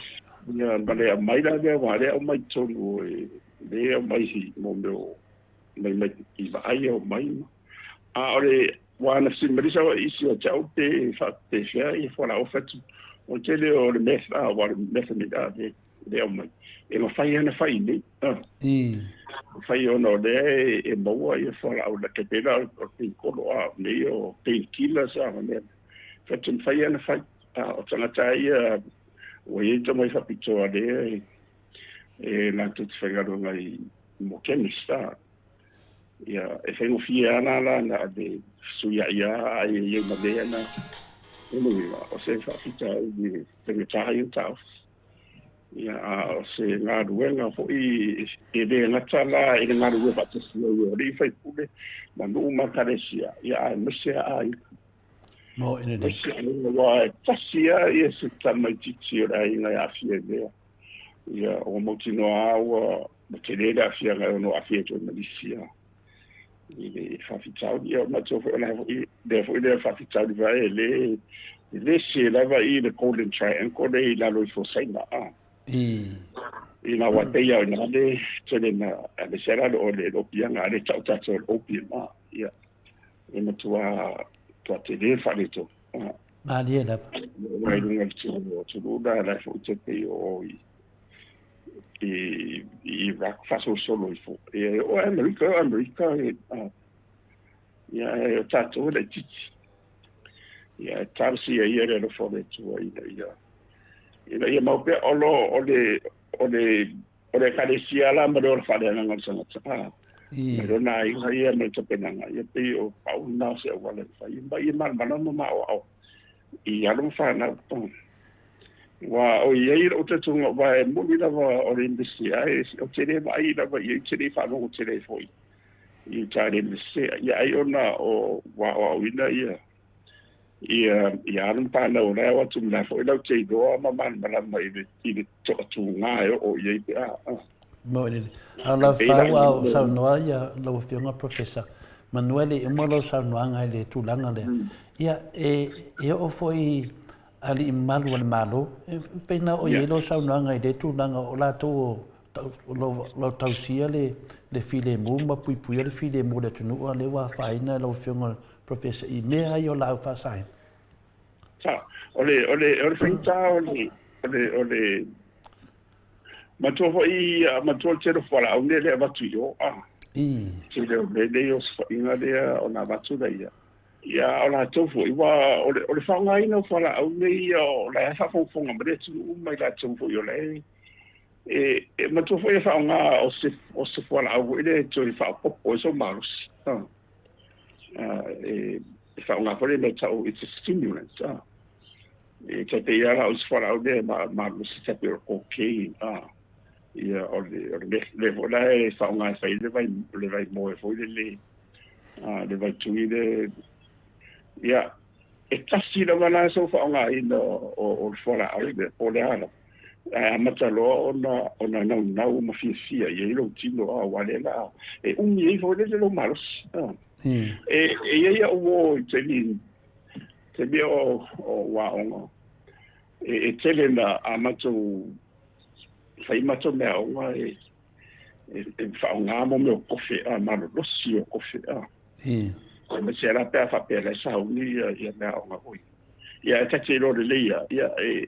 Ia, ma le aumai la lea, aua lea aumai i totonu e, lea aumai i mo mea o, mai mai i vaai o mai. A o le, ua na fesili mai isi ia te au pe faapefea ia fualaau fatu. O le tele o le meth, a, ua le methamine, a, le, le aumai. E mafai ona fai nei. A. Mafai ona o lea e, e maua ia fualaau la te pela o le painkolo, a, nei o painkillers, a, ma mea. Fatu mafai ona fai. A, o tagata ia, ua i ai tomai faapitoa lea e, e latou te faigaluega i mo chemist, a. Ia, e faigofie lava la la na le fesuiai lava ai e i ai ma mea na. O lona uiga, o se faafitauli e faigata ai ona taofi. Ia, a o se galuega foi e le gata la i le galulue faatasi ai o alii faipule ma nuu ma ekalesia, ia aemaise lava aiga. Mo ina nei. Aemaise aiga, aua e tasi lava ia se tamaitiiti o le aiga e aafia i mea. Ia, ua mautinoa lava ua ua tele le aafiaga e ono aafia atu ai ma nisi i le faafitauli. Ia, manatua foi o la foi lea foi lea faafitauli vae e le e le se lava i le Golden Triangle le i lalo ifo o Saina a. I nā wā pei au nā le tele na aemaise la o le opiaga a le tau tatou o le opium a. Ia, e matua tua tele le faaletonu. Malie lava. Mai luga le tulu o tulu la la foi te pei o i i i Iraq faasolosolo ifo. Ia o Amerika, o Amerika e ia e o tatou e laitiiti. Ia e talosia ia le alofa o le Atua ina ia ina ia mau pea o lo o le o le o le ekalesia la ma le ola faaleagaga o le tagata. A, mai lona aiga ia ma le tapenaga, ia pei o pau lena o se auala e mafai ma ia malamalama ma aoao i alo ma fanau. Aua o i ai lou talitonuga, aua e moni lava o le University, ae ou te le vaai lava i ai, ou te le faalogo tele ai foi i uta i le University, ia ai ona o ua aoaoina ia ia ia alo ma fanau o la e o atu ma la foi latou te iloa ma malamalama i le i le toatuga e oo i ai pe a. Mo le a la fau a o saunoa ia lau Afioga Professor manu e le i uma lau saunoaga i le tulaga lea. Ia e e oo foi i alii mamalu o le Malo, e pei na oo i ai lau saunoaga i lea tulaga o latou o lo o tausia le le filemu ma puipuia le filemu o le atunuu a o lea ua afaina e lau Afioga Professor i mea ia o laau faasaina. Sa, o le o le o le faigata o le o le o le Matua foi, matua le tele o fualaau nei lea e avatu i o, a. I. Tele o mea nei osofaiga lea ona avatu laia. Ia, a o latou foi, aua o le, o le faaaogaina o fualaau nei, o la e faafogafoga mai le atunuu ma i latou foi o la e, e, e matua foi e faaaoga o se, o se fualaau foi lea e toe faaopoopo ai sou malosi. A. E, e faaaoga foi le mea e tau, it's a stimulant. A. E tai pei lava la o isi fualaau lea e malolosi tai pei o le cocaine, a, ia, o le, o le mea lea foi la e faaaoga e fai ai le vai, le vaimoe foi lele, a, le vaitui le, ia, e tasi lava la sou faaaogaina o le fualaau lea, po o le a lava, ae amata loa ona, ona naunau ma fiafia i ai lou tino, a, aua lea la e umi ai foi lele lou malosi, a. E, e i ai au uō i taimi Te mea o o aoga, e tele na a matou fai matou meaaoga e e faaaoga mo mea o kofe a malolosi o kofe a. Aemaise la pe a faapea la e sauni ia ia meaaoga foi. Ia e ta te iloa lelei lava ia e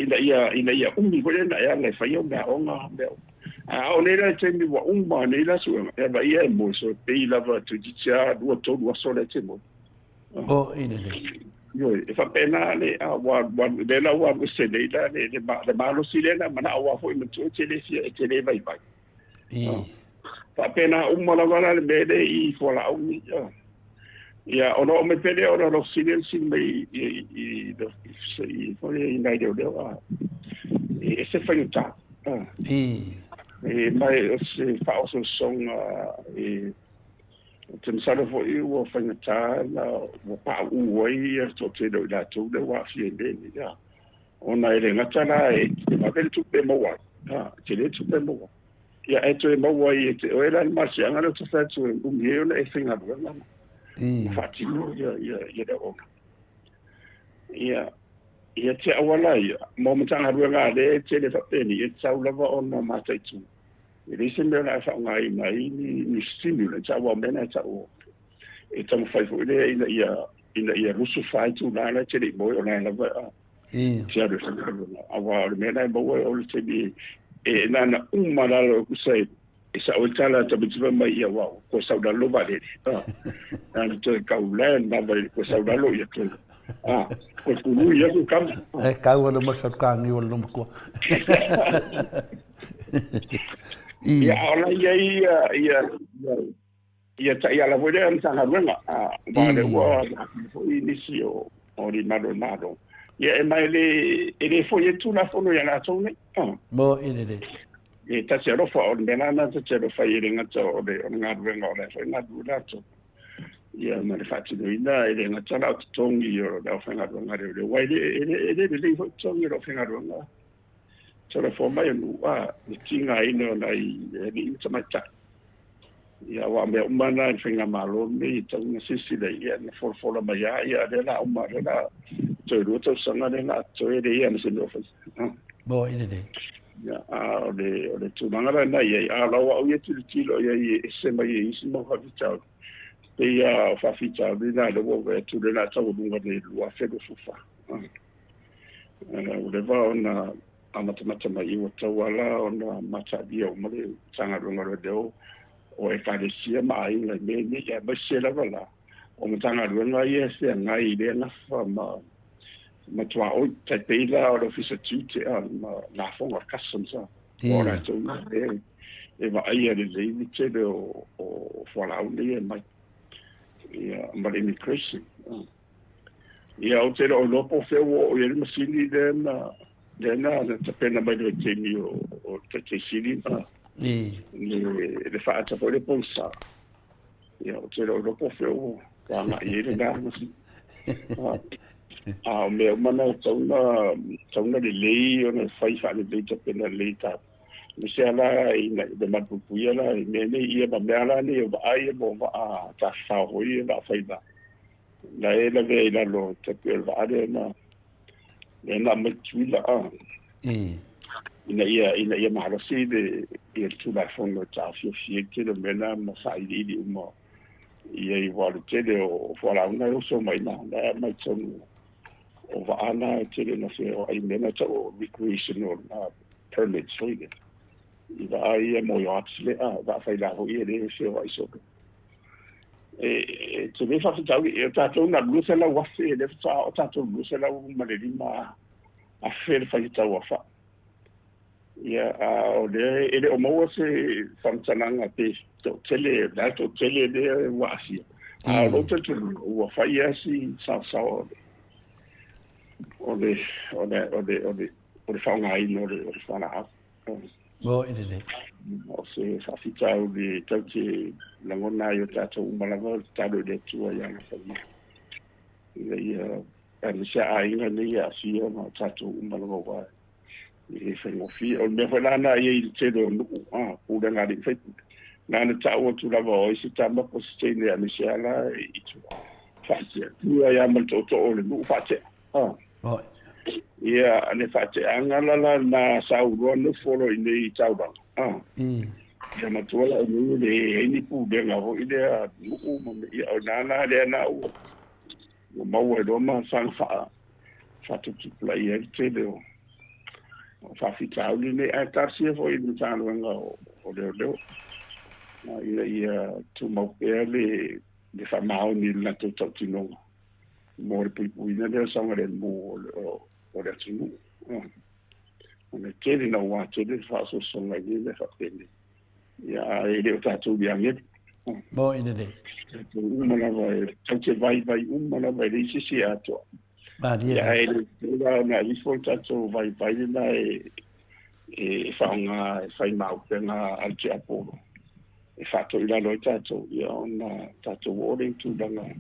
ina ia ina ia umi foi lea na e ala e fai au meaaoga mea uma. A o nei la i taimi ua uma nei la suega, ia vaai e moe so e pei lava toeitiiti lava 2, 3 aso la e te moe. O i lelei. Ioe, e faapena le, a, ua, ua, lea la ua alu ese nei la le, le, le malosi lea na manao lava foi matua e te le fia, e te le vaivai. I. Faapena uma lava la le mea lea i fualaau nei. Ia, ona oo mai pea lea ona o fesili lea na fesili mai i, i, i, i, foi i nai leoleo, a, e ese faigata. I. E, mai o se faaosoosoga e, Ou te masalo foi ua faigata na ua pauu ai le toatele o i latou lea ua aafia i mea nei, a, ona e le gata la e vave le tupe e maua ai, a, e tele le tupe e maua ai, ia ae toe maua ai e te oe la le malosiaga lea ou te fai atu e umi ai ona e faigaluega ma faatino ia, ia, ia le auaunaga. Ia, ia te auala ia, mo Matagaluega a lea e tele faapeni, e tatau lava ona mataitu. E leai se mea o le a faaaogaina ai ni stimulants, aua o mea na e tau e taumafai foi lea ina ia ina ia lusu fa ai tulaga la e te le i moe o la e lava e te alu e faigaluega. Aua o le mea la e maua o le taimi e na ona uma lalo e kusa e e sao ai tala a tamaiti fai mai ia ua koe sau lalo vaalele. Na ona toe kau land lava i koe sau lalo ia toe koe kului aku kama. E kau ana mai sa ka ngiu o le matua. Ia, a o la i ai ia, ia, ia taiala foi lea Matagaluega, a, aua o lea ua aafia foi nisi o, o ni malu o le Malo. Ia, e ma e le, e le foi ai le Tulafono ia latou nei. Mo i lelei. E ta te alofa, o le mea la lena ta te alofa ai e le gata o le, o le galuega o la e foi galulue latou. Ia, ma le faatinoina, e le gata la o totogi o le aufaigaluega a leoleo, aua e le, e le, e le lelei foi totogi o le aufaigaluega. Tolafoa mai o nuu, a, le tigaina o nai alii ma tamaitai. Ia, aua o mea uma na i le faigamalo lenei e tatau ona silasila i ai, na folafola mai lava, ia, lea o le a uma, lea o le a toe 2 tausaga lea o le a totoe, e leai lava ma se mea o faia. Mo i lelei. Ia, a o le, o le tulaga la lena e i ai, a o lau au ia tilotilo i ai e ese mai e isi mau faafitauli, pei lava o faafitauli na lea ua ou vaai atu lea o le a taualuga nei i le 2024. Ua leva ona amatamata mai ua tatau lava la ona mataalia uma le Matagaluega o Leoleo o Ekalesia ma aiga i mea nei, aemaise lava la o Matagaluega ia e feagai i lea gafa ma ma tuaoi, tai pei la o le Ofisa Tiute a ma lafoga o le Customs a o latou na e e vaaia lelei le tele o o fualaau nei e mai ia ma le immigration. Ia, ou te le o iloa po o fea ua oo i ai le masini lea na, lea na, na tapena mai i le vaitaimi o, o le Taitai Sili ma le, le faaata foi le pogisa. Ia, ou te le o iloa po o fea ua agai i ai lena masini. A o mea uma na e tatau ona, tatau ona lelei ona fai faalelei tapena lelei ta. Aemaise lava la ina le malupuipuia la i mea nei ia ma mea la nei o vaa ia mo vaa tafafao foi ia vaa faiva na e lavea i lalo tai pei o le vaa lea na lea na aumai Tutuila a ina ia malosi le ia le Tulafono e taofiofi ai le tele o mea na ma sailiili uma ia i aua o le tele o fualaau na e oso mai na na e aumai totonu o vaa na e tele na feoai mea na tau o recreational permits foi lea i vaa ia mo yachts lea vaa faila foi ia lea e feoai solo e tele faafitauli e o tatou na 200,000 lea faatoa o tatou 205,000 le faitau afa ia a o lea e le o maua se faamatalaga pe toatele la toatele lea ua aafia a o lou talitonuga ua fai lava si saosaoa o le faaaogaina o le fualaau. Mo i lelei. O se faafitauli tatou te lagona ai o tatou uma lava o le tatalo i le Atua ia alofagia ina ia aemaise aiga nei e aafia ma tatou uma lava aua e le faigofie. O le mea foi la na i ai i le tele o nuu a pulega a alii ma faipule na na tau atu lava o ai se tama po o se teine aemaise lava la i tua faatea ia ma le tootoo o le nuu faatea a Mo. Ia le faateaga la la na sauloa nofo loa i nei taulaga a ia matua la i le ai ni pulega foi lea nuu ma ia o nana lea na ua ua maua ai loa ma saga faatuputupulaia ai le tele o faafitauli nei ae talosia foi i le Matagaluega o Leoleo ina ia tumau pea le faamaoni i le latou tautinoga mo le puipuiga lea o saogalemu o le atunuu. Ona e tele naua tele le faaosoosoga i nei mea faapenei. Ia ae le o tatou liagelu. Mo i lelei. Tatou uma lava e tatou te vaivai uma lava e leai se isi e atoa. Malie. Ia ae le la ona ifo le tatou vaivai lena e faaaoga e fai maupega a le tiapolo e faatoilalo ai tatou ia ona tatou oo lea i tulaga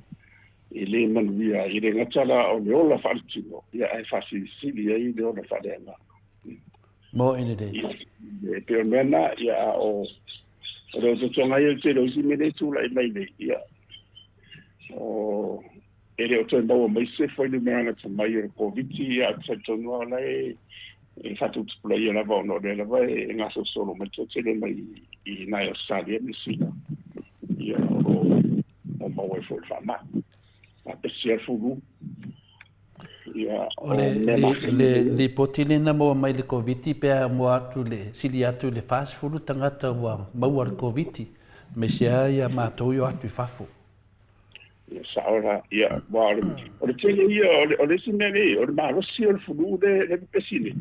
e le manuia ai. E le gata la o le ola faaletino ia ae faasilisili ai le ola faaleagaga. Mo i lelei. E pei o le mea lena ia a o o le otootoga ia o le tele o isi mea lea e tulai mai nei ia o e le o toe maua mai se fuainumera gata mai o le Koviti ia ou te talitonu lava o la e faatuputupulaia lava ona o lea lava e gasolosolo mai toatele mai i nai Ausetalia ma Niu Sila ia o lo o maua ai foi le faamai faapesi le fulu ia O le lipoti lea na maua mai le Koviti pe a mua atu le sili atu i le 40 tagata ua maua le Koviti, aemaise lava ia matou e o atu i fafo. Ia sao la, ia, aua o le tele ia, o le isi mea nei, o le malosi o le fulu le pepesi nei.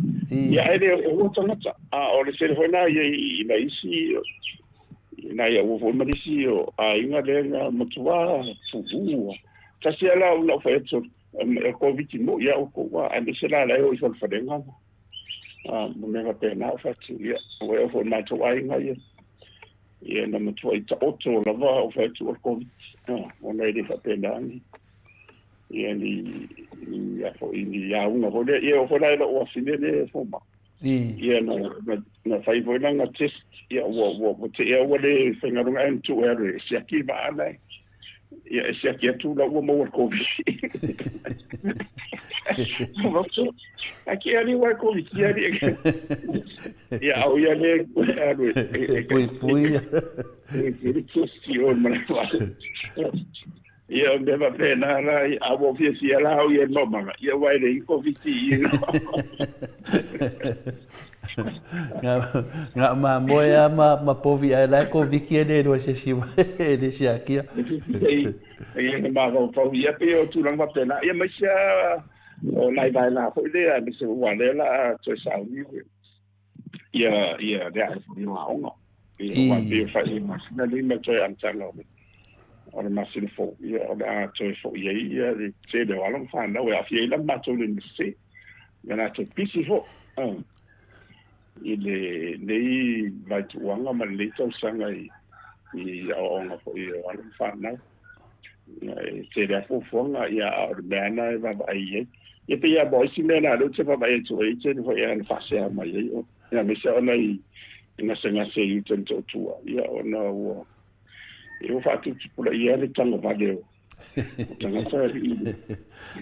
Ia ae le o ua tagata, a o le tele foi la ia i nai isi, i nai aua foi ma nisi o aiga lea na matua fulu. Tasi lava la na ou fai atu, o Koviti moi lava outou, aemaise la la e o i falefalega ma mea faapena ou fai atu, ia, ua oo foi i matou aiga ia. Ia na matuai taoto lava ou fai atu o le Koviti ona e le faapena ni ia ni ni a foi ni auga foi lea ia oo foi la i lou afine lea e fomai ia na fai foi lana test ia ua tea ua le faigaluega ae na tuu e alu e siaki vaa la ia e siaki atu la ua maua le Koviti. Aki ali ua Koviti ali. Ia au ia le alu e puipui. E le testi o ma ia o mea faapena la a ua fiafia la au ia maumaga ia ua e leai Koviti i Nga mamoe lava ma povi ae la e Koviti e le iloa e se isi e le siakia. Ia na mafaufau ia pei o tulaga faapena ia aemaise lava o nai vaega foi lea aemaise ua lea la a toe sauni ia ia le ae foi o aoga. Ia aua pei o faaiuga masina nei ma toe amataga o le masina fou ia o le a toe foi ai ia le tele o alo ma fanau e aafia ai la matou i le Iunivesite. Ia latou pisi foi i lenei vaituuaga ma lenei tausaga i aoaoga foi o alo ma fanau. Ia, e tele lava fuafuaga, ia, a o le mea lava lena e vaavaai i ai. Ia pei lava o isi mea na o lea ou te vaavaai atu ai, tele foi lava na faasea mai ai, ia, aemaise ona i E gasegase i uta i Motootua, ia ona ua e ua faatuputupulaia le tagovale o tagata alii.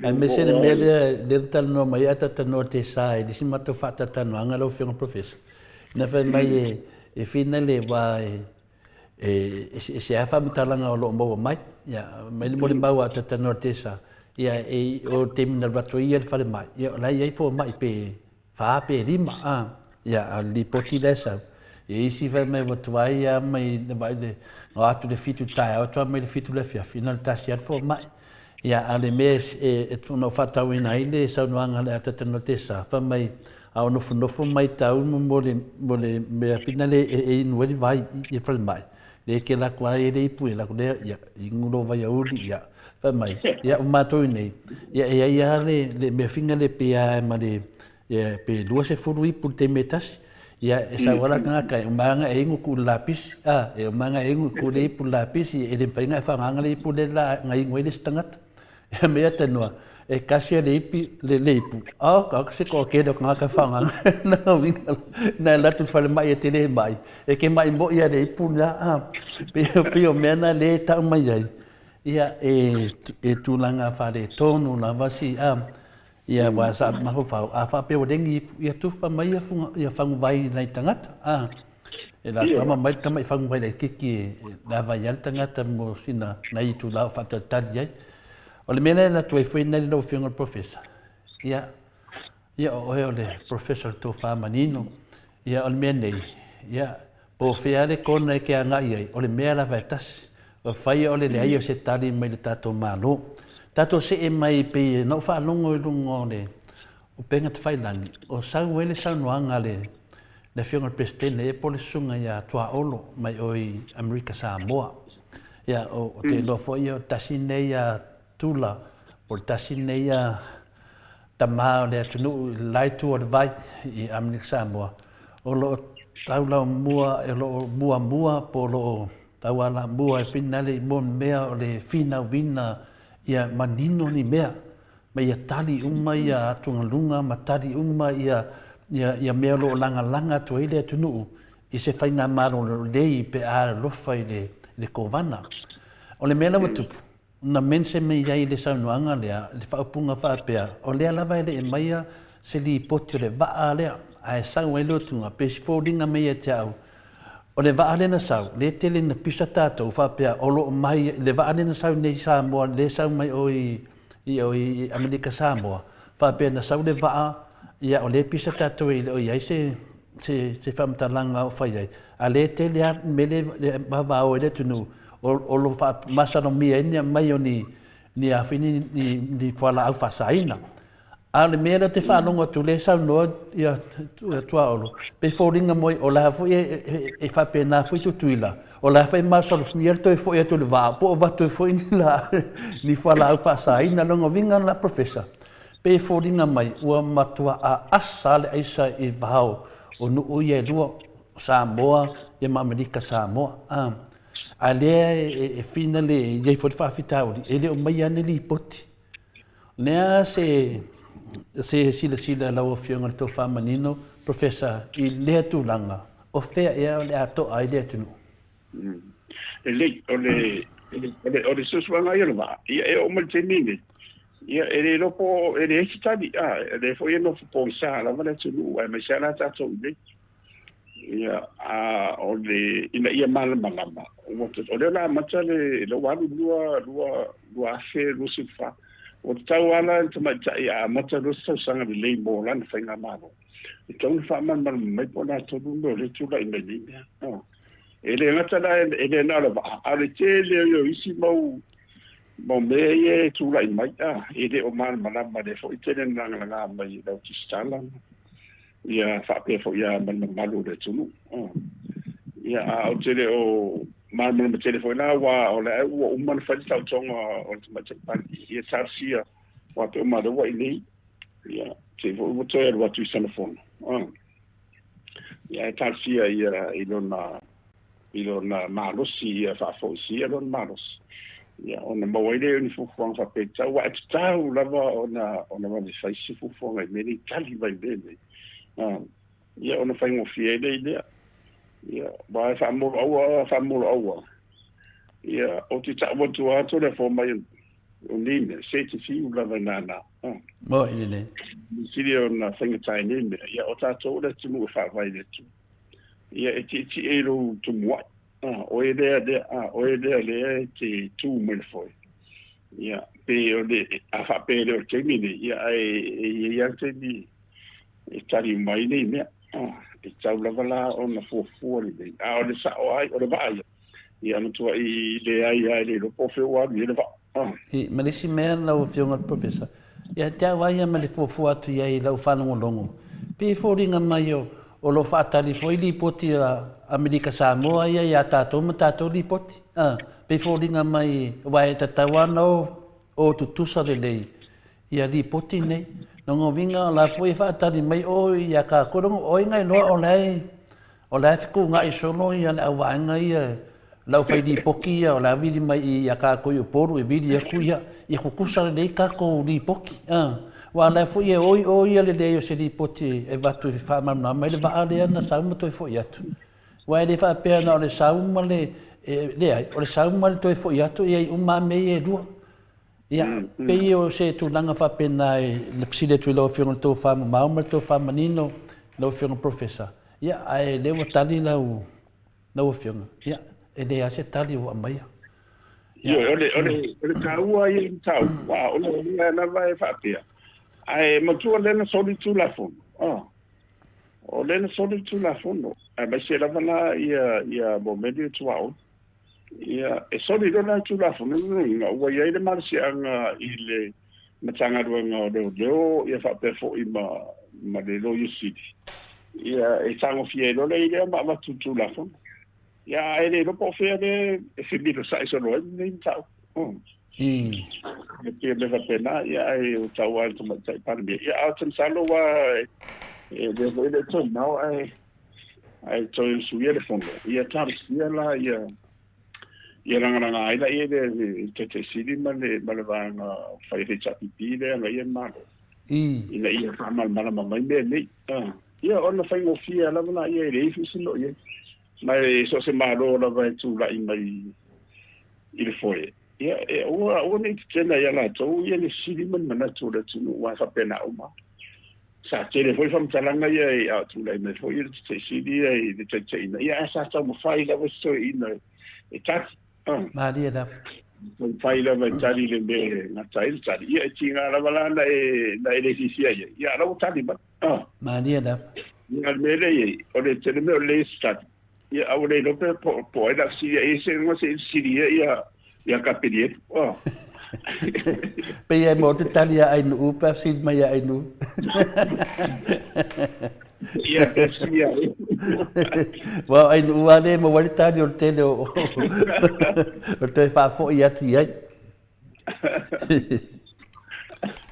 Aemaise le mea lea lea na talanoa mai ai a talanoa te sa i le isi matou faatalatalanoaga lau Afioga Professor, na fai mai e fina le wa e eseese lava faamatalaga o lo o maua mai. Ia, mai le molimau a talanoa te sa, ia e o le taimi na alu atu ai ia i le falemai, ia o la e i ai fomai pe fa pe lima, a, ia, a o le lipoti lea e sau, e isi fai mai ua tuai lava mai le vaai le, na o atu i le 7 i le taeao toa mai le 7 i le afiafi, na o le tasi lava le fomai. Ia, a o le mea e, na ou faatauina ai le saunoaga a le Atatanoa Tesa, fai mai, a o nofonofo mai tau mo le, mo le mea fina le e inu ai le vai i le falemai, le ke lako ai e le ipu e lako lea, ia, inu lo vaiauli, ia, fai mai, ia, o matou i nei, ia, e ai lava le, le mea fina le pe a ma le, ia, pe 20 ipu i le taimi e tasi, ia, e sau lava le tagata e uma lava e inu tuu i le lapisi, a, e uma lava e inu tuu le ipu i le lapisi, e le mafai ona e faagaga le ipu lea la na inu ai le isi tagata. Ia mea tanoa, e kasi le ipi, le, le ipu, a, ka se toatele o tagata e faagaga, na uiga, na alu atu i le falemai e tele mai, e ke mai moi a le ipu lea, a, pei o mea na lea e tau mai ai, ia, e, e tulaga faaletonu lava si, a, ia, aua sa mafaufau, a faapea ua leai ni ipu, ia tufa mai ia fuga, ia faguvai i nai tagata, a, e latou ama mai le tamai faguvai laitiiti e lava ai lava le tagata mo sina nai itula o faatalitali ai. O le mea lea e alu atu ai foi lau Afioga i le Professor, ia, ia o oe o le Professor o le tofa manino, ia o le mea nei, ia, po o fea le kona e ke agai ai, o le mea lava e tasi, ua fai o le leai o se tali mai le tatou Malo. Tatou see mai pei na ou faalogo i luga o le upega tafailagi, o sau ai le saunoaga a le le Afioga i le Peresetene ia po o le Susuga ia Tuaolo mai o i Amerika Samoa. Ia, o, o te iloa foi o le tasi lenei a Tula, po o le tasi lenei a tama o le atunuu i le la itu o le vai i Amerika Samoa, o lo o taulaumua, o lo o muamua po o lo o taualamua e finale i mua mea o le finauina ia manino ni mea ma ia tali uma ia atugaluga ma tali uma ia, ia, ia mea o lo o lagalaga atu ai le atunuu i se faigamalo lelei pe a alofa i le, i le Kovana. O le mea la ua tupu, na mention mai ai i le saunoaga lea, le faaupuga faapea, o lea lava e le i aumaia se lipoti o le vaa lea, ae sau ai le otuga, pei se foliga mai ia te au, o le vaa lea na sau, lea e tele ina pisa tatou faapea o lo o mai, le vaa lea na sau nei i Samoa, lea e sau mai o i i o i Amerika Samoa, faapea na sau le vaa, ia o lea e pisa tatou e le o i ai se se se faamatalaga o fai ai, a lea e tele lava mea lea e vavao ai le atunuu, o lo o masalomia ai ni aumai o ni ni a foi ni ni ni fualaau faasaina. A o le mea lea ou te faalogo atu lea e saunoa ia Tuaolo, pei foliga mai o la foi e faapena foi Tutuila, o la foi e masalomia le toe foi atu o le vaa po o avatu ai foi ni la ni fualaau faasaina. Lona uiga la Professor, pei e foliga mai ua matua aasa le aisa i vao o nuu ia e lua, o Samoa ia ma Amerika Samoa. A lea e finale e i ai foi le faafitauli, e le o aumaia ni lipoti. O le a se se silasila a lau Afioga i le Tofa Manino, Professor, i lea tulaga, o fea ea o le a to'a ai le atunuu? Lelei, o le, o le, o le suasuaga ia o le vaa, ia e oo mai le taimi lenei, ia e le iloa po o, e leai se tali, a, o lea foi e nofo pogisa lava le atunuu, aemaise lava la tatou i inei. Ia, a o le, ina ia malamalama, ua, o lea o le a amata le, lea ua alu 2024, ua tatau lava la i le tamaitai a amata loa se tausaga lelei mo lana faigamalo, e tatau ona faamalamalama mai po o le a tonu le mea o lea e tulai mai nei mea. E le gata la, e le na o le vaa, a o le tele o isi mau mau mea ia e tulai mai, a, e le o malamalama, lea foi e tele ina lagalaga mai e le au tusitala. Ia faapea foi ia ma le mamalu o le atunuu. Ia, a ou te le o malamalama tele foi la, aua o lea ua uma ona fai le taotoga o le Tamaitai Palemia, ia talosia, aua pei o matou ua i inei, ia, te i foi ua toe alu atu i sana fono. Ia, ae talosia ia i lona, i lona malosi, ia faafoisia lona malosi, ia, ona maua ai lea o ni fuafuaga faapea e tatau, aua e tatau lava ona, ona vave fai se fuafuaga i mea nei, tali mai i mea nei, ia, ona faigofie ai lea i lea. Ia, aua e faamoloaua faamoloaua. Ia, ou te tau atu atu le fo mai o nei mea, se te fiu lava i nānā. Moni lelei. Sili ona faigata i nei mea, ia o tatou o le atunuu e faavae i le Atua. Ia, e tietie i lou tumuai. O e lea lea, o e lea lea e te tu mai le foe. Ia, pe o le, a faapea e le o le taimi nei, ia, ae e i ai lava le taimi e tali uma ai nei mea. E tatau lava la ona fuafua lelei. A o le sao ai, o le vaa ia, ia matuai leai lava e le iloa po o fea ua alu i ai le vaa. I, ma le isi mea lau Afioga i le Professor, ia te au lava ia ma le fuafua atu i ai i lau faalogologo, pei e foliga mai o, o lo o faatali foi lipoti a Amerika Samoa ia ia tatou ma tatou lipoti. A, pei e foliga mai, aua e tatau lava ona o, o tutusa lelei ia lipoti nei. Lona uiga o la foi e faatali mai o ia tatou, lona o ai na iloa o la e, o la e fetuunai solo ia le auvaega ia, le aufai lipoti ia o la e vili mai ia tatou i Upolu e vili atu ia, ia tutusa lelei tatou lipoti. A, aua o la foi e oi o ia le leai o se lipoti e avatu e faamalamalama ai le vaa lea na sau ma toe foi atu. Aua e le faapea na o le sau ma le, e leai, o le sau ma le toe foi atu e i ai uma lava mea ia e lua. Ia, pei o se tulaga faapena e fesili atu i lau Afioga i le tofa mamao ma le tofa manino, lau Afioga Professor. Ia, ae o lea ua tali lau, lau Afioga. Ia, e leai lava se tali ua aumaia. Ia, o le, o le, o le taua ia o le mataupu, a o le mea lava e faapea, ae matua lea na soli le Tulafono, a, o lea na soli le Tulafono, aemaise lava la ia, ia mea nei o tuaoi. Ia, e soli loa la le Tulafono lona ua i ai le malosiaga i le Matagaluega o Leoleo ia faapea foi ma, ma le Loia Sili, ia e tagofia ai loa le lea ma avatu le Tulafono. Ia, ae le iloa po o fea lea e femilosai solo ai lenei mataupu. E pei o mea faapena, ia ae ua tau lava i le Tamaitai Palemia. Ia, ae ou te masalo aua e lea foi e le o toe mamao ae ae toe usuia le fono, ia talosia la ia ia lagalaga ai laia le Taitai Sili ma le ma le vaega fai HRPP lea e agaia le Malo. Ina ia faamalamalama mai mea nei. Ia ona faigofie lava laia e leai foi se mea o i ai. Ma e so o se Malo lava e tulai mai i le foe, ia e aua aua ne i tetena ia latou ia le fesili ma le manatu o le atunuu aua e faapena uma. Sa tele foi faamatalaga ia i a o tulai mai foi le Taitai Sili ia i le taitaiina, ia ae sa taumafai lava si toeaina e tali. Malie lava. Taumafai lava e tali le mea e gata ai le tali. Ia e tiga lava la na e, na e le fiafia i ai. Ia a la ua tali mai. Malie lava. Ia o le mea lea e i ai, o le tele mea o le se tali. Ia a ua le iloa pe po, po o ai le a fesili ai, seiloga se i fesili ia ia ia Kapenielu. Oh. Pei e maua te tali a Ainuu pe a fesili mai ia Ainuu. Ia, pe fesili ia Ainuu. Aua o Ainuu lava lea e maua ai le tali o le tele o, o le toe faafoi atu i ai.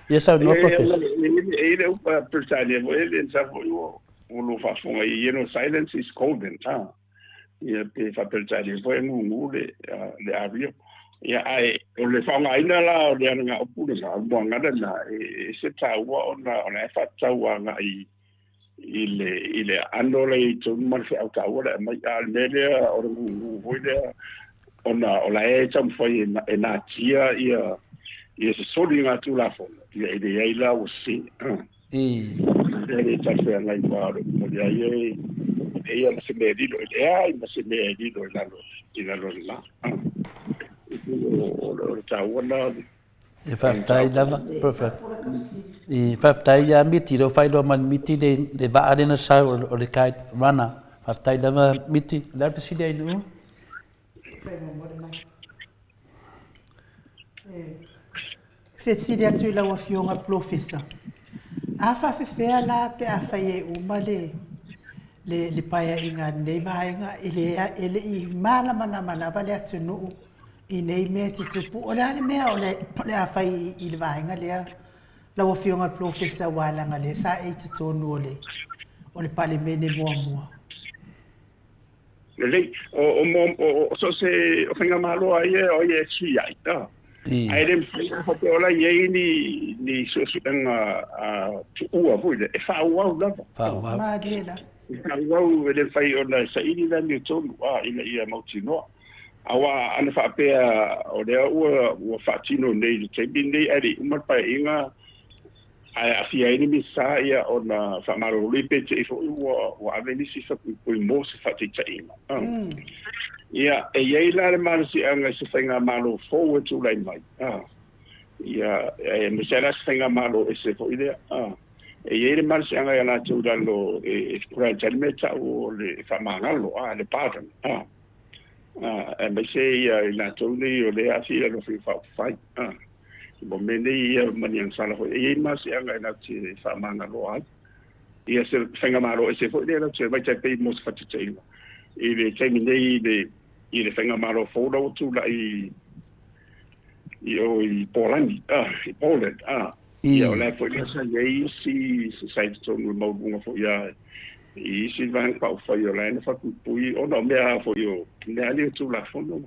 Ia saunoa Professor. E i le upu a Peretania foi, e le sa foi ua ua lua faafofoga i ai, silence is golden. Ah. Ia pe faa-Peretania foi e gugu le, le ario. Ia ae o le faaaogaina la o le alagaupu lena, o le moagana lena, e ese taua ona o la e faatatau agai i le, i le aano la e i ai i totonu ma le feau taua la e aumai. A o le mea lea o le gugu foi lea, ona o la e taumafai e natia ia, ia se soliga Tulafono, ia e leai la ua sese. I. E le talafeagai aua o le momoli ai e e ia ma se mea e lilo i le ea ma se mea e lilo i lalo i lalo o le la. O le taua lena o le E faafetai lava, Prophet. I faafetai ia Miti, lea ua faailoa mai e Miti le, le vaa lea na sau o le Kite Runner. Faafetai lava Miti. O le a le fesili Ainuu? Fesili atu i lau Afioga Polofesa, a faafefea la pe afai e uma le le le paeaiga a lenei vaega e le e le i malamalama lava le atunuu i nei mea e tutupu? O le a le mea o le o le a fai i le vaega lea lau Afioga Polofesa aua leaga o lea sa e i totonu o le o le Palemene muamua? Lelei. O, o, o, o, so se o faigamalo a ia o ia e sui ai. Ae le mafai ona faapea o la e i ai ni ni suesuega tuua foi lea, e faaauau lava. Faaauau. Malie lava. E faaauau, e le mafai ona saili le amiotonu ina ia mautinoa. Aua ana faapea o lea ua ua faatino nei i le taimi lenei ae le i uma le Paeaiga ae aafia ai le Minisita ia ona faamalolo pe te i foi ua ua ave nisi fapuipui mo se faataitaiga. Ia, e i ai la le malosiaga i se faigamalo fou e tulai mai, ia, aemaise lava la se faigamalo ese foi lea. E i ai le malosiaga ia latou i lalo e grant ai le mea e tau o le faamagalo, le pardon, aemaise ia i latou nei o lea e aafia i lalo o faiga faaupufai. Mo mea nei ia ma ni agasala foi, e i ai le malosiaga e latou te faamagaloa ai. Ia se faigamalo ese foi lea latou te aumai tai pei mo se faataitaiga i le taimi nei i le i le faigamalo fou la ua tulai i o i Polani, i Poland, ia o la foi lea sa i ai isi sa i totonu i le maualuga foi a i isi vaega faaupufai o la e na faapuipui ona o mea foi o mea ali o Tulafono.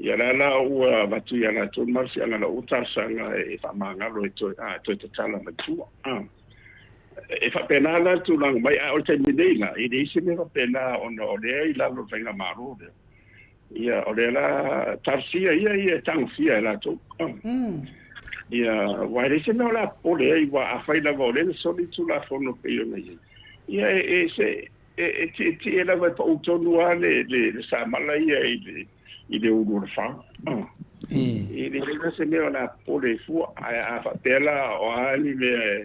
Ia la la ua avatu ia latou le malosiaga la ua talosaga e faamagalo e toe, a, toe tatala mai tua. A. E faapena la le tulaga mai, a o le taimi nei la, e leai se mea faapena ona o lea i lalo o le faigamalo lea. Ia, o lea la talosia ia ia e tagofia e latou. Ia, aua e leai se mea o le a popole ai, aua afai lava o lea na soli le Tulafono e pei ona i ai, ia e, e, se, e tietie lava e pau tonu lava le, le, le samala ia i le, i le ulu o le fao. E leai la se mea o le a popole ai fua, ae a faapea la o a ni mea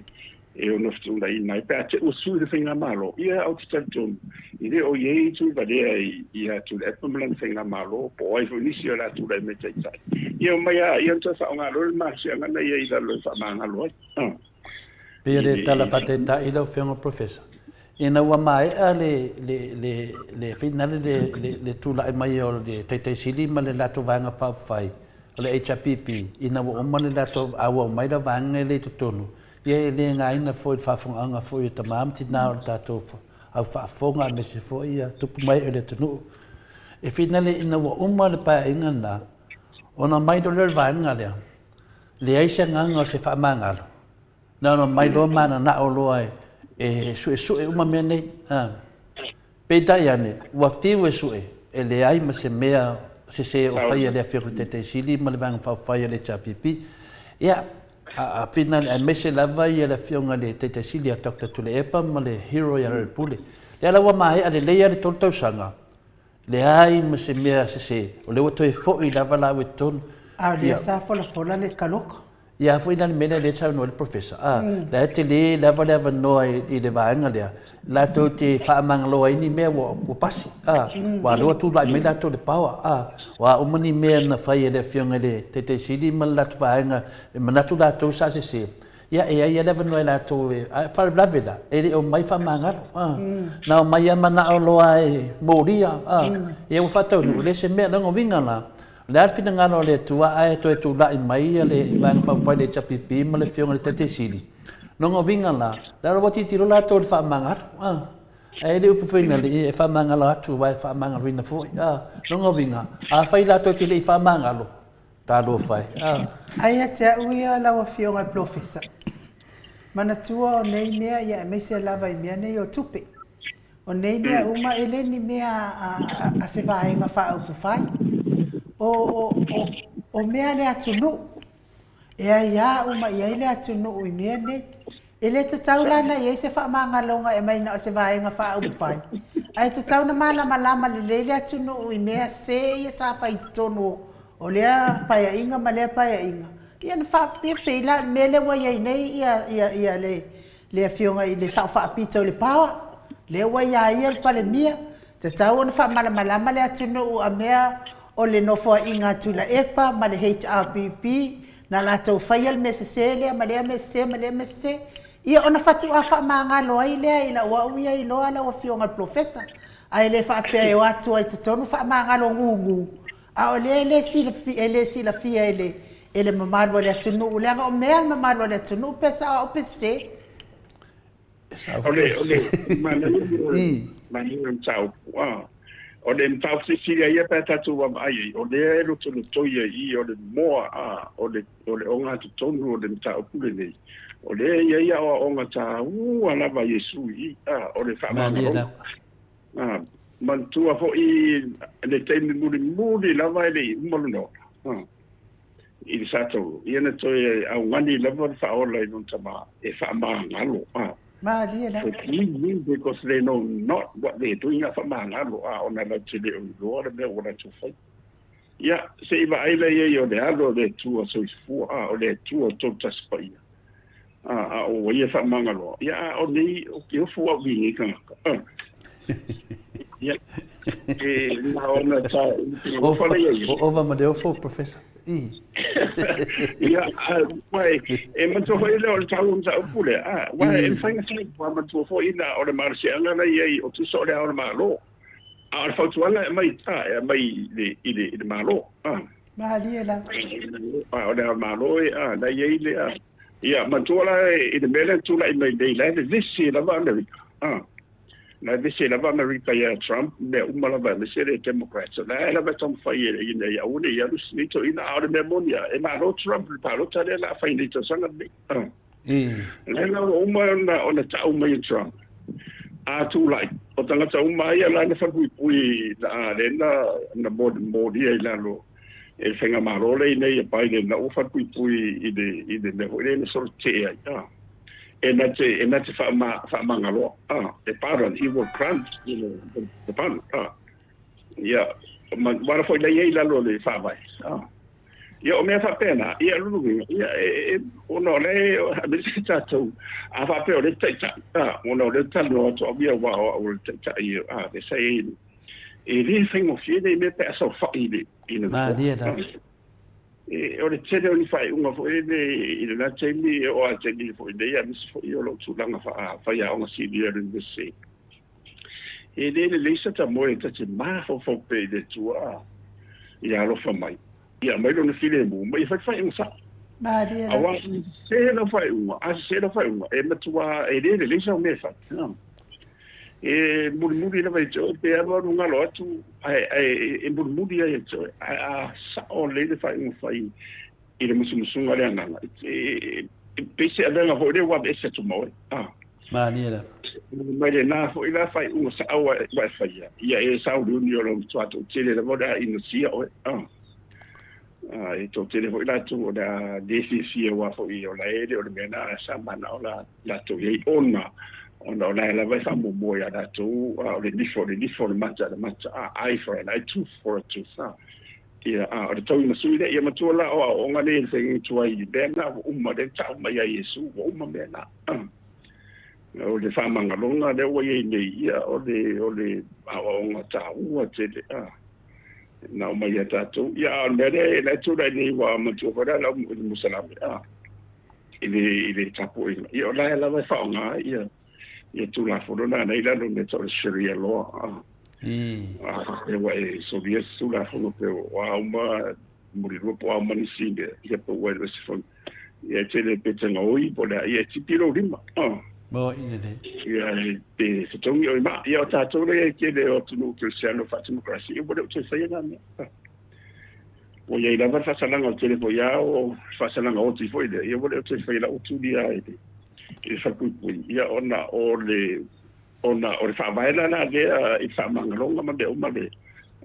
e ono fetuunaiina ai, pe a te ua sui le faigamalo, ia ou te talitonu, e le o i ai Tuivalea ia Tuilaepa ma lana faigamalo, po o ai foi nisi o le a tulai mai taitai. Ia omai lava, ia ona toe faaaoga loa le malosiaga na i ai i lalo e faamagalo ai. Pei o le tala faataitai lau Afioga Professor, ina ua maea le, le, le, le finale le, le, le tulai mai o le Taitai Sili ma le latou Vaega Faaupufai, o le HRPP, ina ua uma le latou auau mai la vaega lea i totonu, ia e le gaina foi i le faafofogaaga foi a tama ma tina o le tatou au faafofoga aemaise foi ia tupu mai o le atunuu. E finale ina ua uma le paeaiga lena, ona omai loa lea o le vaega lea, leai se agaga o se faamagalo, na ona omai loa mananao loa e suesue uma mea nei. Peitai ane, ua fiu e sue, e leai ma se mea sese o faia e le Afioga i le Taitai Sili ma le Vaega Faaupufai a le HRPP. Ia, a finale, aemaise lava ia le Afioga i le Taitai Sili ia Doctor Tuilaepa ma le hero ia Lealailepule. Lea la ua maea lelei lava le 3 tausaga, Leai ma se mea sese, o lea ua toe foi lava laua i totonu. A o lea sa folafola le taloka. Ia foi la le mea lea lea e saunoa ai le Professor, a, la e tele lava le avanoa i le vaega lea, latou te faamagalo ai ni mea ua pasi, a, aua o lea ua tulai mai latou i le power, a, o a uma ni mea na fai e le Afioga i le Taitai Sili ma le latou vaega e manatu latou sa sese, Ia, e i ai lava le avanoa e latou e, a e faalavelave la, e le i omai faamagalo, a. Na omai lava manao loa e molia, a. Ia ua faataunuu, e le o se mea, lona uiga la, o le a le finagalo o le Atua ae toe tulai mai le Vaega Faaupufai le HRPP ma le Afioga i le Taitai Sili, lona uiga la, la ua tilotilo latou i le faamagalo, a. Ae le upu foi na alii e faamagalo atu aua e faamagaloina foi, a. Lona uiga, afai latou te le i faamagalo, Talofa e. A. Ai ia te au ia lau Afioga i le Polofesa, manatua o nei mea ia aemaise lava i mea nei o tupe. O nei mea uma e le ni mea a se vaega faaupufai. O, o, o, o mea a le atunuu. E aiā uma i ai le atunuu i mea nei. E le tatau la ona i ai se faamagaloga e aumai na o se vaega faaupufai, ae tatau ona malamalama lelei le atunuu i mea se ia sa fai i totonu o lea paeaiga ma lea paeaiga, ia ona faapea pei la o le mea lea ua i ai nei ia, ia, ia le, le Afioga i le Sao Faapito i le Power, lea ua ia ia le Palemia, tatau ona faamalamalama le atunuu a mea o le Nofoaiga a Tuilaepa ma le HRPP na latou faia le mea sese lea ma lea mea sese ma lea mea sese, ia ona faatoa faamagalo ai lea i lau au ia iloa lau Afioga i le Polofesa. Ae le faapea e o atu ai i totonu faamagalo gugu, a o lea e le silafia, e le silafia e le, e le mamalu o le atunuu, leaga o mea a le mamalu o le atunuu pe sao au pe sese. O le, o le, manaia, manaia le mataupu, a. O le mataupu silisili a ia pe a tatou vaavaai ai, o lea e lotolotoi ai i i, o le moa, a, o le, o le ogatotonu o le mataupu lenei, o lea e i ai aoaoga taua lava a Iesu i i, a, o le faamagaloga. A, manatua foi le taimi mulimuli lava e le i uma lona ola, a, i le Satauro, ia na toe augani lava le Faaola i lona Tama e faamagalo, a. Malie lava. Forgive them because they know not what they are doing, a faamagalo, a, ona latou te le o iloa le mea ua latou faia. Ia, se i vaai la i ai o le Alo o le Atua soifua, a, o le Atua Toatasi Paia, a, a o ua ia faamagaloa, ia, a o nei, ou te ofo au i nei tagata, a. Ia, e na ona ta, ofa la ia. O ova ma le ofo, Professor. I. Ia, a, e matua foi lea o le tau o mataupu lea, a, aua e mafai ona fai, ua matua foi la o le malosiaga la i ai o tusa o le Ao o le Malo. A o le fautuaga e aumai, a, e aumai i le, i le, i le Malo, a. Malie lava. A o le Ao o le Malo e, a, la i ai le, a. Ia, matua la i le mea lea na tulai mai nei, la e vevesi lava Amerika, a. La e vevesi lava Amerika ia Trump, mea uma lava aemaise le Democrats. O la e lava e taumafai ina ia aua ne i alu si nei toeaina, a o le mea moni lava, e malo Trump i le palota lea o le a fai nei tausaga lenei, a. Lea la ua uma ona tau mai e Trump, a tulai, o tagata uma lava ia la na falepuipui lea na molia i lalo e le faigamalo lea i inei a Biden, na ua falepuipui i le mea foi lea na solotetee ai, a, e na te, e na te faamagaloa, a, e pardon, he will grant, you know, the pardon, a. Ia, ma wala foi la i ai i lalo o le faavae, a. Ia, o mea faapena, ia, lona uiga, ia, e, e, ona o lea e aemaise tatou, a faapea o le taitai, a, ona o lea e talanoa atu au ia, aua o au o le taitai, a, le sa i ai, e le faigofie nei mea pe a saofai i le, i le nofoa. Malie lava. E, o le tele o ni faaiuga foi lele i lena taimi, e oo lava i le taimi foi nei, aemaise foi o lou tulaga faa-faiaoga senior i le University. E le lelei se ata moe ta te mafaufau pea i le Atua ia alofa mai, ia aumai lona filemu ma ia fai le faaiuga sao. Malie lava. Aua a sese lau faaiuga, a sese lau faaiuga, e matua e le lelei sau mea e fai. E mulimuli lava ia te oe, pe alu alu galo atu, ae, ae e mulimuli lava ia te oe. Ae a sao lelei le faaiuga fai i le musumusuga a le Agaga, e pei se avega foi lea ua aveese atu ma oe. Malie lava. Mai lena foi la faaiuga sao ua e faia, ia e sauliuli o lou matua toatele lava o le a inosia oe. E toatele foi latou o le a le fiafia aua foi o la e le o le mea na sa manao latou i ai ona ona o la e lava e faamuamua ia latou o le nifo o le nifo, o le mata o le mata, eye for an eye, tooth for a tooth. Ia, a o le tauiga sui lea, ia matua la o aoaoga nei e faiga tuai i mea na ua uma, lea na tau mai ia Iesu, ua uma mea na. O le faamagaloga lea ua i ai nei, ia, o le, o le aoaoga taua tele, a, na aumai ia tatou. Ia, a o le mea lea, la e tulai nei, ua matua foi la lau i le Musalame, a, i le, i le tapuaiga. Ia, o la e lava e faaaoga ai, ia, ia Tulafono na nei lalo mea tau o le Sharia law a. A ua e solia se Tulafono pe o a uma mulilua po o a uma nisi mea, ia pe ua e se foi. Ia e tele pe te gaoi po o le a, ia e tipi lou lima. A. Mo i lelei. Ia e pe fetogi oi ma. Ia o tatou lea e tele o atunuu kerisiano faatemokrasi, ia ua le o toe faia na mea. Ua i ai lava le faasalaga o le tele foi lava o faasalaga oti foi lea, ia ua le o toe faia lau tuli lava i le i le falepuipui, ia ona o le ona o le faavae la la lea i le faamagaloga ma mea uma le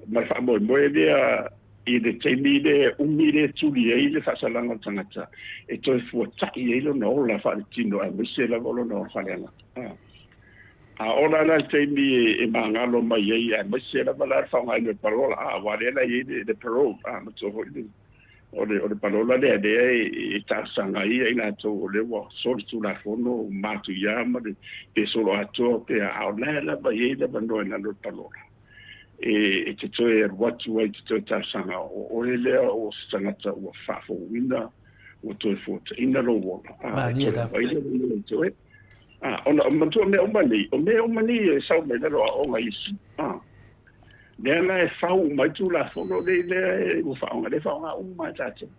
ma le faamoemoe lea i le taimi le umi le tuli ai le faasalaga o le tagata e toe fuata'i ai lona ola faaletino aemaise lava o lona ola faaleagaga. A ola la le taimi e magalo mai ai, aemaise lava la le faaaogaina o le palola, a, aua lea la e i ai le parole, a, matua foi le, o le, o le palola lea lea e talosaga ai i latou o lea ua soli Tulafono matuia ma le, pe solo atoa pe a, a o la e lava e i ai le avanoa i lalo o le palola e te toe alu atu ai te toe talosaga o oe lea o se tagata ua faafouina, ua toe fuataina lou ola, a, e Malie toe lava. aumai le avanoa i te oe. A, ona o matua mea uma nei, o mea uma nei e sau mai lalo aoaoga Iesu. A, lea la e fau uma ai Tulafono nei lea e ua faaaoga, lea e faaaoga uma e tatou.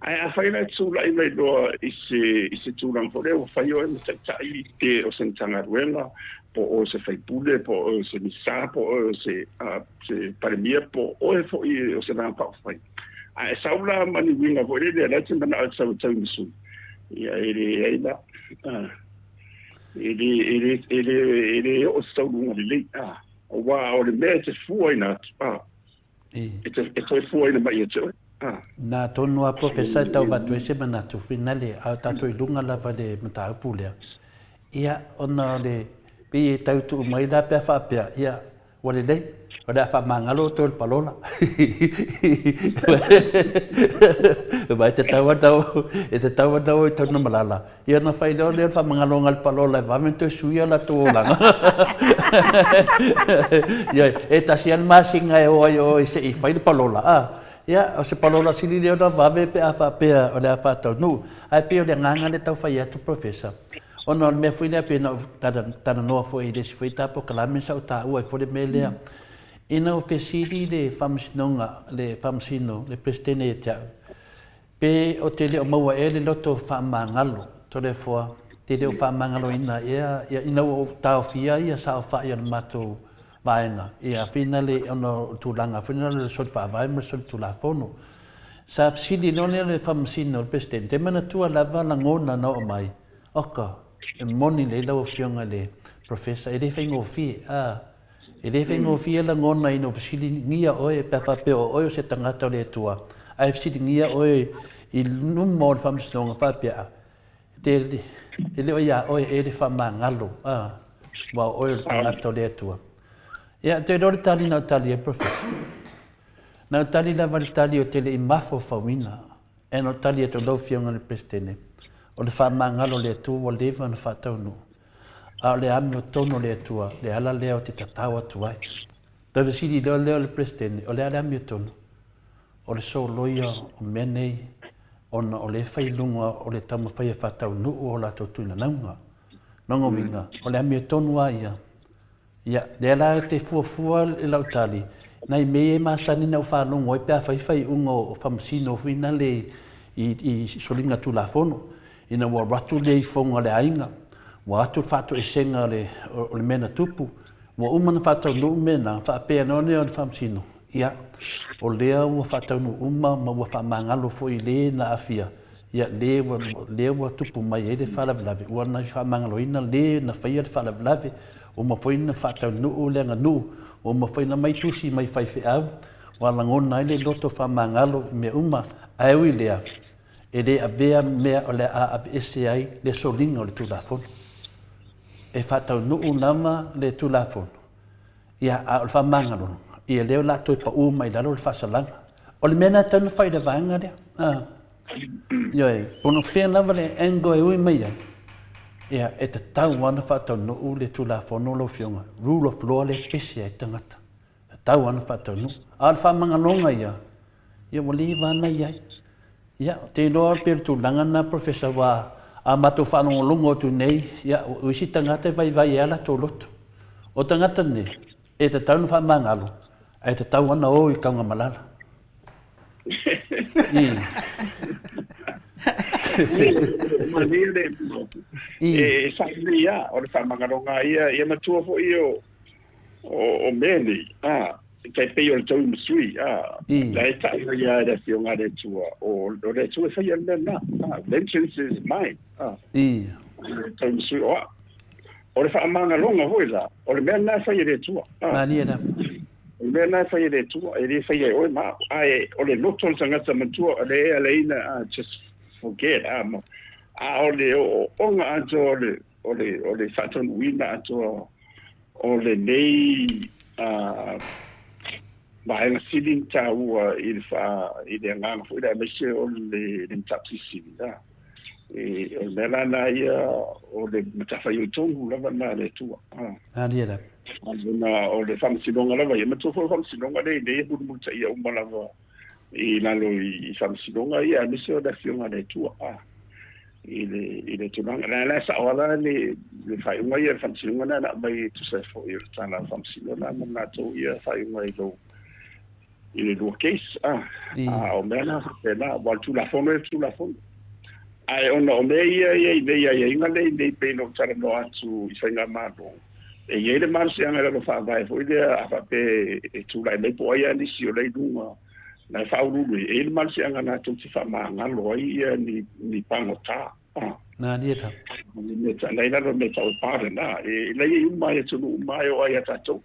Ae afai la e te tulai mai loa i se, i se tulaga foi lea ua fai oe ma taitai pe o se Matagaluega, po o oe o se faipule, po o oe o se Minisita, po o oe o se, se Palemia, po o oe foi o se Vaega Faaupufai, a e sau la ma ni uiga foi lele, o la e te manao e te sau e tau i ma sui, ia e leai la, e le, e le, e le, e le oo i se taunuuga lelei, aua o le mea e te fuaina atu, E toe fuaina mai ia te oe. Na tonu a Professor e tau avatu ai se manatu finale, a o tatou i luga lava i le mataupu lea. Ia, ona o le, pei e tau tuu mai la pe a faapea, ia, ua lelei, o le a faamagalo outou i le palola. Aua e tatau lava ona o, e tatau lava ona o i Tanumalala, Ia ona fai loa lea o le faamagaloga a le palola e vave ona toe suia o latou olaga. Ioe, e tasi lava le masina e o ai oe se i fai le palola, a? Ia, o se palola sili lea ona vave pe a faapea o le a faataunuu. Ae pei o le agaga lea e tau fai atu Professor, ona o le mea foi lea pei ona ou talanoa foi i le isi foi ta polokalame sa ou taua ai foi le mea lea, ina ua fesili le Faamasinoga, le Faamasino, le Peresetene ia te au, Pe o te le o maua ea le loto faamagalo, Toleafoa, te le o faamagaloina ea ia ina ua ou taofia ia saofai o le matou vaega ia finale ona o tulaga foi na o le soli faavae ma le soli tulafono. Sa fesili loa lea le Faamasino le Peresetene, te manatua lava lagona na oo mai, oka, e moni lelei lau Afioga i le Professor, e le faigofie, a. E le faigofie lagona ina ua fesiligia oe pe a faapea o oe o se tagata o le Atua, ae fesiligia oe i luma o le faamasinoga faapea, Te, e le o iā oe e le faamagalo, a, aua o oe o le tagata o le Atua. Ia, ou te iloa le tali na ou tali ai, Professor. Na ou tali lava i le tali ou te le i mafaufauina, e na ou tali atu i lau Afioga i le Peresetene, o le faamagalo o le Atua ua leva ona faataunuu. A o le amiotonu o le Atua, le ala lea ou te tatao atu ai. Toe fesili loa lea o le Peresetene, O le a le amiotonu? O le soloia o mea nei, ona o lea e fai i luga o le taumafai e faataunuu o latou tuinanauga. Lona uiga, o le amiotonu lava ia. Ia, lea la e te fuafua i lau tali, nai mea ia e masani ona ou faalogo ai pe a fai faaiuga o Faamasino foi nale i soliga Tulafono, ina ua alu atu le ifoga a le aiga, ua atu le faatoesega o le mea na tupu, ua uma ona faataunuu mea na, faapea loa lea o le Faamasino, ia, o lea ua faataunuu uma ma ua faamagalo foi i le na aafia, Ia, le ua, lea ua tupu mai ai le faalavelave, ua na faamagaloina le na faia le faalavelave, ua uma foi ona faataunuu le aganuu, ua uma foi ona aumai tusi mai faifeau, ua lagona ai le loto faamagalo i mea uma, ae ui i lea, e le avea mea o le a aveese ai le soliga o le Tulafono. E faataunuu lava le Tulafono, Ia, a o le faamagaloga, ia lea o le a toe pau mai i lalo le faasalaga. O le mea lena e tatau ona fai i le vaega lea. A, ioe, pono fea lava le angle e ui mai ai, ia, e tatau lava ona faataunuu le Tulafono lau Afioga, rule of law lea e pese ai tagata. E tatau lava ona faataunuu. A o le faamagaloga ia, ia ua leva lava ona i ai. Ia, ou te iloa pei o le tulaga lena Professor aua a matou faalogologo atu nei, ia, o isi tagata e vaivai ai lava latou loto. O tagata nei, e tatau ona faamagalo, ae tatau lava ona o i Taugamalala. I. Malie le e sa nei a o le faamagaloga ia ia matua foi o o mea nei a tai pei o le tau ma sui a la e tai mai a le afioga a le Atua o le Atua e faia le mea lena a vengeance is mine a tau ma sui o a o le faamagaloga foi la o le mea lena e fai e le Atua a Malie la o le mea lena e fai e le Atua e le faia e oe ma au ae o le loto o le tagata matua o le e alaina a just forget a ma a o le ooooga atoa o le o le o le faataunuuina atoa o lenei vaega sili ona taua i le faa i le agaga foi lea aemaise o le le mataupu silisili a e o le mea la lena ia o le matafaioi tonu lava lena a le Atua a Malie lava. Ona o le faamasinoga lava ia manatua foi o le faamasinoga lea i nei e mulimulitaia uma lava i lalo i faamasinoga ia aemaise o le afioga a le Atua a i le i le tulaga la la sao ala le le faaiuga ia le faamasinoga na na aumai e tusa ai foi o le tala faamasino la ma latou ia faaiuga i lou i le lua case a. A o mea la faapena, aua o le Tulafono ia o le Tulafono. Ae ona o mea ia e i ai nei aiaiga lea i nei pei ona ou talanoa atu i faigamalo, e i ai le malosiaga i lalo faavae foi lea a faapea e tulai mai po o ai lava nisi o la e i luga na e faauluulu ai, e i ai le malosiaga latou te faamagalo ai ia ni pagota. Malie lava. Na i lalo o le mea e tau e pardon, e la e i ai uma lava i atunuu uma e oo lava ia tatou.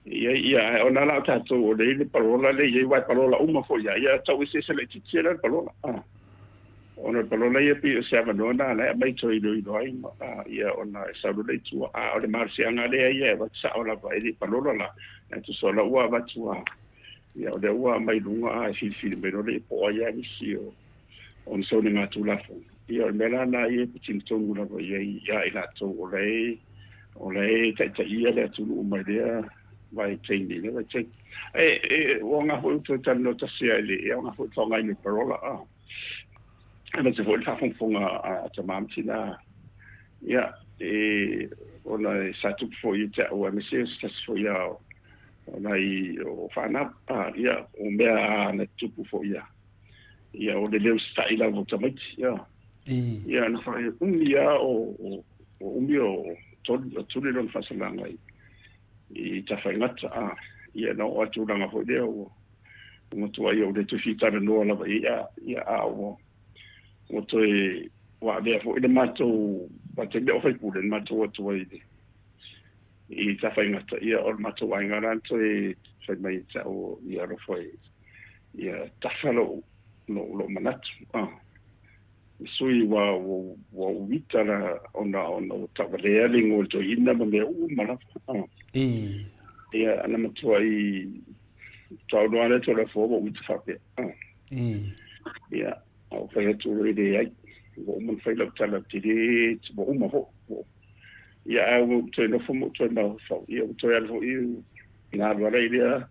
Ia, ia, ae ona la o tatou o lea i le palola lea i ai, aua e palola uma foi lava, ia tau eseese laitiiti ai la le palola. Ona o le palola ia pei o se avanoa lena la e aumai toe iloilo ai ma, ia ona e sau loa lea i tua. A o le malosiaga lea ia e avatu sao lava, e le palola la, ae tusa o la ua avatu lava, ia o lea ua aumai i luga a e filifili mai loa lea po o ai lava nisi o ona soligatulafono. Ia o le mea la lena ia e patino tonu lava i ai ia i latou o la e o la e taitaia le atunuu mai lea vaitaimi i lea vaitaimi. E, e, ua aoga foi ua toe talanoa tasi lava i le, e aoga foi le faaaogaina o le parola, a. Aemaise foi le faafogafoga a tama ma tina. Ia, e, ona e sa tupu foi ia te au, aemaise o se tasi foi lava o, o nai o fanau, a, ia, o mea a na tupu foi ia. Ia, o le le usitai lava o tamaiti, ia. Ia, na whai umi a o, o umi o tolu, o tuli lona faasalaga i, i Tafaigata, a, ia, na oo atu tulaga foi lea, ua, ua matua ia, ua le toe fia talanoa lava i ai, a, ia, a ua, ua toe, ua avea foi le matou, vaitaimi a o faipule, na matou o atu ai i le, i Tafaigata, ia, o le matou aiga la na toe fai mai ia te au, ia alofa e, ia tafa lou, lou, lou manatu, a. Sui ua, ua, ua uita la, ona, ona ua tauvalea le igoa o le toeaina ma mea uma lava, a. Ia, na matua i, taunoa lea Tulafono ua uita faapea, a. Ia, a ua fai atu loa e leai, ua uma ona fai lau tala ou te le, ua uma foi, ua uma. Ia, ae ua ou toe nofo ma ou toe mafaufau, ia ua toe alu foi na alu ala i lea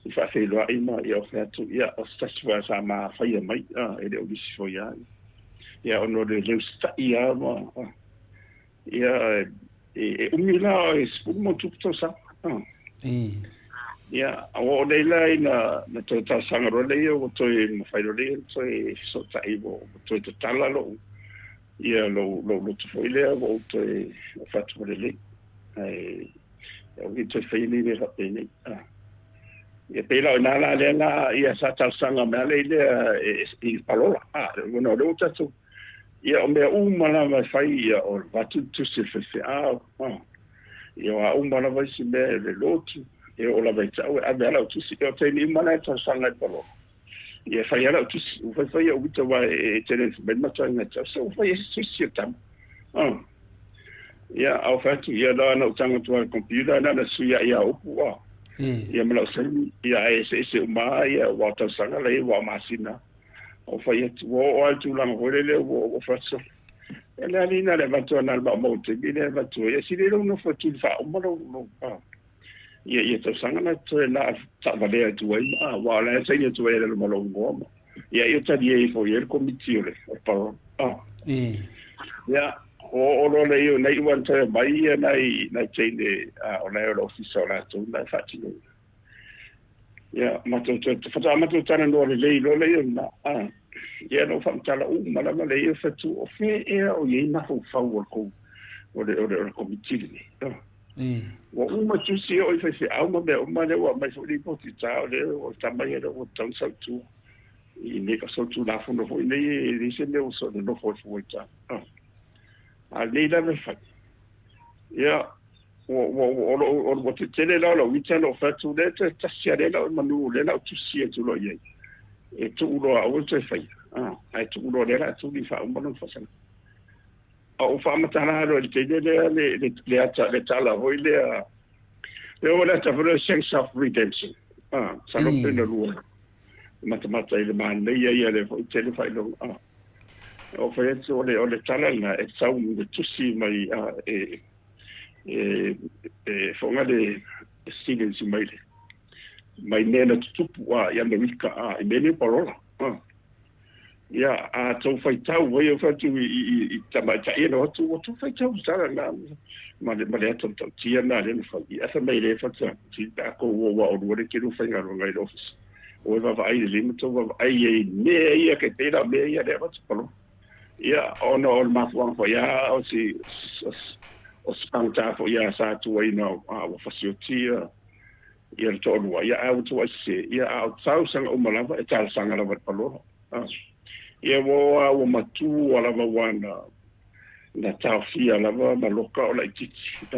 i faafeiloai ma ia ou fai atu, ia, o se tasi foi sa ma faia mai, a, e le o nisi foi lava. Ia, ona o le le usitai lava ma, ia, e umi la e 10 ma ona tupu tausaga. Ia, ua oo nei la ina na toe talosaga loa lea ua toe mafai loa lea ona toe fesootai ua toe tatala lou ia lou lou loto foi lea ua ou toe fatu lelei. Ae aua ne i toe faia ni mea faapenei. Ia pei la o i ina la lea la ia sa talosaga mai lea i lea i le palola. Ona o lea ua tatou ia o mea uma lava e fai ia o le avatu le tusi a le faifeau. Ia o a uma lava isi mea e le lotu e oo lava i te au e ave lava lau tusi. Ia o taimi uma la e talosaga ai le palola. Ia e fai lava lau tusi. Ua fai fai ou uta aua e tele ina fai mai le matou aiga ia te au, se ua fai e se tusi o tama. Ia, a ou fai atu, ia na ona ou tago atu lava i le computer, na ona sui ai lava o upu, a. Ia ma lau saini, ia ae eseese uma lava ia, aua o tausaga la e i ai, aua o masina. Ou fai atu, ua oo lava i le tulaga foi lele ua ou fai atu, sole, e le alii na o le avatu lava na o le maumau taimi lea e avatu ai, ae sili ai lou nofo e tuli faauma lou, lou, a. Ia, ia tausaga na toe na taavalea atu ai, a, aua o la e saini atu ai i lalo ma lou igoa ma, ia, ia talie ifo i ai le komiti o le, o le parole, a. Ia, ua oo loa lea i o, na iu lava ina toe aumai ia nai, nai teine, a, o la e o le ofisa o latou na e faatinoina. Ia, matou toe, faatoa matou talanoa lelei loa lea i o lena, a. Ia, na ou faamatala uma lava lea i o fatu, o fea ea o i ai mafaufau o le kou, o le, o le, o le komiti lenei, a. Ua uma tusi e oo i faifeau ma mea uma lea ua aumai foi lipoti ta o lea o le tama ia lea ua tatau ona sau i tua i nei o solitulafono foi nei e leai se mea ua soona nofo ai fua i ta a lenei lava e fai ia ua ua ua o lo ua tetele la o lau ita na ou fai atu lea toe tasi a lea la o manu lea la o tusi atu loa i ai e tuu loa aua le toe faia ae tuu loa lea la tuli faauma lona faasalaga. A ou faamatala loa i le teine lea le, le, le, ata, le tala foi lea, le o le ata foi lea sense of redemption. Ah, masalo pe na lua matamata i le manaia ia lea foi tele faailoga. Ah, o fai atu o le, o le tala lena e sau le tusi mai ah, e, e, e foga le students mai le mai mea na tutupu ah, i Amerika ah, i mea nei o parola. Ah. Ia, a tou faitau ai o fatu i, i, i tamaitai e no atu, ua tou faitau i tala na, ma le, ma le ata matautia na lea na fai. Ia, fai mai le fatu, ti takou ua ua olua le tele o faigaluega i le ofisa. O e vaavaai lelei ma tou vaavaai i mea ia ke pei la mea ia le avatu palo. Ia, ona o le mafuaaga foi a o si, o si pagota foi a sa tuaina a ua fasioti ia, ia le toalua, ia ae ua tuai sese, ia a o tausaga uma lava e talosaga lava i le palola. Ia ua oo lava ua matua lava ua na na taofia lava ma loka o laitiiti.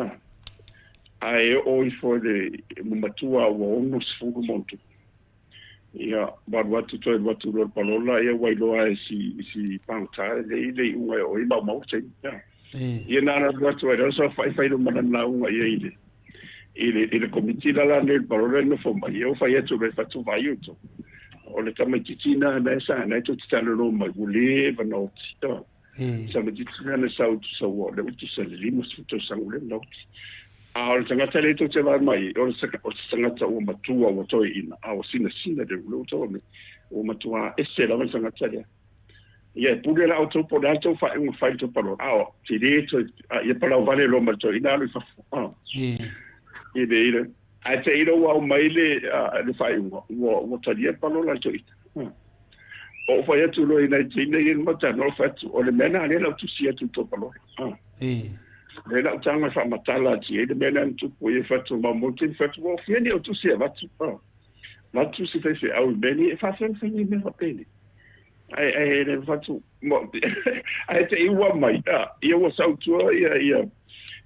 Ae oo ifo i le ua matua ua 60 ma ona tupu. Ia ua alu atu toe alu atu loa i le palola ia ua iloa e si i si pagota lelei le iuga e oo ai maumau le taimi. Ia na ona alu atu ai loa saofai fai loa ma lana lauga i ai i le i le, i le komiti la la nei le palola e nofo mai, ia ua fai atu loa e fatu vaai outou. O le tamaitiiti na na e sa na e tou te talanoa mai, ua leva na oti. Tamaitiiti na na sau tusa ua o le ua tusa le 50 tausaga ua leva na oti. A o le tagata lea tou te vaai mai, o le o se tagata ua matua ua toeaina, a ua sinasina le ua tou mai, ua matua ese lava le tagata lea. Ia e pule la outou po o le a le tou faaiuga fai i le tou palola, a o te lē toe, a ia palau vale loa ma le toeaina alu i fafo. A. I le, i le, ae te i ua aumai le, le faaiuga, ua, ua talia le palola a le toeaina. O ou fai atu loa i nai teine ia i le maota, na ou fai atu, o le mea lena lea o le a ou tusi atu i le tou palola. A. Lea la ou taga e faamatala atu i ai le mea lea na tupu ai e fai atu, maumau tele, fai atu, ua fia ni ou tusi e avatu. A. Avatu se faifeau i mea nei, e faafefea ona fai nei mea faapenei. Ae ae le fatu ae te i ua mai a ia ua sau tua ia ia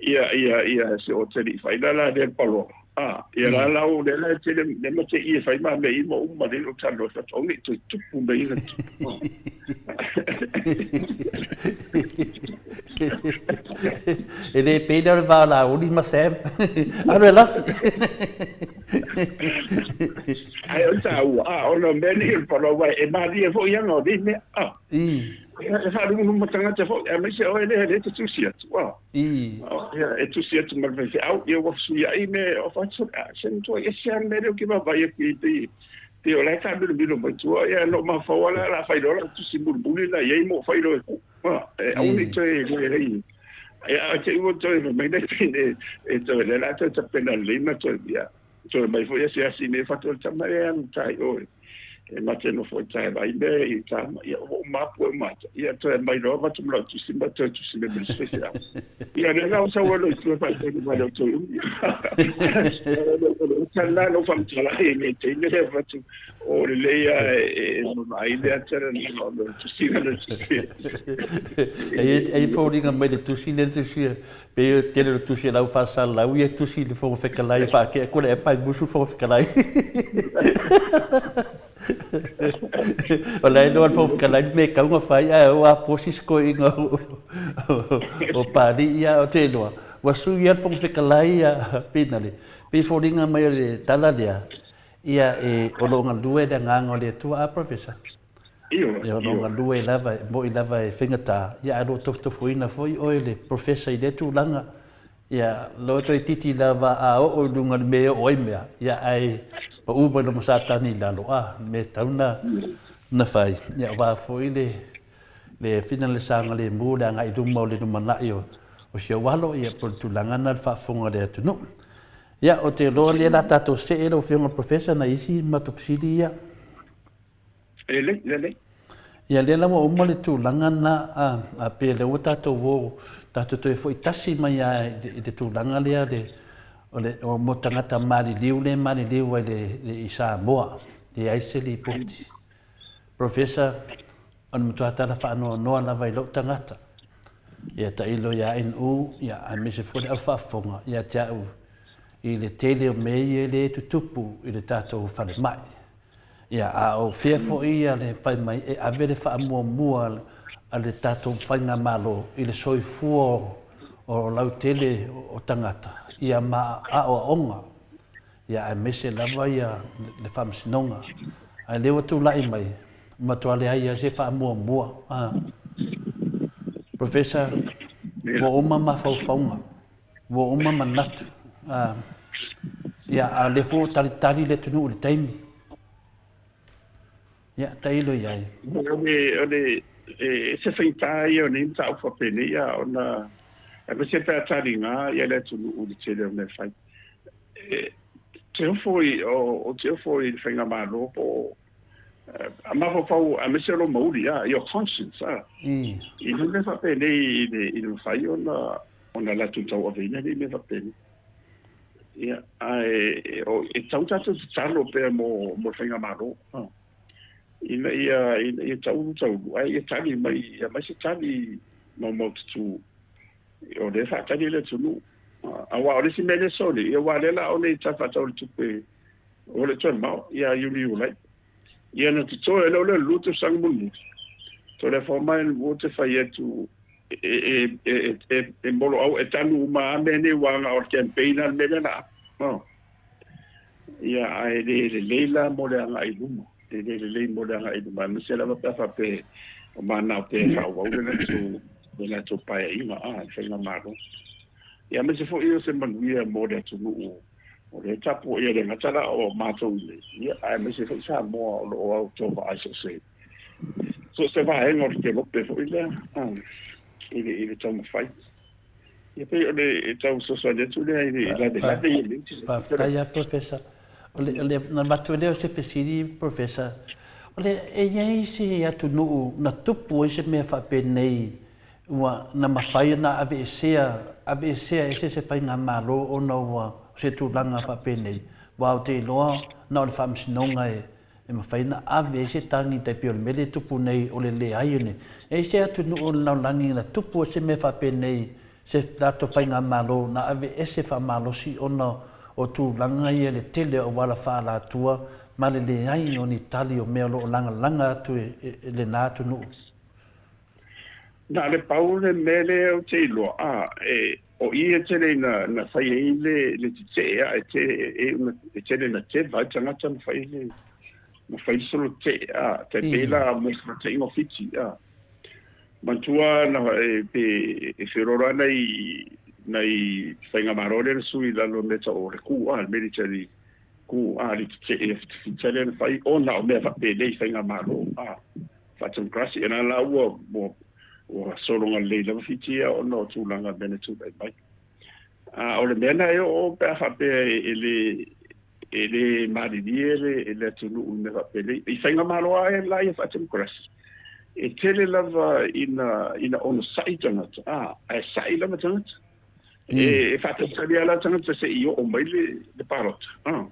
ia ia ia se o te li fai la la le palo a ia la la o le la te le le ma te i fai ma me i mo uma le o talo fa o ni tu tupu me ina tupu. E le pei lea o le va o Laauli ma Sam. Alu e lafi. Ae o le taua, a, ona o mea nei o le palaoa, e malie foi aga o nei mea, a. E faalugulugu tagata foi, aemaise oe lea lea e te tusi atu, a. Ia, e tusi atu ma le faifeau, ia ua fesuiai mea, o fatu, a, se matua ese lava le mea lea ou te vaavaai atu i ai, pei, pei o la e taamilomilo mai tua, ia na ou mafaufau lava la, o le a fai loa lau tusi mulimuli la i ai ma ou fai loa e tuu. E aua ne i toe leai. Ia, a te i ua toe fai mai nei, e toe lea la toe tapena lelei ma toe, ia, toe mai foi asiasi nei fatu o le tama e alu tai oe. E ma te nofo i tai vai mea i tama, ia ua uma apu e mata. Ia toe mai loa vatu ma lau tusi ma toe tusi me me se au. Ia le la sa ua loi tua fai te ma le toe umi. O tala lo fam tala e me te le vatu O lelei a e vaai le ata le o le tusi le tusi. E i foliga mai le tusi le tusi pe o tele le tusi lau faasalalau ia tusi le Fofoga Fetalai faakea kule e pai musu le Fofoga Fetalai. O la e iloa le Fofoga Fetalai me tau na fai ae o a posi se toeaina o Papalii ia o te iloa ua sui ia le Fofoga Fetalai ia Pinale. Pei foliga mai o le tala lea Ia, e, o lo o galue le Agaga o le Atua, a Professor? Ioe, Ia, o lo o galue lava, e moni lava e faigata, ia, ae o lo o tofutofuina foi oe le Professor i lea tulaga. Ia, loa toeitiiti lava a oo i luga i le mea e oo ai mea, ia, ae pau mai loa ma Satani i lalo, a, le mea e tatau ona, ona fai, ia, aua foi le, le fina le saogalemu, le agai i luma o le lumanai o, o si ou alo, ia, po o le tulaga lena i le faafofoga a le atunuu. Ia, ou te iloa lea o le a tatou see lau Afioga i le Professor nai isi matou fesili ia. Lelei, lelei. Ia, lea la ua uma le tulaga lena, a pei o lea ua tatou o, tatou toe foi tasi mai lava i le tulaga lea le, o le, o mo tagata maliliu lea e maliliu ai i Samoa, leai se lipoti. Professor, o le matua tala faanoanoa lava i lou tagata, ia tailo ia NU, ia aemaise foi le au faafofoga ia te au i le tele o mea ia e le tutupu i le tatou falemai. Ia, a o fea foi ia le fai mai e ave le faamuamua a le tatou faigamalo i le soifua o lautele o tagata ia ma aoaoga ia aemaise lava ia le Faamasinoga. Ae lea ua tulai mai, matua leai lava se faamuamua. Professor, ua uma mafaufauga, ua uma manatu, ia, a o lea foi ua talitali le atunuu i le taimi. Ia, tailo i ai. O le, e ese faigata ia o nei mataupu faapenei, a ona aemaise pe a taliga ia le atunuu i le tele o mea fai. E te ofo i, o te ofo i le faigamalo po o a mafaufau aemaise o lou mauli, a, your conscience, a. I le mea faapenei i le mafai ona latou tauaveina nei mea faapenei. Ia, ae e tatau tatou tatalo pea mo le faigamalo, ina ia taulu taulu, ae ia tali mai, ia aumai se tali maumaututu, o lea e faatali le atunuu. Aua o le isi mea lea soli, ia aua o lea o le a oo nei i le Tala Faatatau o le Tupe ua le toe mamao, ia Iuni Iulai. Ia na totoe ai loa lea o le 2 tausaga mulimuli, toe lea mai ua te fai atu e moloau e tanu uma lava mea nei ua na o le campaign lava le mea lea na apu. Ia ae le lelei la mo le agai i luma. E le lelei mo le agai i luma, aemaise lava pe a faapea o manao pea e faaauau le latou paeaiga a le faigamalo. Ia aemaise foi o se manuia mo le atunuu o lea e tapuaia le gata la o matou i nei, ia aemaise foi Samoa o lo o auto vaai so o se vaega o le kelope foi lea i le taumafai. Ia pei o le tau fesoasoani atu lea i le lavelave i le Faafetai lava Professor. O le, na avatu ai lea o se fesili Professor, o le, e i ai se atunuu na tupu ai se mea faapenei ua na mafai ona aveesea, aveesea ese se faigamalo ona ua o se tulaga faapenei, aua ou te iloa na o le Faamasinoga e e mafai ona ave ai se tagi tai pei o le mea lea e tupu nei o le leai o ni e i ai se atunuu o le lalolagi na tupu ai se mea faapenei se latou faigamalo na ave ese faamalosi ona o tulaga ia le tele o auala faaalatua ma le leai o ni tali o mea o lo o lagalaga atu e lena atunuu. Na o le pau le mea lea ou te iloa, a, e, o i e tele ina na fai ai le tetee a, e tele ina teva ai tagata ma fai le, ma fai le solo tetee, a, tai pei la mo le faataitaiga o Fiti, a. Manatua na, e, pe, e feoloolo ai nai faigamalo lea na sui i lalo o le mea tau o le coup, a, le military coup, a, le tetee a Fiti lea na fai ona o mea faapenei faigamalo, a. Faatemokarasi, e la ua ua sologa lelei lava Fiti ia ona o tulaga mea na tulai mai. A o le mea na e oo pe a faapea e le malilie le atunuu i mea faapenei. I faigamalo lava ia la ia faatemokarasi, e tele lava ina onosai tagata, a, ae sai lava tagata. E faatalitali lava la tagata se i oo mai le palota. A.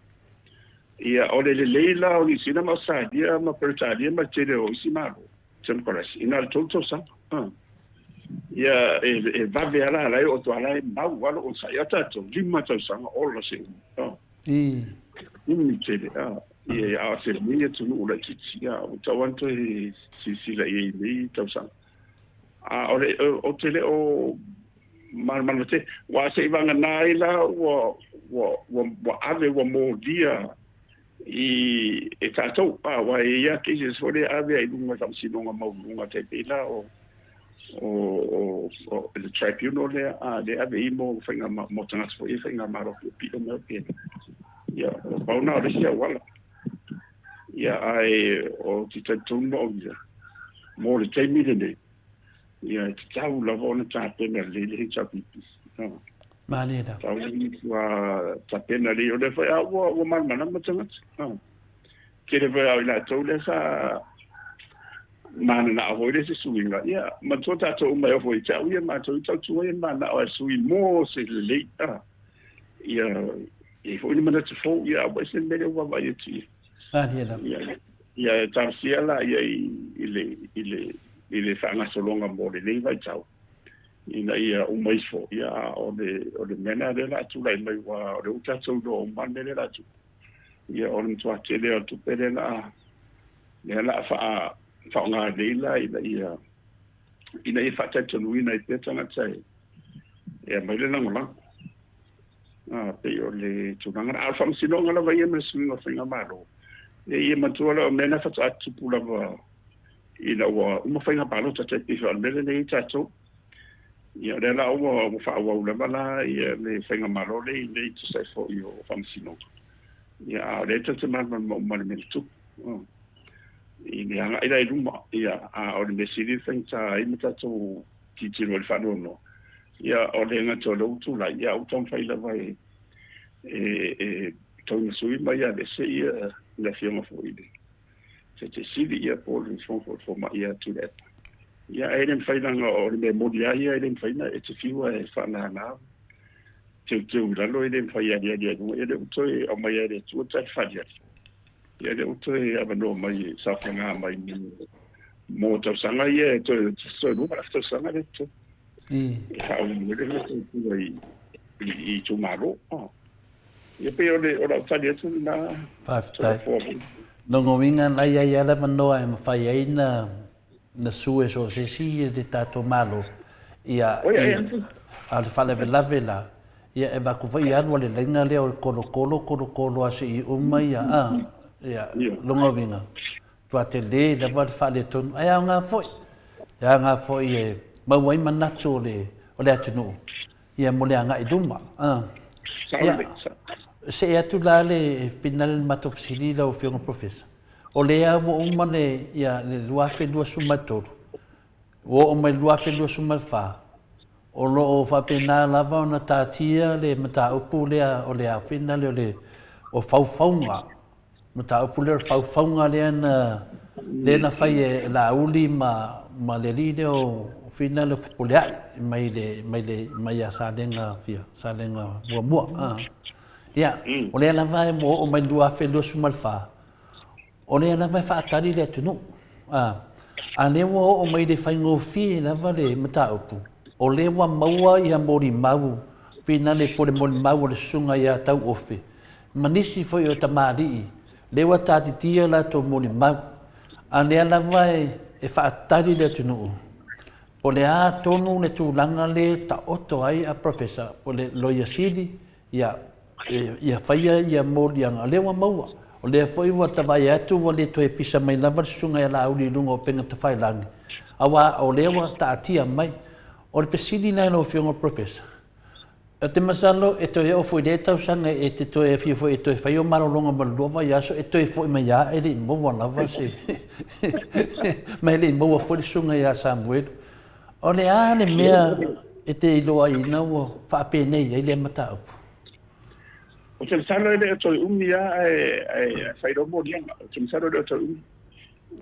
Ia, o le lelei la o Niu Sila ma Ausetalia ma Peretania ma le tele o isi Malo, democracy, na o le 3 tausaga. Ia, e vave lava la, la e oo atu lava la e mau lava lou onosai. A tatou, 5 tausaga, ola se umi. Umi tele, ia, a o se lenei atunuu laitiiti, ia, ua tatau lava ona toe silasila i ai i nei tausaga. A o le, ou te le o malamalama tele, aua se i vagana ai la ua ave, ua molia i e tatou, a, aua e i ai lava cases foi lea e ave ai i luga i faamasinoga maualuluga tai pei la o le tribunal lea, a, lea e ave i mo faiga, mo tagata foi ia faigamalo piopio ma mea faapena. Ia, pau lena o le isi auala. Ia, ae ou te talitonu au ia, mo le taimi lenei, ia, e tatau lava ona tapena lelei le HRPP. Malie lava. Tatau ona tapena lelei. O lea foi a ua malamalama tagata. Tele foi lava o i latou lea sa mananao foi lea se suiga. Ia, manatua tatou uma e oo foi ia te au ia matou i tautua ia mananao e sui mo se lelei. Ia, e i ai foi ni manatu fou, ia, a ua ese le mea lea ua vaavaai atu i ai. Malie lava. Ia, ia e talosia la ia i le faagasologa mo lenei vaitau, ina ia uma ifo, ia, a o le mea lena lea o le a tulai mai, aua o lea ua tatou iloa uma lava le mea lea o le a tupu. Ia, o le matua tele o le tupe lea o le a faaaoga nei la ina ia faatalitonuina ai pea tagata e aumai le lagolago. A, pei o le tulaga lena. A o le faamasinoga lava ia ma le suiga o faigamalo, e ia manatua lea o mea na faatoa tutupu lava ina ua uma faiga palota tai pei foi o le mea lenei ai tatou. Ia o lea la ua faaauau lava la ia le faigamalo lea i nei tusa ai foi o faamasinoga. Ia a o lea tatou te malamalama uma i le mea na tupu. i le agai la i luma, ia, a o le mea sili le faigata ai ma tatou tilotilo i le faanoanoa, ia, o le gata o lea ua tulai, ia, ua taumafai lava e, e, e tauimasui ma ia aveese ia le afioga foi i le Taitaisili, ia, po o le Fofoga foi o le Fomai ia Tuilaepa. Ia, ae le mafai leaga o le mea moni lava ia e le mafai ona e te fiu e faanana teuteu i lalo, e le mafai e aliali ai i luga, ia lea ua toe aumaia e le Atua tali faaaliali. Ia lea ua toe avanoa mai e saofaga mai mo tausaga ia e toe toe lua le tausaga lea toe. E faaauau ai le mea tautua i i itumalo. Ia pei o le o lau tali atu lena. Faafetai. Lona uiga la i ai lava le avanoa e mafai ai na na sue so o se isi le tatou Malo ia a o le faalavelave la ia e avatu foi alu a le laina lea o le kolokolo kolokolo a seia uma ia a ia lona uiga matua tele lava le faaletonu ae aoga foi e aoga foi e maua ai manatu o le o le atunuu ia mo le agai i luma a ia see atu la le finale le matou fesili lau Afioga Professor. O lea ua uma le, ia, le 2023, ua oo mai le 2024, o lo o faapena lava ona taatia le mataupu lea o le aofina lea o le o faufauga, mataupu lea o le faufauga lea na, lea na fai e Laauli ma, ma le alii lea o Fina lea o Fepuleai mai le, mai le, mai ia Salega fia, Salega muamua. Ah. Ia, o lea lava ua oo mai le 2024, o lea lava e faatali le atunuu. A, a lea ua oo mai le faigofie lava le mataupu, o lea ua maua ia molimau, finale po o le molimau a le susuga ia Tauofe, ma nisi foi o tamalii, lea ua taatitia latou molimau. A lea lava e faatali le atunuu, po o le a tonu le tulaga lea e taoto ai a Professor, po o le Loia Sili, Ia, ia faia ia moliaga, o lea ua maua. O lea foi ua tavae atu ua le toe pisa mai lava le susuga ia Laauli i luga o upega tafailagi, aua o lea ua taatia mai. O le fesili la i lau Afioga Professor, ou te masalo e toe oo foi i lea tausaga e te toe afio foi e toe fai ou malologa ma le lua vaiaso e toe foi mai lava e le i maua lava se ma e le i maua foi le susuga ia Samuelu. O le a le mea e te iloaina ua faapenei ai lea mataupu? Ou te masalo e le o toe umi lava ae fai loa moliaga. Ou te masalo e le o toe umi.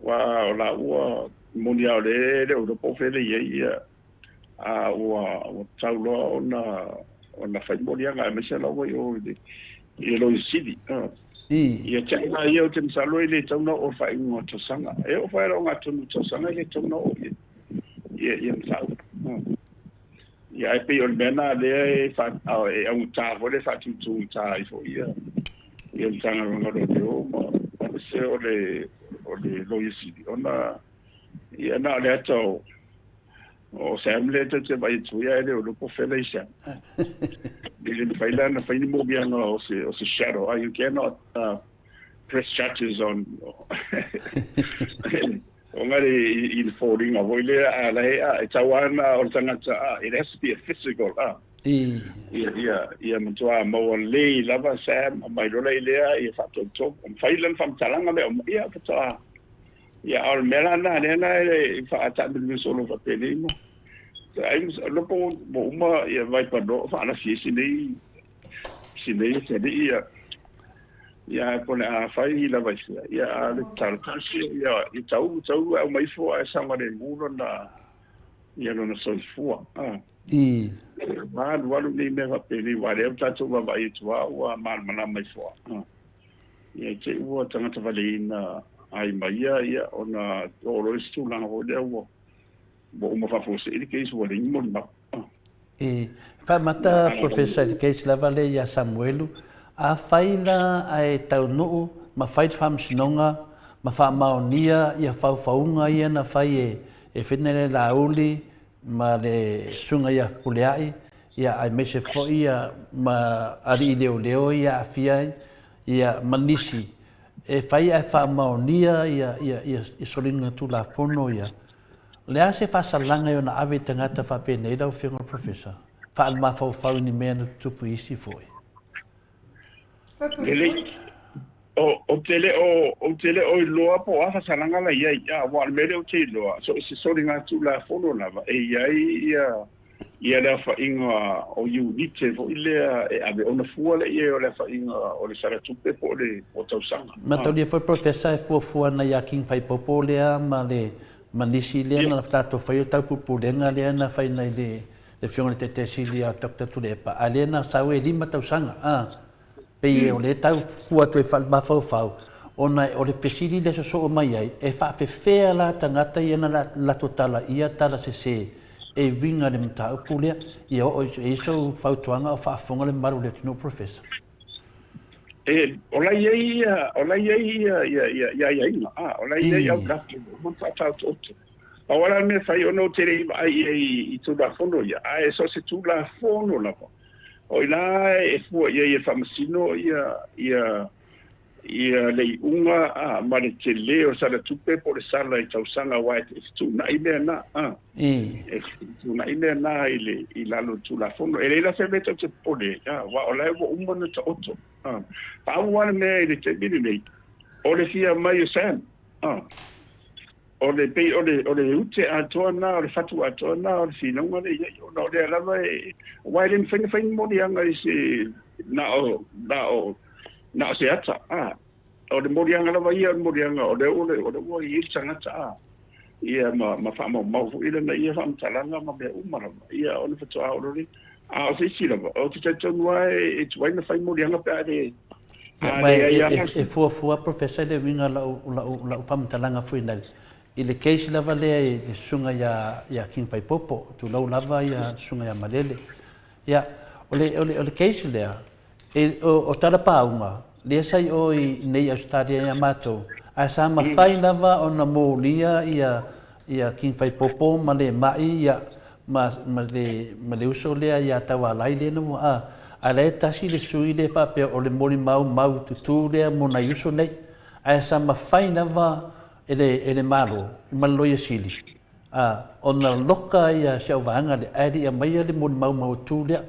Aua o laua moni lava o lea e le o iloa po o fea le i ai ia, a ua tatau loa ona fai moliaga aemaise lava i o i le Loia Sili. Ia te au la ia ou te masalo e le tatau ona oo i le faaiuga o le tausaga. E oo foi i le ogatotonu o le tausaga e le tatau ona oo i ai. Ia, ia mataupu. Ia, ae pei o le mea lena lea e, fa, e augata foi le faatutugata ai foi ia, ia Matagaluega o Leoleo ma aemaise o le, o le Loia Sili, ona, ia, na o le ata o, o Sam lea tou te vaai atu ai, ae le o iloa po o fea la i Sam. E le mafai la ona fai ni moliaga o se, o se shadow. You cannot press charges on Ona i le foliga foi lea a la e a e tau ana o le tagata a it has to be a physical a ia ia ia matua maua lelei lava Sam mai lola i lea ia faatolotolo mafai lana faamatalaga lea ia faatoa ia a o le mea la lena lea la e faataamilomilo solo faapenei ma ai lopo ua uma ia Vaipanoa faalasi ai sinei sinei atalii ia Ia, ae po o le a fai lava i fea, ia, a o le tatalo, talosia ia, ia tau, tau e aumai ifo ae saogalemu lona, ia lona soifua. A. I. Alualu nei mea faapenei, aua o lea ua tatou vaavaai atu lava ua malamalama ifo lava. A. Ia, i te i ua tagata valeina ai ma ia, ia, ona oo loa i se tulaga foi lea ua, ua uma faafuasei le case ua leai ni molimau. E faamata Professor i le case lava lea ia Samuelu, afai la ae taunuu ma fai le faamasinoga ma faamaonia ia faufauga ia na fai e Fenele Laauli ma le Susuga ia Fepuleai ia aemaise foi ia ma alii leoleo ia aafia ai ia ma nisi e fai ae faamaonia ia soliga tulafono ia. O le a se faasalaga e ona ave i tagata faapenei lau Afioga i le Professor? Faalemafaufau i ni mea na tutupu i isi foi. Lelei. Ou te le o, ou te le o iloa po o a faasalaga la i ai, aua o le mea lea ou te iloa, so o se soligatulafono lava e i ai ia, ia le aofaiga o iunite foi lea e ave ona fua lea i ai o le aofaiga o le sala tupe po o le po o tausaga. Mataulia foi Professor e fuafua ana ia King Faipopo lea ma le ma nisi lea na tatou faia o taupulepulega lea na fai nai le le afioga i le Taitaisili ia Doctor Tuilaepa a lea na sau e 5 tausaga a. Pei o lea e tau fua atu ai faale-mafaufau, ona o le fesili lea e sosoo mai ai, e faafefea la tagata ia na latou talaia tala sese e uiga i le mataupu lea? Ia oo i ai sou fautuaga o faafofoga le mamalu o le atunuu, Professor. E, o la i ai ia, o la i ai ia, ia, ia, ia aiaiga, a, o la i ai aulape ua uma ona faataotooto. Pau lava la le mea e fai ona ou te le i vaai i ai i Tulafono ia, ae so o se Tulafono lava, O i ina e fua i ai e faamasino ia, ia, ia le iuga a, ma le tele o le sala tupe po o le sala i tausaga aua e fetuunai mea na, a. E fetuunai mea na i le, i lalo o le Tulafono. E leai la se mea tou te popole ai, a, aua o la e ua uma ona taoto. A. Pau lava le mea i le taimi lenei, o le fia mai o Sam, a. O le, pei o le, o le ute atoa lena, o le fatu atoa lena o le finauga lea i ai, ona o lea lava e, aua e le mafai ona fai ni moliaga i se, na o, na o, na o se ata, a. O le moliaga lava ia o le moliaga, o lea o le, o lea ua i ai le tagata, a. Ia, ma, ma faamaumau foi lana ia faamatalaga ma mea uma lava, ia, ona faatoa oo loa lea. A o se isi lava, ou te talitonu lava e, e tuai ona fai moliaga pe a le, E fuafua Professor i le uiga o lau faamatalaga foi nei, i le case lava lea i le susuga ia King Faipopo, tulou lava le susuga ia Malele. Ia, o le case lea, o talapauga, lea sa i o i inei i Ausetalia ia matou, ae sa mafai lava ona molia ia King Faipopo ma le ma'i ia ma ma le ma le uso lea ia Taualai lea na ua a a la e tasi le sui lea faapea o le molimau mau tutū lea mo nai uso nei ae sa mafai lava e le e le Malo ma le Loia Sili a ona loka ia si au vaega lea ae le i aumaia le molimau mautu lea.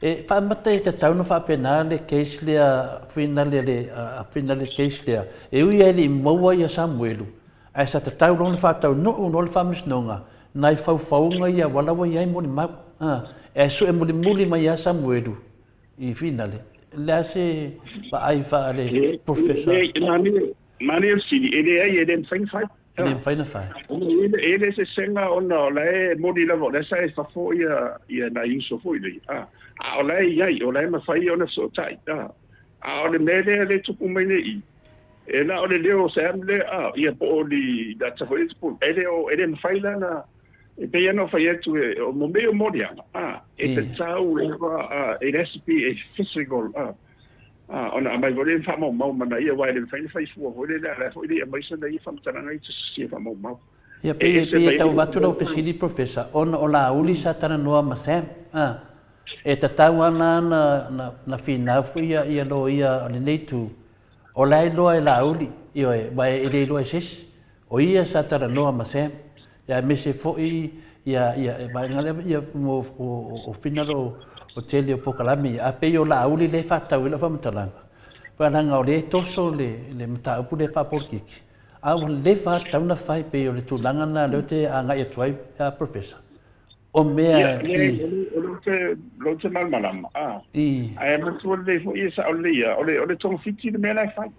E faamata e tatau ona faapena le case lea finale le finale case lea e ui lava e le i maua ia Samuelu Ae sa tatau loa ona faataunuu loa le faamasinoga, nai faufauga ia ua laua i ai molimau. A, e sue mulimuli mai ia Samuelu i finale. O le a se vaai faale Professor? Manaia le fesili, e leai, e le mafai ona fai. E le mafai ona fai. E le se sega ona o la e moni lava o la e sa i fafo ia nai uso foi nei, a o la e i ai, o la e mafai ona fesootai, a o le mea lea e tupu mai nei i, E na o le leo o Sam lea, a, ia po o ni data foi lea tupu, e le o, e le mafai la na, e pei lava ona ou fai atu, e, o mo mea o moliaga, a, e tatau lava, a, it has to be a physical, a, a, ona aumai foi lea i faamaumau ma nai ia, aua e le mafai ona fai fua foi lele, a o la e foi e le i aumai sana ia faamatalaga ia te faamaumau. Ia, pei, pei e tau avatu lau fesili Professor, ona o Laauli sa talanoa ma Sam, a, e tatau lava la na, na, na finau foi ia, ia loia o lenei itu, O la e iloa e Laauli, ioe, aua e le iloa e se isi. O ia sa talanoa ma Sam, ia aemaise foi ia, ia, vaega lea, ia, mo, o, o finalo o tele o polokalame ia. A pei o Laauli lea e faatatau ai lau faamatalaga, leaga o lea e toso le, le mataupu lea faapolitiki, a ua leva lava tatau ona fai, pei o le tulaga lena lea ou te agai atu ai, Professor. O mea i. Ia, o lea ou te malamalama, a. I. Ae manatua lelei foi e sao lelei lava, o le togafiti le mea la e fai.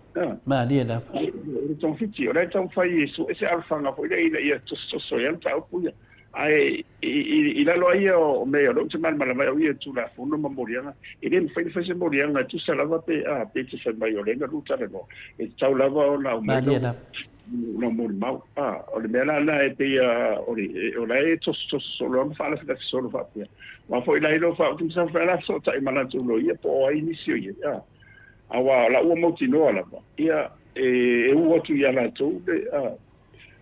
Malie lava. O le togafiti, o la e taumafai e sue se alofaga foi lea ina ia tosotoso ai lava mataupu ia. Ae i lalo lava ia o mea o lea ou te malamalama ai au ia i Tulafono ma moliaga, e le mafai ona fai se moliaga e tusa lava pe a, pe te fai mai o lea na lua talanoa, e tatau lava ona aumai lau lau molimau. A, o le mea la lena e pei a, o le, o la e tosotoso solo lava ma faalafilafi solo faapea. Aua foi la iloa fa, ou te masalo foi o le a fesootai ma latou loia po o ai nisi o i ai. A, aua o lau ua mautinoa lava, ia, e, e u atu ia latou le, a,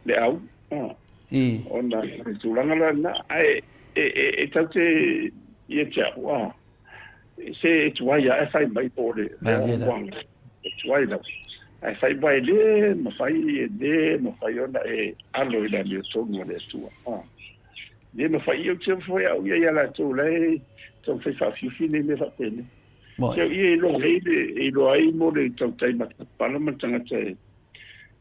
le au, a, I. ona o le tulaga la lena. Ae, e, e, e tatou te, ia te au, a, se e tuai lava ae fai mai po o le, le uaga. E tuai lava. Ae fai mai, e le mafai, e le mafai ona e alo i le amiotonu a le Atua. A. Le mafai, ia ou te ofo au ia ia latou la e taumafai faafiufi nei mea faapenei. Moni. Ia e iloa ai le, e iloa ai mo le tautai matapala ma le tagata e,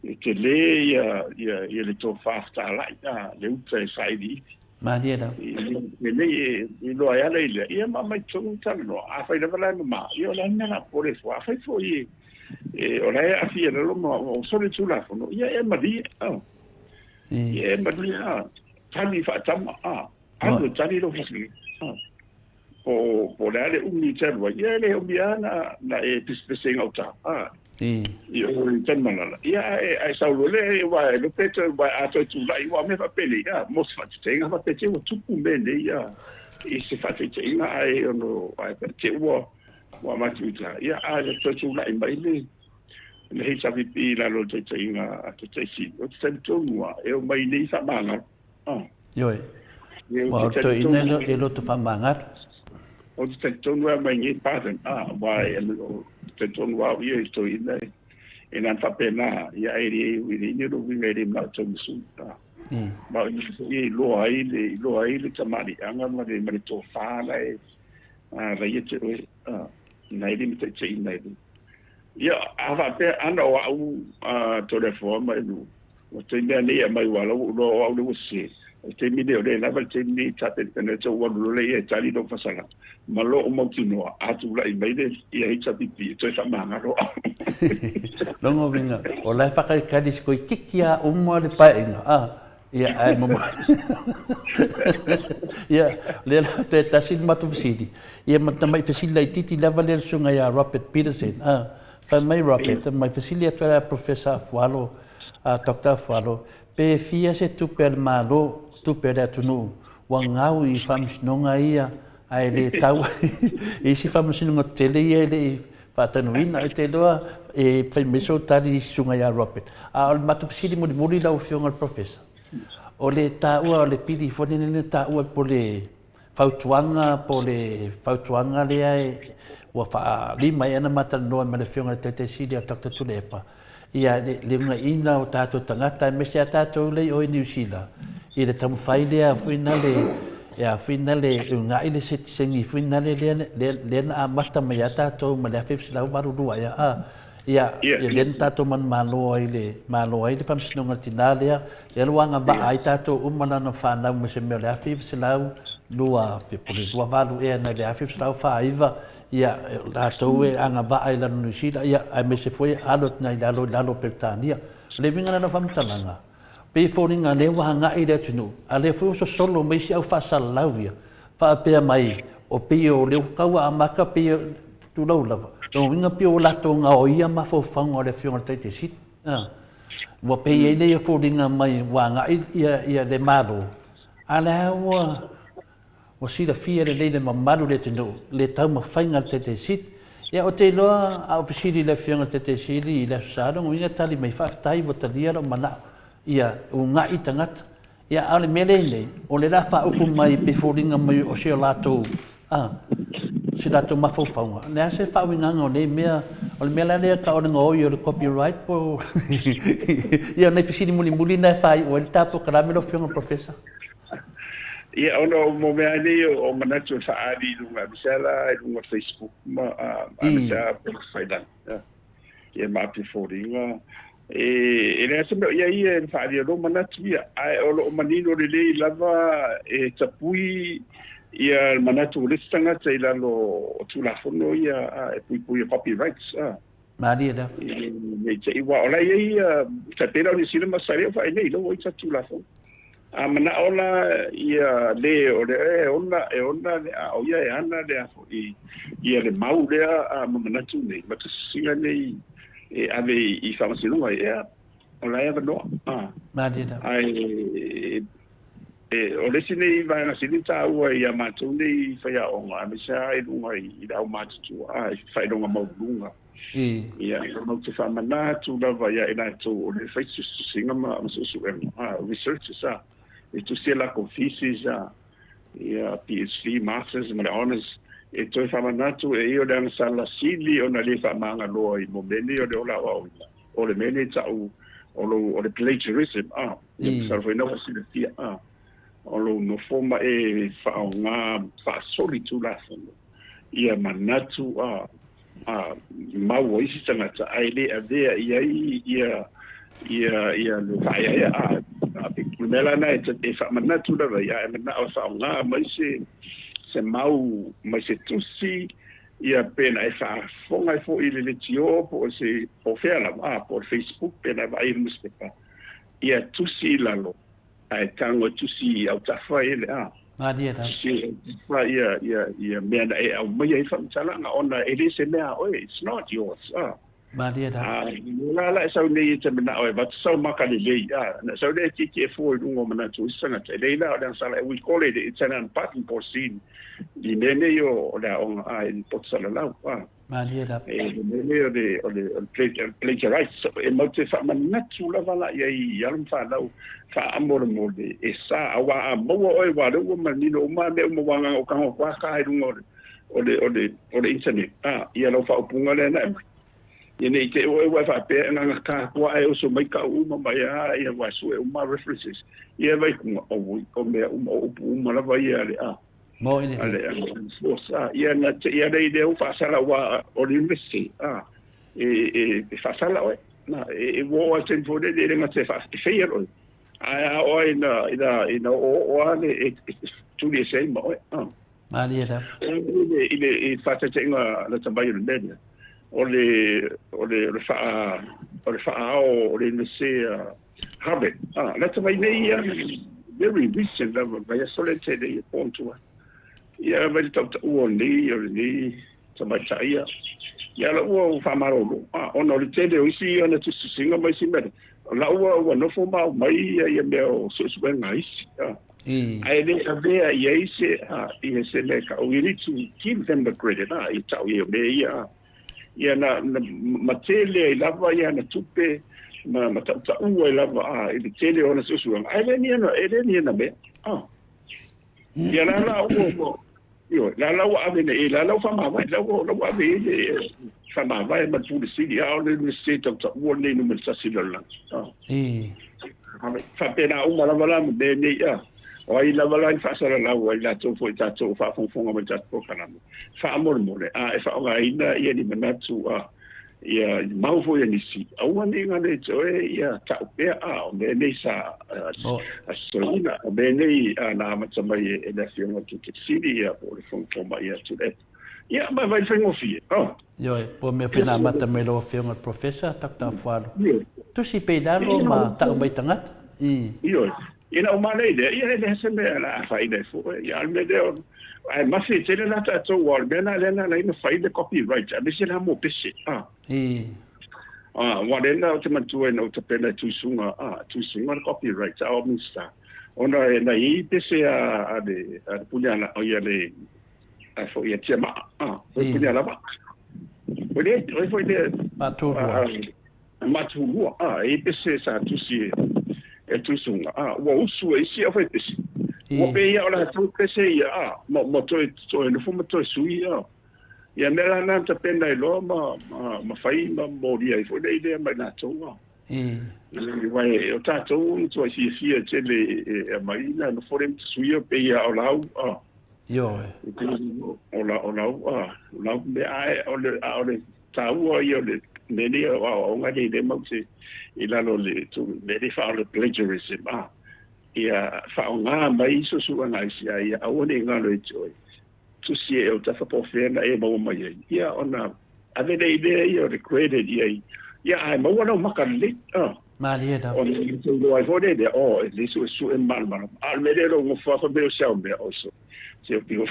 e tele ia, ia, ia le tofa fetalai, a, le uta e sailiili. Malie lava. Lenei e iloa ai ala i lea, ia ma aumai totonu talanoa. Afai lava la e mama, ia o le a le mea o le a popole ai fua. Afai foi e, o la e aafia i lalo ma ua soli le Tulafono, ia e malie, a. Ia e malie, a. Tali faatama, a. Alu e tali lou fesili, a. Po o le a le umi e te alu ai, ia e le umi lava na e pesepese i gauta, a. I o i Tanumalala, ia ae, ae sau loa lea, aua e iloa pe toe, aua a toe tulai, aua o mea faapenei, a, mo se faataitaiga, faapea te ua tupu mea nei, a, i se faataitaiga, ae ono, ae te ua, ua avatu i tua, ia, a toe tulai mai le, le HRPP i lalo o le taitaiga a Taitai Sili, ou te talitonu lava, e omai nei faamagalo. A. Ioe. Ua o toeaina e loto faamagalo. Ou te talitonu e aumai nei pardon, a, aua e, ou te talitonu lava au ia i toeaina e, e na ona faapena, ia ae le, e leai ni lou uiga e le manao e taumasui, a. Ma o i foi e iloa ai le, iloa ai le tamaliiaga ma le, ma le tofa la e, a, la ia te oe, a, na e limataitaiina e le. Ia, a faapea, ana o au, a, Toleafoa ma Elu, Ua taimi lava nei e aumai aua o la ua ou iloa o au lea ua sese. O le taimi lenei o lea e lava le taimi lenei e tapenapena ai tou alu loa lea ia e tali lou fasala ma lou mautinoa a tulai mai le ia HRPP e toe faamagalo au. Lona uiga, o la e faakalikali si toeitiiti lava uma le paeaiga, a, ia, ae momoli. Ia, o lea la toe tasi le matou fesili, ia ma tamai fesili laitiiti lava lea i le susuga ia Robert Peterson, a, fai mai Robert, mai fesili atu ai ia Professor Afualo, a Doctor Afualo, pe fia se tupe a le Malo, tupe a le atunuu, ua gau i faamasinoga ia ae le tau i isi faamasinoga tetele ia e le i faatanuina. Ou te iloa e fai mai sou tali i susuga ia Robert. A o le matou fesili mulimuli lau Afioga i le Professor, o le taua o le pili foi lele na taua po o le fautuaga po o le fautuaga lea ua faalima ai ana ma talanoa ma le Afioga i le Taitai Sili a Doctor Tuilaepa, ia le unaiina o tatou tagata aemaise a tatou lea i o i Niu Sila i le taumafai lea foi nale ia foi nale e una'i le sitiseni foi nale lea lea na amata mai ia tatou ma le 1982 ea a ia ia lea na tatou manumalo ai le malo ai le Faamasinoga o le Tina lea lea ua agavaa ai tatou uma lana fanau ma se mea o le 1928 ea nai le 1949 Ia, o latou e agavaa i lalo Niu Sila, ia, aemaise foi alo atu i lalo i lalo o Peretania. O le uiga lena o faamatalaga, pei e foliga lea ua agai le atunuu, a lea foi ua sosolo mai isi au faasalalau ia, faapea mai, o pei o lea ua tau amata pei e tulou lava. Lona uiga pei ua latou gaoia mafaufauga o le Afioga i le Taitaisili. A. Ua pei ai lea foliga mai ua agai ia le Malo, a lea ua Ua silafia lelei le mamalu o le atunuu le taumafaiga a le Taitai Sili. Ia, ou te iloa a ou fesili i le Afioga i le Taitai Sili i le Aso Sa, lona uiga e tali mai, Faafetai ua talia lou manao ia uga'i tagata. Ia, a o le mea lea i nei, o lea o le a faaupu mai pe foliga mai o si o latou, a, si o latou mafaufauga. O le a se faauigaga o nei mea? O le mea la lea tau o le gaoi o le copyright po o Ia, o nai fesili mulimuli na e faaiu ai le ta polokalame lau Afioga i le Professor. Ia, ona o mo mea nei o manatu e faaali i luga, aemaise lava la i luga o Facebook ma aemaise lava upegatafailagi, ia ma api foliga. E leai se mea o i ai ia i le faaalia o lou manatu ia, ae o lo o manino lelei lava e tapui ia le manatu o le isi tagata i lalo o Tulafono ia e puipuia copyrights. Malie lava. Nei te i aua o la e i ai ia, tai pei la o Niu Sila ma Australia ua faainei ua i ai tatou Tulafono. A manao la ia le o le e ona e ona le a o ia e ana le a foi ia le mau lea a ma manatu nei ma tusitusiga nei e ave i faamasinoga ia o la e avanoa. A. Malie lava. Ae E, o le isi nei vaega sili ona taua ia matou nei faiaoga, aemaise lava i luga i le aumatutua, a, i faailoga maualuluga. Ia, e matou te faamanatu lava ia i latou o lea e fai tusitusiga ma suesuega, a, researchers, a, e tusi a latou thesis, a, ia, PhD, Masters ma le Honours, e toe faamanatu e ia o le agasala sili ona le faamagaloa i mo mea nei o le ola aoaoina. O le mea nei ta'u o lou o le plagiarism a ia masalo foi na ua silafia a o lou nofo ma e faaaoga faasoli tulafono. ia manatu a a mau o isi tagata ae le avea i ai ia ia ia le faaeaea a o le mea la lena e faamanatu lava ia e manao e faaaoga mai se se mau mai se tusi ia pe na e faafofoga ai foi i le leitio po o se po o fea lava a po o le Facebook pe na e vaai i le nusipepa ia tusi i lalo ae tago e tusi i autafa i le a Malie lava. Tusi i autafa ia ia ia mea na e aumaia ai faamatalaga ona e le se mea a oe it's not yours a Malie lava. A o la la e sau nei e te manao e avatu sau maka lelei a na sau lea e tietie e fua i luga o manatu o isi tagata e lei la o le agasala we call it it's an unbuttoned porcine i mea nei o le aoga a i poto salalau a Malie lava. E le mea nei o le o le o le plagiarize e mau te faamanatu lava la i ai i alo ma fanau faamolemole e sa aua a maua oe aua o lea ua manino uma mea uma ua agaga o tago atu lava ka i luga o le o le o le o le internet a ia lau faaupuga lea na e aumai. Ia ne i te i oe ua e faapea e gagata atu ae oso mai kau uma mai a ia ua sue uma references. Ia e vaikuga o o mea uma o upu uma lava ia a le a. Mo i le a le a ia na te ia lei lea ua faasala ua o le university a e e e faasala oe. Na e e ua oo atu foi le le gata e faa e fail oe. Ae a oo ai ina ina ina oo oo a le e tuli ese ai ma oe. A. Malie lava. I le i faataitaiga lata mai o le mea lea, o le o le o le faa o le faaao o le Iunivesite a Harvard, a lata mai nei ia very recent lava, vaiaso lea na tea nei e po ona tuai. Ia mai le tautaua o lenei o lenei tamaitai ia, ia la ua ua faamalolo, a ona o le tele o isi ana tusitusiga ma isi mea, la ua ua nofo ma aumai ia ia mea o suesuega a isi, a. Ae le avea i ai se a ia se mea e ta'u, you need to give them the credit a i ta'u i ai o mea ia a ia na na ma tele ai lava ia ana tupe ma ma ta'uta'u ai lava a i le tele o ana suesuega ae le ni ana e le ni ana mea a ia la la ua ua ioe la la ua ave nei la la ua faamavae la ua la ua ave i ai le faamavae ma le Pule Sili a o le Iunivesite tautaua lenei numera tasi i le lalolagi a. Faapena uma lava la ma mea nei a. O ai lava la i faasalalau ai latou foi tatou o faafogafoga mai tatou polokalame. Faamolemole a e faaaogaina ia ni manatu a ia mau foi a nisi, aua ne i galo ia te oe ia ta'u pea a o mea nei sa asosoina, o mea nei na amata mai e le Afioga i le Fesili ia po o le Fofoga Fomai ia Tuilaepa. Ia ma vai faigofie. Oh. Ioe, po o mea foi na amata mai lau Afioga i le Professor, Doctor Afualo. Tusi pea i lalo ma ta'u mai tagata. I. Ioe. Ina ua malei lea, ia e leai se mea o le a afaina ai foi. Ia, a o le mea lea, ae mase tele la tatou, aua o le mea la lea na ala ai ona fai le copyright, aemaise la mo pese. A. I. A, aua o lea na ou te manatua ina ua tapena e Tuisuga, a, Tuisuga le copyright, a o Minisita, ona e na i ai pese a, a le, a le Puniala, o ia le, a foi ia Tiamaa, a, o le Puniala vaa. O le, o le foi lea. Maatulua. Maatulua, a, e i ai pese sa tusi e Tuisuga, a, ua usu e isi aufaipese. Ua pei ia o latou pese ia, a, ma, ma toe, toe nofo ma toe sui, a. Ia mea la na tapena ai loa ma, ma, ma fai ma molia ai foi le idea mai latou, a. Aua e, o tatou e matuai fiafia tele e aumai na nofo lea ma te suia pei lava o lau, a. Ioe. O la, o lau, a, o lau mea, ae o le, a o le taua ia o le mea nei o aoaoga nei lea matou te i lalo o le mea lea faa o le plagiarism, a. Ia faaaoga mai suesuega a isi, a ia aua ne i galo ia te oe. Tusi e autafa po o fea na e maua mai ai, ia ona ave lea i mea ia o le credit i ai, ia ae maua lau maka lelei, a. Malie lava. Ona e te iloa ai foi lea lea, oh, e lelei suesue ma malamalama. A o le mea lea o lou nofo lava fai mai o se ao mea, oh, so, se o pio.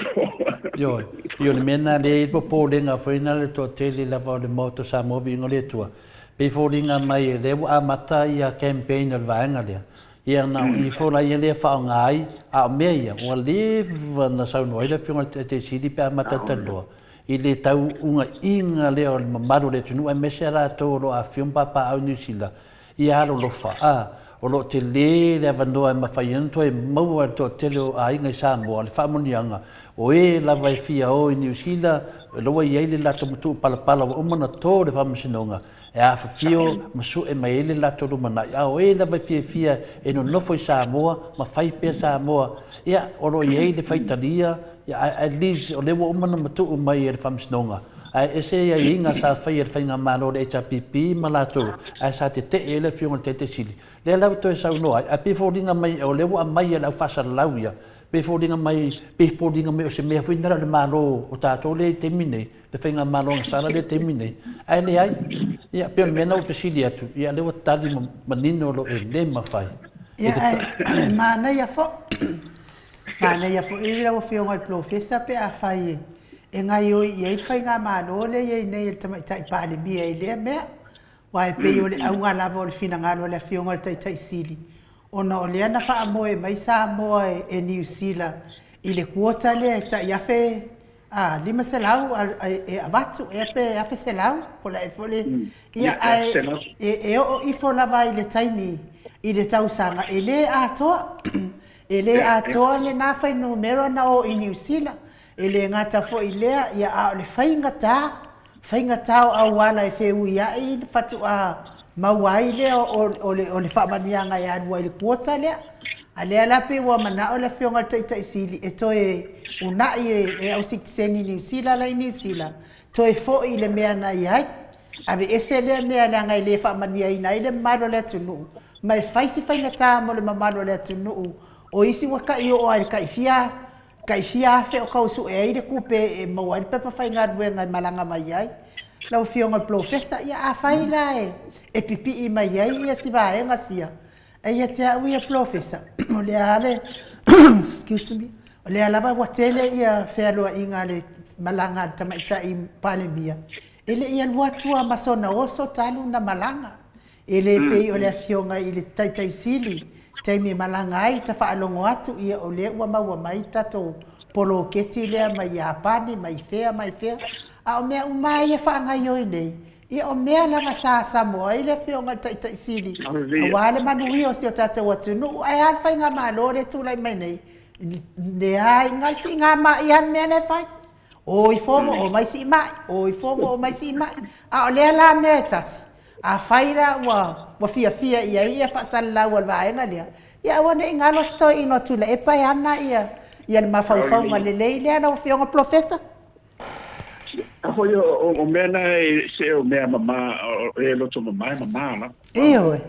Ioe, pei o le mea lena lea e i ai le popolega foi lena le toatele lava o le Maota o Samoa Viiga o le Atua, pei e foliga mai o lea ua amata ia campaign a le vaega lea, Ia na o ifo la ia lea faaaoga ai, a o mea ia, ua leva na saunoa ai le Afioga i le Taitai Sili pe a matata loa i le tau ugaiga lea o le mamalu o le atunuu aemaise a latou o lo o afifio ma papaaao i Niu Sila, ia alolofa, a, o lo o tele le avanoa e mafai ai ona toe maua e le toatele o aiga i Samoa le faamanuiaga o e lava e fia o i Niu Sila, o la ua i ai le latou matuu palapala ua uma ona to le faamasinoga, e afifio ma sue mai ai le latou lumanai, a o e lava e fiafia e nonofo i Samoa ma fai pea Samoa Ia, o lo o i ai le faitalia, ia, ae at least o lea ua uma ona matuu mai e le Faamasinoga, ae ese aiaiga sa faia e le Faigamalo a le HRPP ma latou, ae sa tetee ai le Afioga i le Taitai Sili. Lea la ua toe saunoa ai, ae pei e foliga mai o lea ua aumai e le aufaasalalau ia, pei e foliga mai, pei e foliga mai o se mea foi lena o le Malo o tatou lea i le taimi nei, le faigamalo agasala lea i le taimi nei, ae leai. Ia, pei o le mea lena ua fesili atu, ia lea ua tali manino lo e le mafai. Ia, ae manaia foi, manaia foi lau Afioga i le Polofesa pe afai e gaoioi i ai le faigamalo lea e i ai nei a le Tamaitai Palemia i lea mea. Aua e pei o le auga lava o le finagalo o le Afioga i le Taitai Sili, ona o lea na faamoe mai Samoa e Niu Sila i le quota lea e tai 1500 e avatu ea pe 1100 po o le a ea foi le... Ia, ae e oo ifo lava i le taimi i le tausaga, e le atoa. E le atoa lena fuainumera na o i Niu Sila. E le gata foi i lea, ia, a o le faigata faigata o auala e feuiai faatoa maua ai lea o le faamanuiaga e alu ai i le quota lea. A lea la pei ua manao le Afioga i le Taitai Sili e toe unai e le au sitiseni Niu Sila la i Niu Sila, toe foi i le mea na i ai. Aveese lea mea leaga e le faamanuiaina ai le mamalu o le atunuu, ma e fai si faigata mo le mamalu o le atunuu o isi ua tai oo lava i le tai fia tai fia afe o tau sue ai le tupe e maua ai le pepa faigaluega e malaga mai ai. Lau Afioga i le Polofesa, ia afai la e pipii mai ai ia si vaega sia, e ia te au ia Polofesa, o lea lava le excuse me, o lea lava ua tele ia fealuaiga a le malaga a le Tamaitai Palemia, e le i alu atu lava ma sona oso talu ona malaga. E le pei o le Afioga i le Taitai Sili, taimi e malaga ai, ta faalogo atu, ia o lea ua maua mai le tatou poloketi lea mai Iapani, mai fea, mai fea. A o mea uma lava ia e faagaoioi nei, ia o mea lava sa samo ai le Afioga i le Taitai Sili, aua le manuia o si o tatou atunuu. Ae a le faigamalo lea e tulai mai nei? Leai, na o le siiga mai lava le mea lea e fai. O ifo ma omai siimai, o ifo ma omai siimai. A o lea la mea e tasi, afai la ua fiafia i ai ia faasalalau a le vaega lea, ia aua ne i galo se toeaina o Tuilaepa e ana ia le mafaufauga lelei lea lau Afioga Polofesa. A foi o mea na e se o mea mama, o e loto mama e mama lava. Ioe.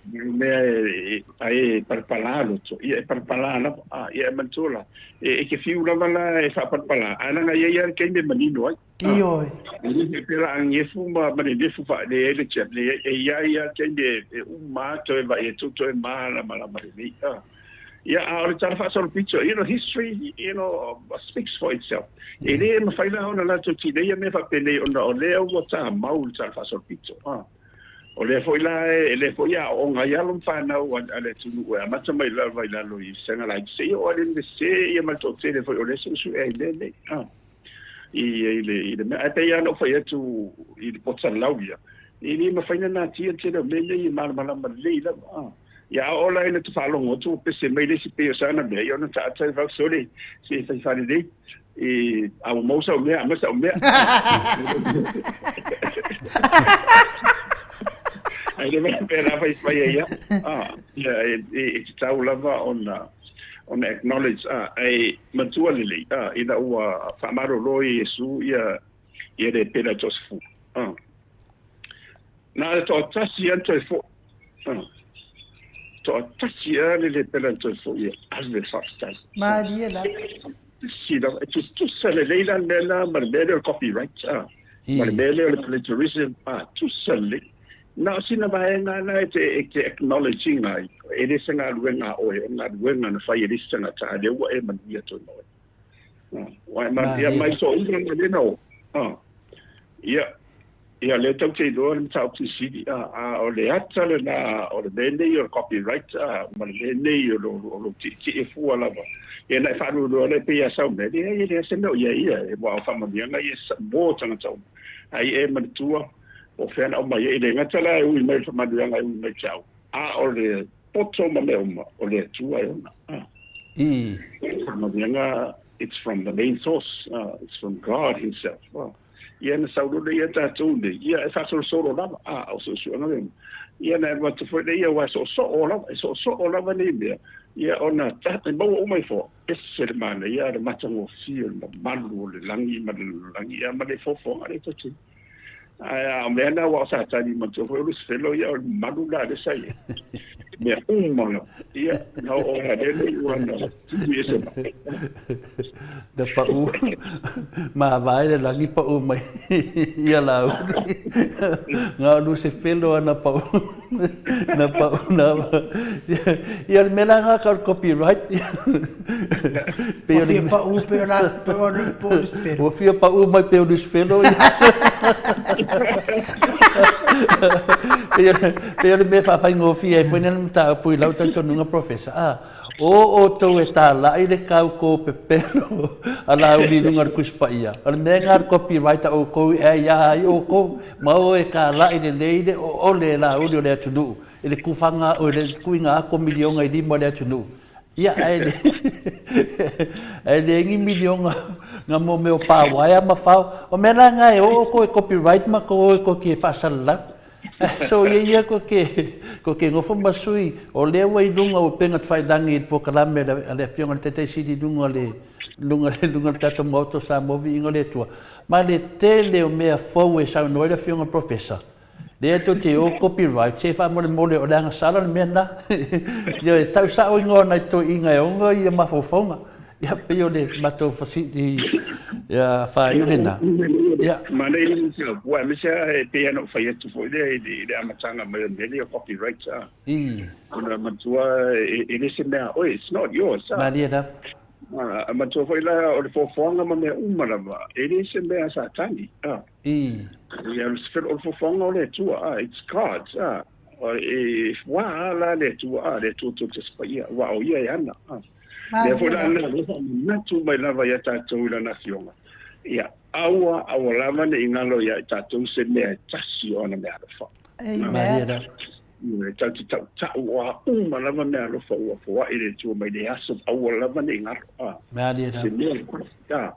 O mea e ai e palapala loto, ia e palapala lava, a ia e manatua la, e ke fiu lava la e faapalapala, ae leaga e i ai lava le taimi e manino ai. Ioe. E le faapea la a gefu ma nenefu faalelei ai le tiap, leai, e i ai lava le taimi e uma lava toe vaai atu toe malamalama lelei. Ia, a o le tala faasolopito, you know, history, you know, speaks for itself. E le mafai la ona latou tineia mea faapenei ona o lea ua tamau le tala faasolopito. O lea foi la e lea foi e aooga ai alo ma fanau a le atunuu e amata mai lava i lalo i vasega laiti seia oo i le Iunivesite ia ma le toatele foi o lea e suesue ai i mea nei. I, i, le, i le mea, ae pei lava ona ou fai atu i le poto salalau ia, e le mafai ona natia le tele o mea nei e malamalama lelei lava. Ia a oo la ina ta faalogo atu ua pese mai le isi pei o sana mea, ia ona taata ai vau, sole, se fai faalelei. E, a ua maua sau mea, aumai sau mea. Ai le mea pea la fai fai ai ia. Ah, ia e, e, e tatau lava ona ona acknowledge ah, ai matua lelei ah, ina ua faamalolo e Iesu ia ia le pela toasefu. Ah. Na o le toatasi lava na toe foi. Toatasi lava le lepela na toe foi e ave le faafetai. Malie lava. Tasi lava. E tutusa lelei la le mea lena ma le mea lea o le copyright, ma le mea lea o le plagiarism, tutusa lelei. Na o sina vaega lena e te, e te acknowledge ina ai, e le se galuega a oe, o galuega na fai e le isi tagata, a lea ua e manuia tonu oe. Ua e manuia mai soouga ma lena o. Ia, Ia, lea tou te iloa le mataupu fesili, a, a o le ata lena o le mea nei o le copyright, a, ma le mea nei o lo, o lo tietie fua lava. Ia na e faalualua lea pei a sau mea, leai, e leai se mea o i ai ia, e ua o faamanuiaga ia mo tagata uma. Ai e manatua, po o fea na aumai ai, e le gata la e ui mai le faamanuiaga e ui mai te au, a o le poto ma mea uma, o le Atua e ona. A. Faamanuiaga, it's from the main source, it's from God himself. A. Ia na sau loa lea ia tatou nei, ia e faasolosolo lava, a, o suesuega lena. Ia na alu atu foi lea, aua e soosoo lava, e soosoo lava nei mea. Ia, ona e maua uma ifo, ese le manaia, le matagofie o le mamalu o le lagi ma le lalolagi, ia ma le foafoaga lea tou te. Ae a o mea na aua o Satani manatua foi o Lusifelo, ia o le mamalu la lea sa i ai. Mea uma lava. Ia, na oo lava lea nei ua na tuli ese mai. Na pau mavae le lagi pau mai ia Laauli. Na o Lusifelo lava na pau na pau na ia o le mea la lena tau o le copyright. Pei o le Ua fia pau pei o Lusifelo. Ua fia pau mai pei o Lusifelo ia. Pei o le mea faafaigofie ai foi lena mataupu i lau talitonuga Professor, a o outou e talai le kauko pepelo a Laauli i luga o le Tusi Paia, o le mea lena o le copyright a outou e aia ai outou, ma o e talai lelei le oole e Laauli o le atunuu i le tufaga, i le tuuina atu o miliona i lima o le atunuu. Ia, ae le, ae leai ni miliona na mo mea o pa uaea ma fao. O mea la na e oo outou e copyright ma tou o e tou te faasalalau. So ia ia tou te, tou te nofo ma sui, o lea ua i luga o upega tafailagi i le polokalame a le Afioga i le Taitai Sili i luga o le, luga, luga o le tatou Maota o Samoa, Viiga o le Atua, ma le tele o mea fou e saunoa ai le Afioga i le Professor. Lea tou te o copyright, se faamolemole o le agasala le mea lena. Ioe, tau sao igoa o nai toeaiina e ono ia mafaufauga. Ia, pei o le matou fasili ia faaiu lena. Ia. Manaia le mataupu, aemaise lava e pei ona ou fai atu foi lea i le amataga mai o le mea lea o copyright. Ona matua e le se mea a oe, it's not yours. Malie lava. Matua foi la o le foafoaga ma mea uma lava, e le se mea a Satani. I. Ia, o le foafoaga o le Atua, a, it's God's, a, e fuā la le Atua, a, le Atua tou te Paia, aua o Ia e ana, a. Lea foi la na faamanatu mai lava ia tatou i Lana Afioga, ia, aua, aua lava ne i galo ia i tatou se mea e tasi o ana meaalofa. Amen. E tatou te tautau o a uma lava meaalofa ua foai le Atua mai le aso, aua lava ne i galo, a. Se mea e tasi, a.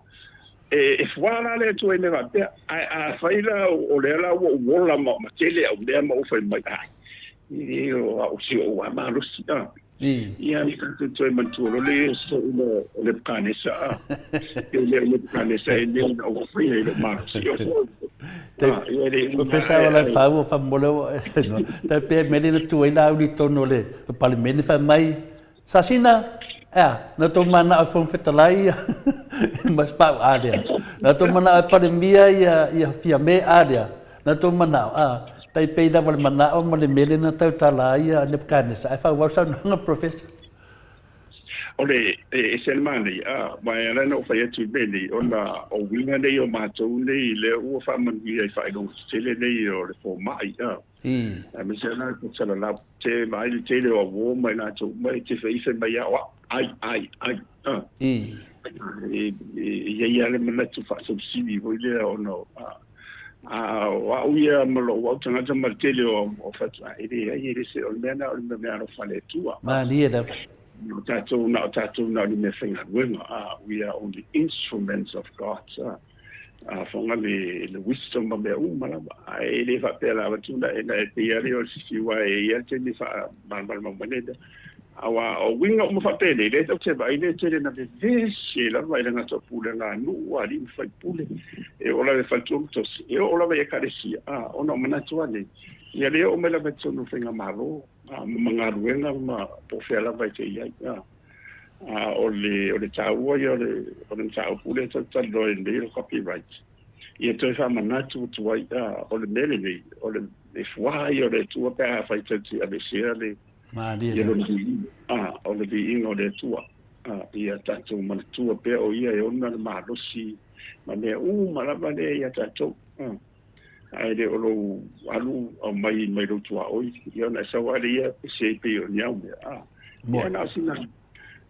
E fuā la le Atua i mea faapea, ae afai la o lea la ua ou ola ma tele au mea ma ou fai mai, ai, e o au si ou lava malosi, a. Ia, e tatou toe manatua loa le Iesu o Nebukanesa, a. E le o Nebukanesa e le na ou faia i lou malosi. O foi, a, ia le uma. Professor o lai fau o faamolemole ua, tai pea mele na tu ai la uli tonu o le Palemene fai mai, Sasina, Ea, na tou manao e Fofoga Fetalai ia ma se pau a lea. Na tou manao e Palemia ia ia Fiame a lea. Na tou manao, a, tai pei lava le manao ma le mele na tautala ai ia Nebuchadnezzar. Ae faaauau saunoaga Professor. O le, e ese le manaia, a, ma e ala ona ou fai atu i mea nei, ona o uiga nei o matou nei lea ua faamanuia i faailoga tetele nei o le fomai, a. Aemaise lava le salalau. Te vaai le tele o auō ma i latou uma e te feife mai a o au, ai, ai, ai, a. E i ai lava le manatu faasausili foi lea ona o, a, a o au ia ma lou au tagata ma le tele o au fatu, a e leai, e le se, o le mea lena o le mea alofa a le Atua. Malie lava. O tatou, na o tatou na o ni meafaigaluega, a, we are only instruments of God, a. A fofoga le le wisdom ma mea uma lava. Ae e le faapea lava tu na e na e pei lava o le sisi aua e i ai lava le taimi e faamalamalama uma ai lea mea. Aua o uiga uma faapenei, lea tou te vaai lea tele na vevesi ai lava i le gata o pulega a nuu, alii ma faipule, e oo lava i faletua ma tosi, e oo lava i ekalesia, a, ona o manatu lava nei, ia le oo mai lava i totonu o faigamalo, a, ma galuega ma po o fea lava e te i ai, a. A o le, o le taua ia o le, o le mataupu lea tatou te talanoa ai nei o le copyright, ia toe faamanatu atu ai, a, o le mea lenei, o le, le fuā ia o le Atua pe afai tatou te aveesea le, Malie ia lona viiga, a, o le viiga o le Atua, a, ia tatou manatua pea o Ia e ona le malosi ma mea uma lava lea ia tatou, a. Ae le o lou alu aumai mai lou tuaoi, ia ona e sau lava lea ia pese ai pei o ni au mea, a. Ia na o sina,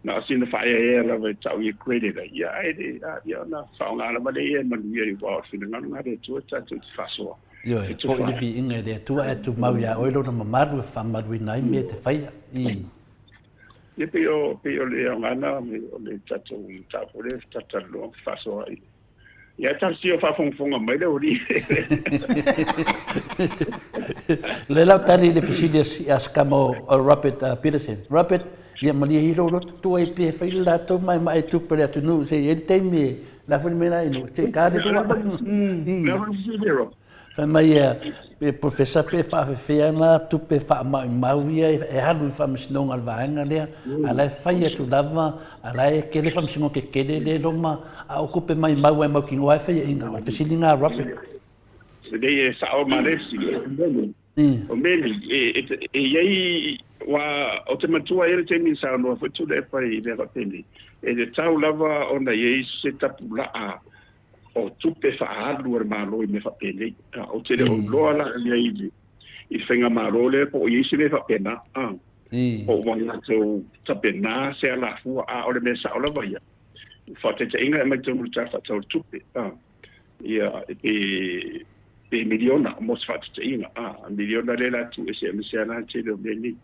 na o sina faaeaea lava e tau ia credit ai, ia ae le, a, ia ona faaaoga lava lea ia e manuia ai, aua o le finagalo lena o le Atua tatou te faasoa. Ioe, foi le viiga i le Atua ae tumau iā oe lona mamalu e faamaluina ai mea e te faia. I. Ia pei o, pei o le aoga lena o le tatou mataupu lea e talatalanoa ma faasoa ai. Ia talosia o faafogafoga mai le aualii. Lea la ou tali i le fesili a si a si tama o Robert Peterson. Robert, Ia malie ia lou loto tuai pe fai le latou maemae tupe le atunuu se i ai le taimi e la foi le mea la inu se ka le lua. Fai mai ia pe Professor pe faafefea na tupe faamaumau ia e alu i faamasinoga a le vaega lea a la e fai atu lava a la e tele faamasinoga tetele lea e loma a o tupe maumau e mautinoa e faiaina o le fesiliga a Robert. Lelei e sao ma le fesili. O Meli, e i ai, aua ou te manatua e i ai le taimi na saunoa foi Tuilaepa i mea faapenei, e tatau lava ona i ai se tapulaa o tupe faaalu a le Malo i mea faapenei. Ou te le o iloa la i ai i le faigamalo lea po o i ai se mea faapena, po o ua latou tapena se alafua, a o le mea sao lava ia, faataitaiga e matau i le Tala Faatatau o le Tupe, ia pe pe miliona mo se faataitaiga a miliona lea la tuu ese aemaise lava la le tele o mea nei.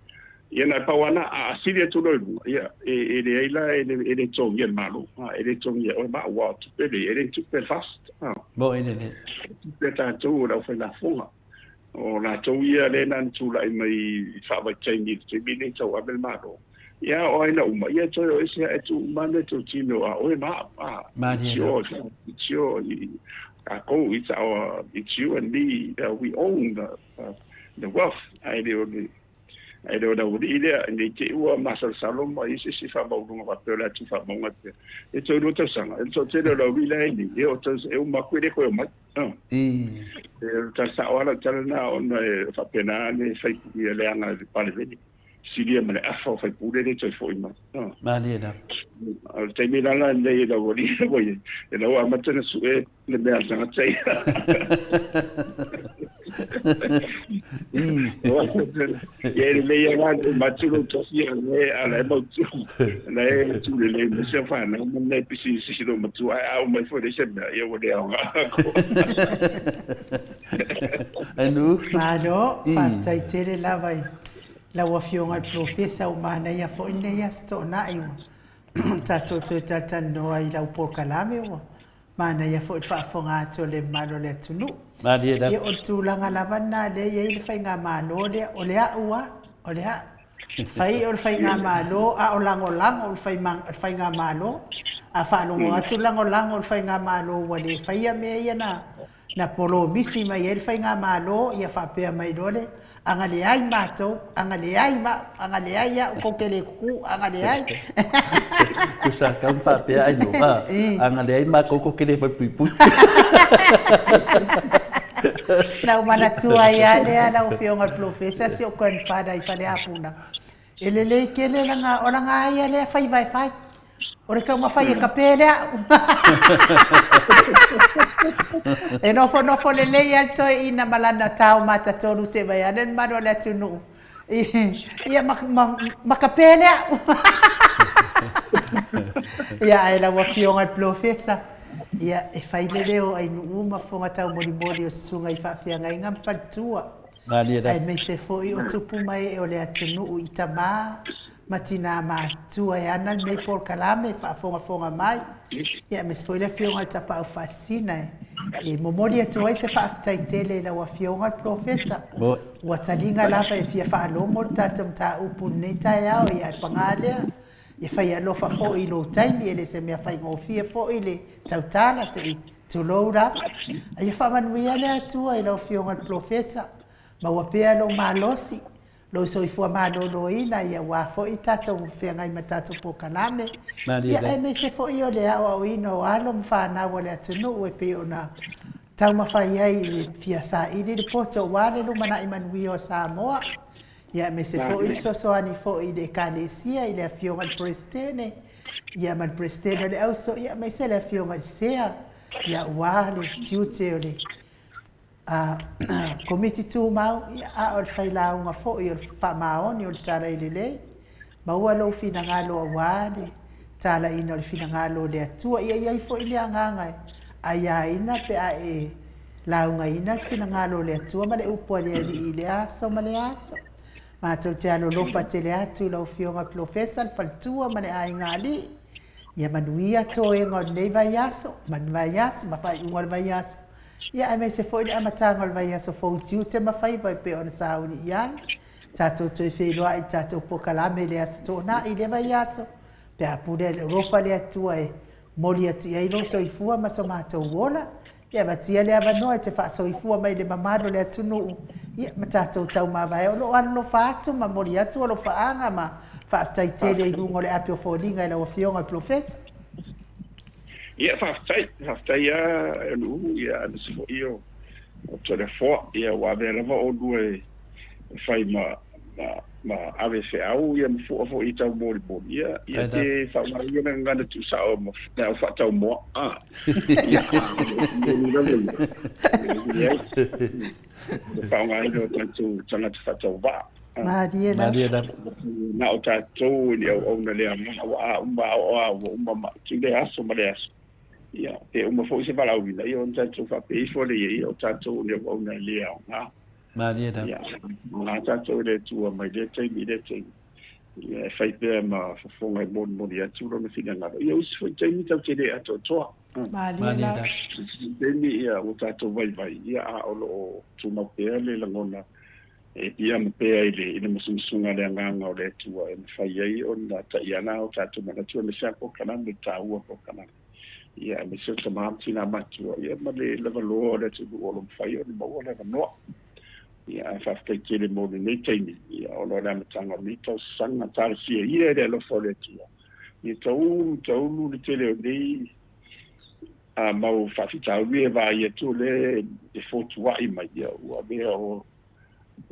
Ia na o le pau lava lena, a sili atu loa i luga, ia e e leai la e le e le totogia e le Malo, a e le totogia e oe ma au aua o tupe nei, e le ni tupe a le FAST, a. Moni lelei. O tupe a tatou o le aufailafoga. O latou ia lea na tulai mai i faavaitaimi i le taimi lenei tauave le Malo. Ia o ai na uma, ia e toe o ese e tuu uma le tou tino a oe ma au. Ah, it's your, it's your, tatou, it's our, it's you and me, we own the wealth. Ae le o le, Ae le o le aualii lea, ne i te i ua masalosalo ma i ai se isi faamaualuga faapea o le a tuufaamauga atu pea. E toe lua tausaga, e le toatele o le aualii la e nei, e oo e uma atu e le toe omai. E tala sao lava lau tala lena ona e faapena le fai ia leaga i le Palemene. Silia ma le afa o faipule le toe foi mai. Malie lava. O le taimi la la lenei e le aualii ua i ai, e la ua amata ona sue le mea a le tagata ia. Ia e lelei lava la le uma atu lou tofi a o la e mautu, o la e tu lelei mai si au fanau ma le pisinisi si lou matua, ae a uma ifo e leai se mea, ia ua le aoga atoa. Ainu. Malo, faafetai tele lava i lau Afioga i le Polofesa, ua manaia foi lenei Aso Toonai ua tatou toe talatalanoa i lau polokalame ua Manaia foi le faafofoga atu o le mamalu o le atunuu. Malie lava. Ia o le tulaga lava lena lea e i ai le faigamalo lea, o le a'u a, o le a'u. Fai o le faigamalo a o lagolago le faigamalo. A faalogo atu le lagolago o le faigamalo ua le faia mea ia na na polomisi mai ai le faigamalo, ia faapea mai loa le, A na leai matou, a na leai ma au, a na leai au, tou te le tutu, a na leai. Tusa kau ma faapea ai no, a, a na leai matou, tou te le falepuipui. Na ou manatua ai lava lea lau Afioga i le Polofesa, si ou grandfather i Faleapuna, e lelei tele lana, o lana ia lea faiva e fai. O le taumafai e kape le a'u. E nofonofo lelei lava le toeaina ma lana tao matatolu se i vaeane le mamalu o le atunuu, ia ma kape le a'u. Ia ae lau Afioga i le Polofesa, ia e fai le leo o Ainuu ma fofoga taumolimoli o susuga i faafeagaiga ma faletua, aemaise foi o tupu ma ee o le atunuu i tama ma tinā matutua e ana lenei polokalame e faafogafoga mai, ia aemaise foi le Afioga i le Tapaau Faasisina e momoli atu ai se faafetai tele i lau Afioga le Polofesa. Ua taliga lava e fia faalogo le tatou mataupu i lenei taeao, ia ae paga lea, e fai alofa foi i lou taimi, e le se mea faigofie foi le tautala, se i tulou lava. A ia faamanuia le Atua i lau Afioga i le Polofesa, maua pea lou malosi, lou soifua maloloina ia aua foi tatou feagai ma tatou polokalame, ia aemaise foi o le aoaoina o alo ma fanau a le atunuu e pei ona taumafai ai i le fia saili le poto aua le lumanai manuia o Samoa, ia aemaise foi fesoasoani foi i le Ekalesia i le Afioga i le Peresetene, ia ma le Peresetene o le Auso, ia aemaise le Afioga i le Sea, ia aua le tiute o le Komiti Tumau, a o le failauga foi o le faamaoni o le talai lelei. Maua lou finagalo aua le talaiina o le finagalo o le Atua. Ia i ai foi le agaga e aiaina pe a e laugaina le finagalo o le Atua ma le upu a le Alii i lea aso ma lea aso. Matou te alolofa tele atu i lau Afioga Polofesa, le faletua ma le aiga alii. Ia manuia toega o lenei vaiaso, ma le vaiaso, ma faaiuga o le vaiaso, ia aemaise foi le amataga o le vaiaso fou i tiute ma faiva e pei ona sauni i ai. Tatou toe feiloai i tatou polokalame i le Aso Toonai i lea vaiaso, pe a pule alofa le Atua e momoli atu i ai lou soifua ma so matou ola. Ia avatia le avanoa e te faasoifua mai i le mamalu o le atunuu, ia ma tatou taumavae o lo o alolofa atu ma momoli atu alofaaga ma faafetai tele i luga o le api o foliga i lau Afioga i le Polofesa. Ia, faafetai, faafetai lava e Luulu, ia aemaise foi o Toleafoa, ia ua avea lava oulua e fai ma ma ave feau ia ma fua foi i taumolimoli, ia ia te faaaoga ia le gagana tuusao ma le au faataumoa, a ia moni lava ia, leai, le faaaogaina o tatou tagata faatauvaa. Malie lava. Malie lava. Na o tatou i le auauna le agaga ua a uma a ua uma ma i lea aso ma lea aso. Ia, pe uma foi se valaauina, ia ona tatou faapea ifo lea ia, o tatou o le auauna e le aoga. Malie lava. Ia, aoga tatou i le Atua mai lea taimi i lea taimi. Ia, e fai pea ma fofoga e molimoli atu lona finagalo. Ia, o isi foi taimi tatou te le atoatoa. Malie lava. Taimi ia ua tatou vaivai, ia a o lo o tumau pea le lagona e piiama pea i le, i le musumusuga a le Agaga o le Atua e mafai ai ona taiala o tatou manatu aemaise lava polokalame taua polokalame. Ia, aemaise o tama ma tina matua, ia ma le lavaloa o le atunuu o lo o mafai ona maua le avanoa. Ia, ae faafetai tele mo lenei taimi, ia, ona o le amataga o lenei tausaga, talosia ia i le alofa o le Atua, ia taulu, taulu le tele o nei a mau faafitauli e vaai atu o lea e fotuai mai, ia, ua avea o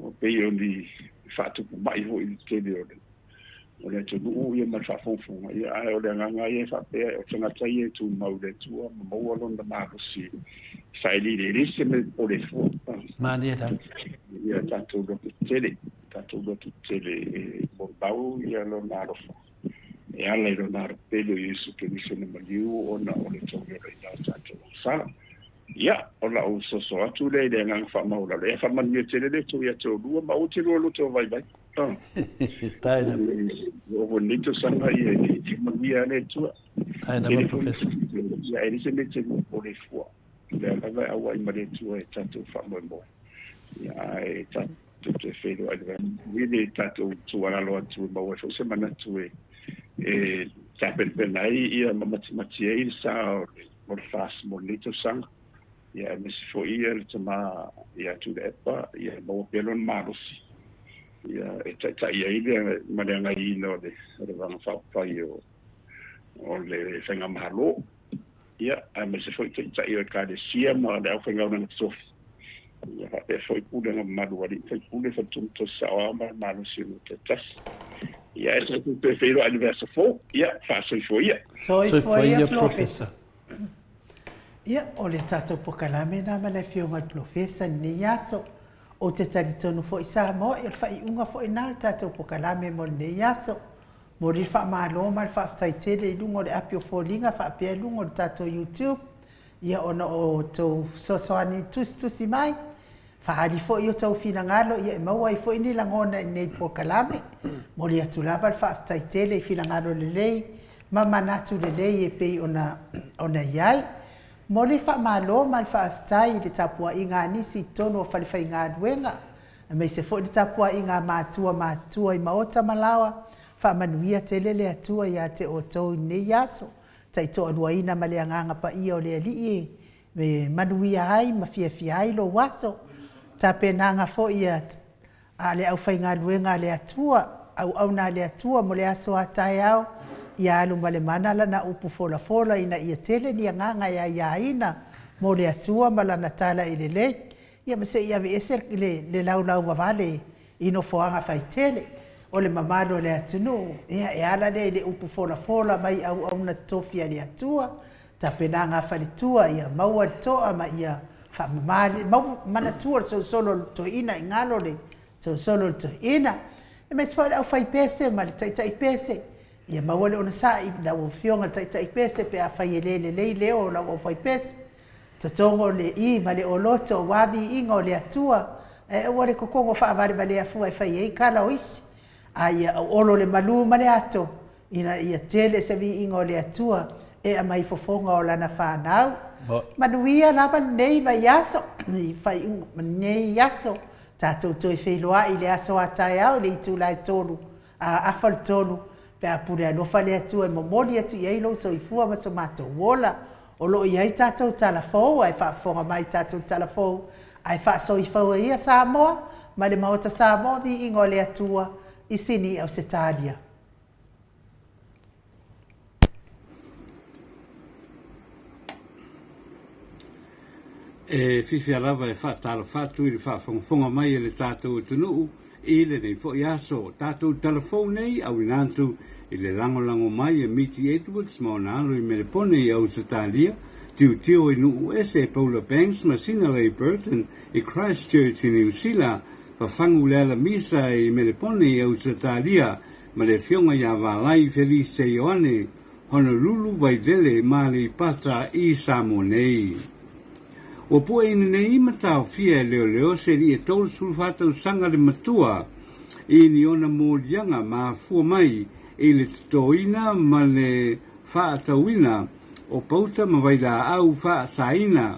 Ua pei o ni faatupu mai foi i le tele o le o le atunuu ia ma le faafogafoga, ia, ae o le agaga ia e faapea o tagata ia e tumau i le Atua ma maua lona malosi e sailiili e leai se mea e popole ai fua. Malie lava. Ia tatou lototetele, tatou lototetele e molimau ia lona alofa e ala i lona alo pele o Iesu Keriso na maliu ona o le tauiolaina o tatou agasala. Ia, o lau soso atu lea i le agaga faamaualalo. Ia faamanuia tele le Atua ia te oulua ma aua te lua loto vaivai. Tai lava. Ua oo nei tausaga ia e manuia lava le Atua. Tai lava Professor. Ia e leai se mea e te lua popole ai fua. O lea lava e auai ma le Atua e tatou faamoemoe. Ia ae tatou toe feiloai i le tatou tuualalo atu e maua ai foi se manatu e tapenapena ai ia ma matimati ai le sa o le mo le FAST mo lenei tausaga, ia aemaise foi ia le tama ia Tuilaepa, ia maua pea lona malosi, ia e taitai ai le ma le agaiina o le o le Vaega Faaupufai o o le Faigamalo, ia aemaise foi taitai o Ekalesia ma le aufaigaluega totofi, ia faapea foi pulega mamalu a alii ma faipule, faletua ma tosi saoao ma le malosi o nuu taitasi. Ia ae tatou toe feiloai i le vaiaso fou. Ia, faasoifua ia. Soifua ia Polofesa. Ia, o le tatou polokalame lena ma le Afioga i le Polofesa i lenei aso. Ou te talitonu foi Samoa, ia o le faaiuga foi lena o le tatou polokalame mo lenei aso. Momoli le faamalo ma le faafetai tele i luga o le api o foliga faapea i luga o le tatou YouTube, ia ona o outou fesoasoani tusitusi mai, Faaali foi outou finagalo ia e maua ai foi ni lagona i lenei polokalame. Momoli atu lava le faafetai tele i finagalo lelei ma manatu lelei e pei ona ona i ai. Momoli le faamalo ma le faafetai i le tapuaiga a nisi i totonu o falefaigaluega, aemaise foi le tapuaiga a matua matutua i maota ma laoa. Faamanuia tele le Atua ia te outou i lenei aso, taitoaluaina ma le Agaga Paia o le Alii e E manuia ai ma fiafia ai lou aso. Tapenaga foi a le aufaigaluega a le Atua, auauna a le Atua mo le aso a taeao, ia alu ma le mana lana upu folafola ina ia tele ni agaga e aiaina mo le Atua ma lana tala i lelei, ia ma se i aveese le laulau vavale i nofoaga faitele o le mamalu o le atunuu, ia e ala lea i le upu folafola mai auauna totofi a le Atua, Tapenaga a faletua ia maua le toa ma ia faamama le mau manatua le solosolo o le toeaina i galo le solosolo o le toeaina. Aemaise foi o le aufaipese ma le taitaipese, ia maua le onosai i lau afioga i le taitaipese pe afai e le lelei leo o lau aufaipese. Totogo le i ma le oloto aua viiga o le Atua, ae aua le kokogo faavalevalea fua e fai ai kala o isi. A ia olo le malu ma le ato, ina ia tele se viiga o le Atua e aumai fofoga o lana fanau. Manuia lava lenei vaiaso, i faaiuga lenei aso. Tatou toe feiloai i le aso a taeao i le itula e 3 a afa le 3 pe a pule alofa le Atua e momoli atu i ai lou soifua ma so matou ola. O lo o i ai tatou tala fou ae faafofoga mai i tatou tala fou ae faasoifaua ia Samoa ma le Maota Samoa viiga o le Atua i Sini Ausetalia. E fiafia lava e faatalofa atu i le faafogafoga mai a le tatou atunuu i lenei foi aso. Tatou tala fou nei auina atu i le lagolago mai a Miti Edwards ma ona alo i Melepone i Ausetalia, Tilotilo i Nuu Ese e Paula Banks ma Sinalei Burton i Christchurch i Niu Sila, Fafagu le Alamisa i Melepone i Ausetalia ma le Afioga ia Valai Felice Ioane, Honolulu, Vailele ma Aleipata i Samoa nei. Ua pueina nei ma taofia e leoleo se alii e 34 tausaga le matua i ni ona moliaga mafua mai i le totoina ma le faatauina o pauta ma vailaau faasaina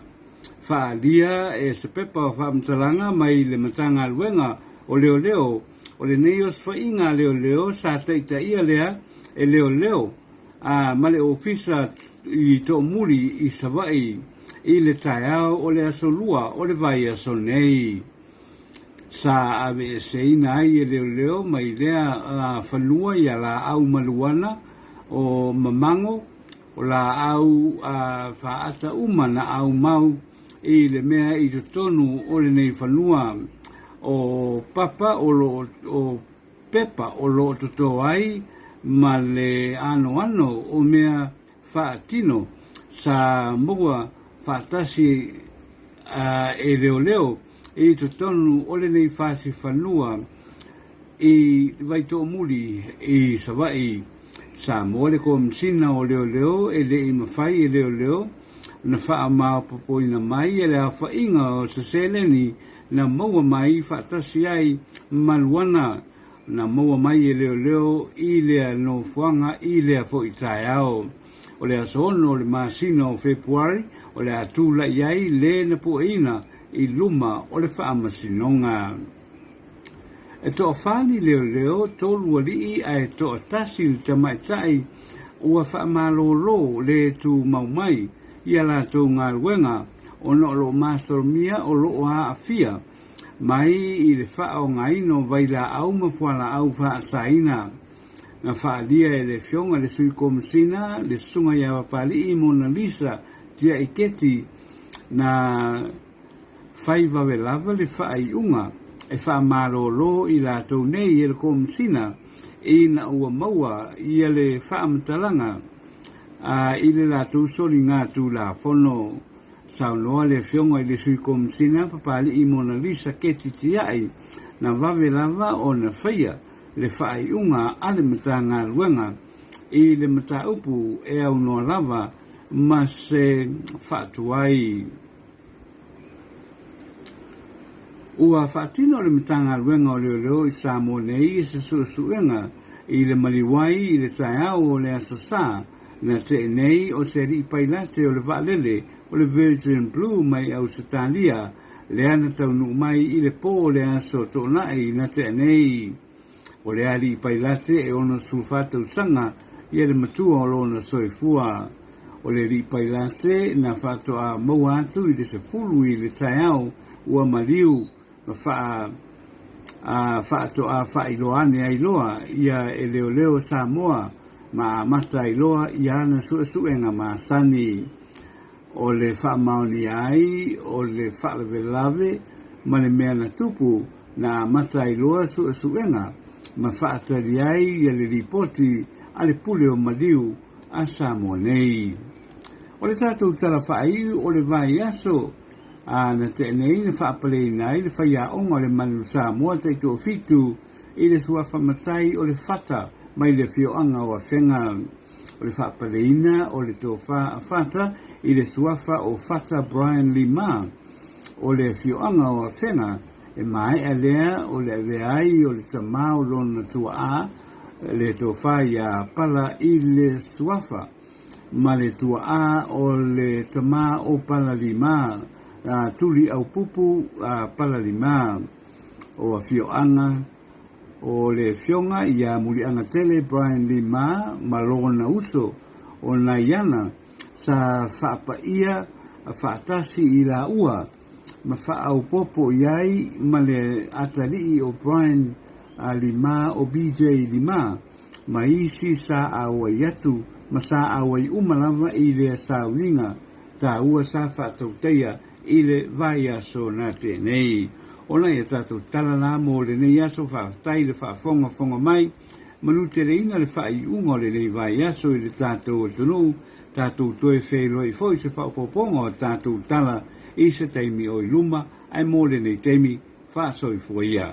faaalia e se pepa o faamatalaga mai le Matagaluega o Leoleo o lenei osofaiga a leoleo sa taitaia lea e leoleo a ma le ofisa i Toomuli i Savaii i le taeao o le aso Lua o le vaiaso nei. Sa aveeseina ai e leoleo mai lea fanua ia laau maluana o Mamango, o laau faata uma na aumau i le mea i totonu o lenei fanua o papa o lo o pepa o lo o toto ai ma le anoano o mea faatino sa maua faatasi e leoleo i totonu o lenei fasi fanua i Vaitoomuli i Savaii. Sa moa le Komesina o Leoleo e le i mafai e leoleo na faamaopoopoina mai e le aofaiga o se seleni na maua mai faatasi ai ma Luana na maua mai e leoleo i lea nofoaga i lea foi taeao. O le aso 6 o le masina o Fepuari o le a tulai ai le na pueina i luma o le faamasinoga. E toafa ni leoleo, tolu alii ae toatasi le tamaitai ua faamalolo le tumau mai i a latou galuega ona o lo o masalomia o lo o aafia mai i le faaaogaina o vailaau ma fualaau faasaina. Na faaalia e le Afioga i le Sui Komesina le Susuga ia Papalii Monalisa Tiaiketi na fai vave lava le faaiuga e faamalolo i latou nei e le Komesina ina ua maua ia le faamatalaga a i le latou soligatulafono. Saunoa le Afioga i le Sui Komesina Papalii Monalisa Keti Tia'i na vave lava ona faia le faaiuga a le Matagaluega i le mataupu e aunoa lava ma se faatuai. Ua faatino le Matagaluega o Leoleo i Samoa nei i se suesuega i le maliu ai i le taeao o le Aso Sa na tea nei o se alii pailate o le vaalele o le Virgin Blue mai Ausetalia lea na taunuu mai i le po o le Aso Toonai na tea nei. O le alii pailate e 64 tausaga ia le matua o lona soifua. O le alii pailate na faatoa maua atu i le 10 i le taeao ua maliu ma faa a faatoa faailoa ane ai loa ia e leoleo Samoa ma amata ai loa i ana suesuega masani. O le faamaonia ai o le faalavelave ma le mea na tupu na amata ai loa suesuega ma faatali ai ia le lipoti a le Pule o Maliu a Samoa nei. O le tatou tala faaiu o le vaiaso a na tea nei na faapaleina ai le faiaoga o le Manu Samoa taitoafitu i le suafa matai o le Fata mai le afioaga o Afega. O le faapaleina o le tofa a Fata i le suafa o Fata Brian Lima o le afioaga o Afega, e maea lea o le avea ai o le tama o lona tuaa le tofa iā Pala i le suafa ma le tuaa o le tama o Pala Lima, Tuli Aupupu Pala Lima. o afioaga o le Afioga ia Muliagatele Brian Lima ma lona uso o Naiana sa faapaia faatasi i laua ma faaopoopo i ai ma le atalii o Brian Lima o BJ Lima ma isi sa auai atu ma sa auai uma lava i lea sauniga taua sa faatautaia i le vaiaso na tea nei. O nai a tatou tala la mo lenei aso, faafetai le faafogafoga mai, manuteleina le faaiuga o lenei vaiaso i le tatou atunuu, tatou toe feiloai foi i se faaopoopoga o tatou tala i se taimi o i luma, ae mo lenei taimi, faasoifua ia.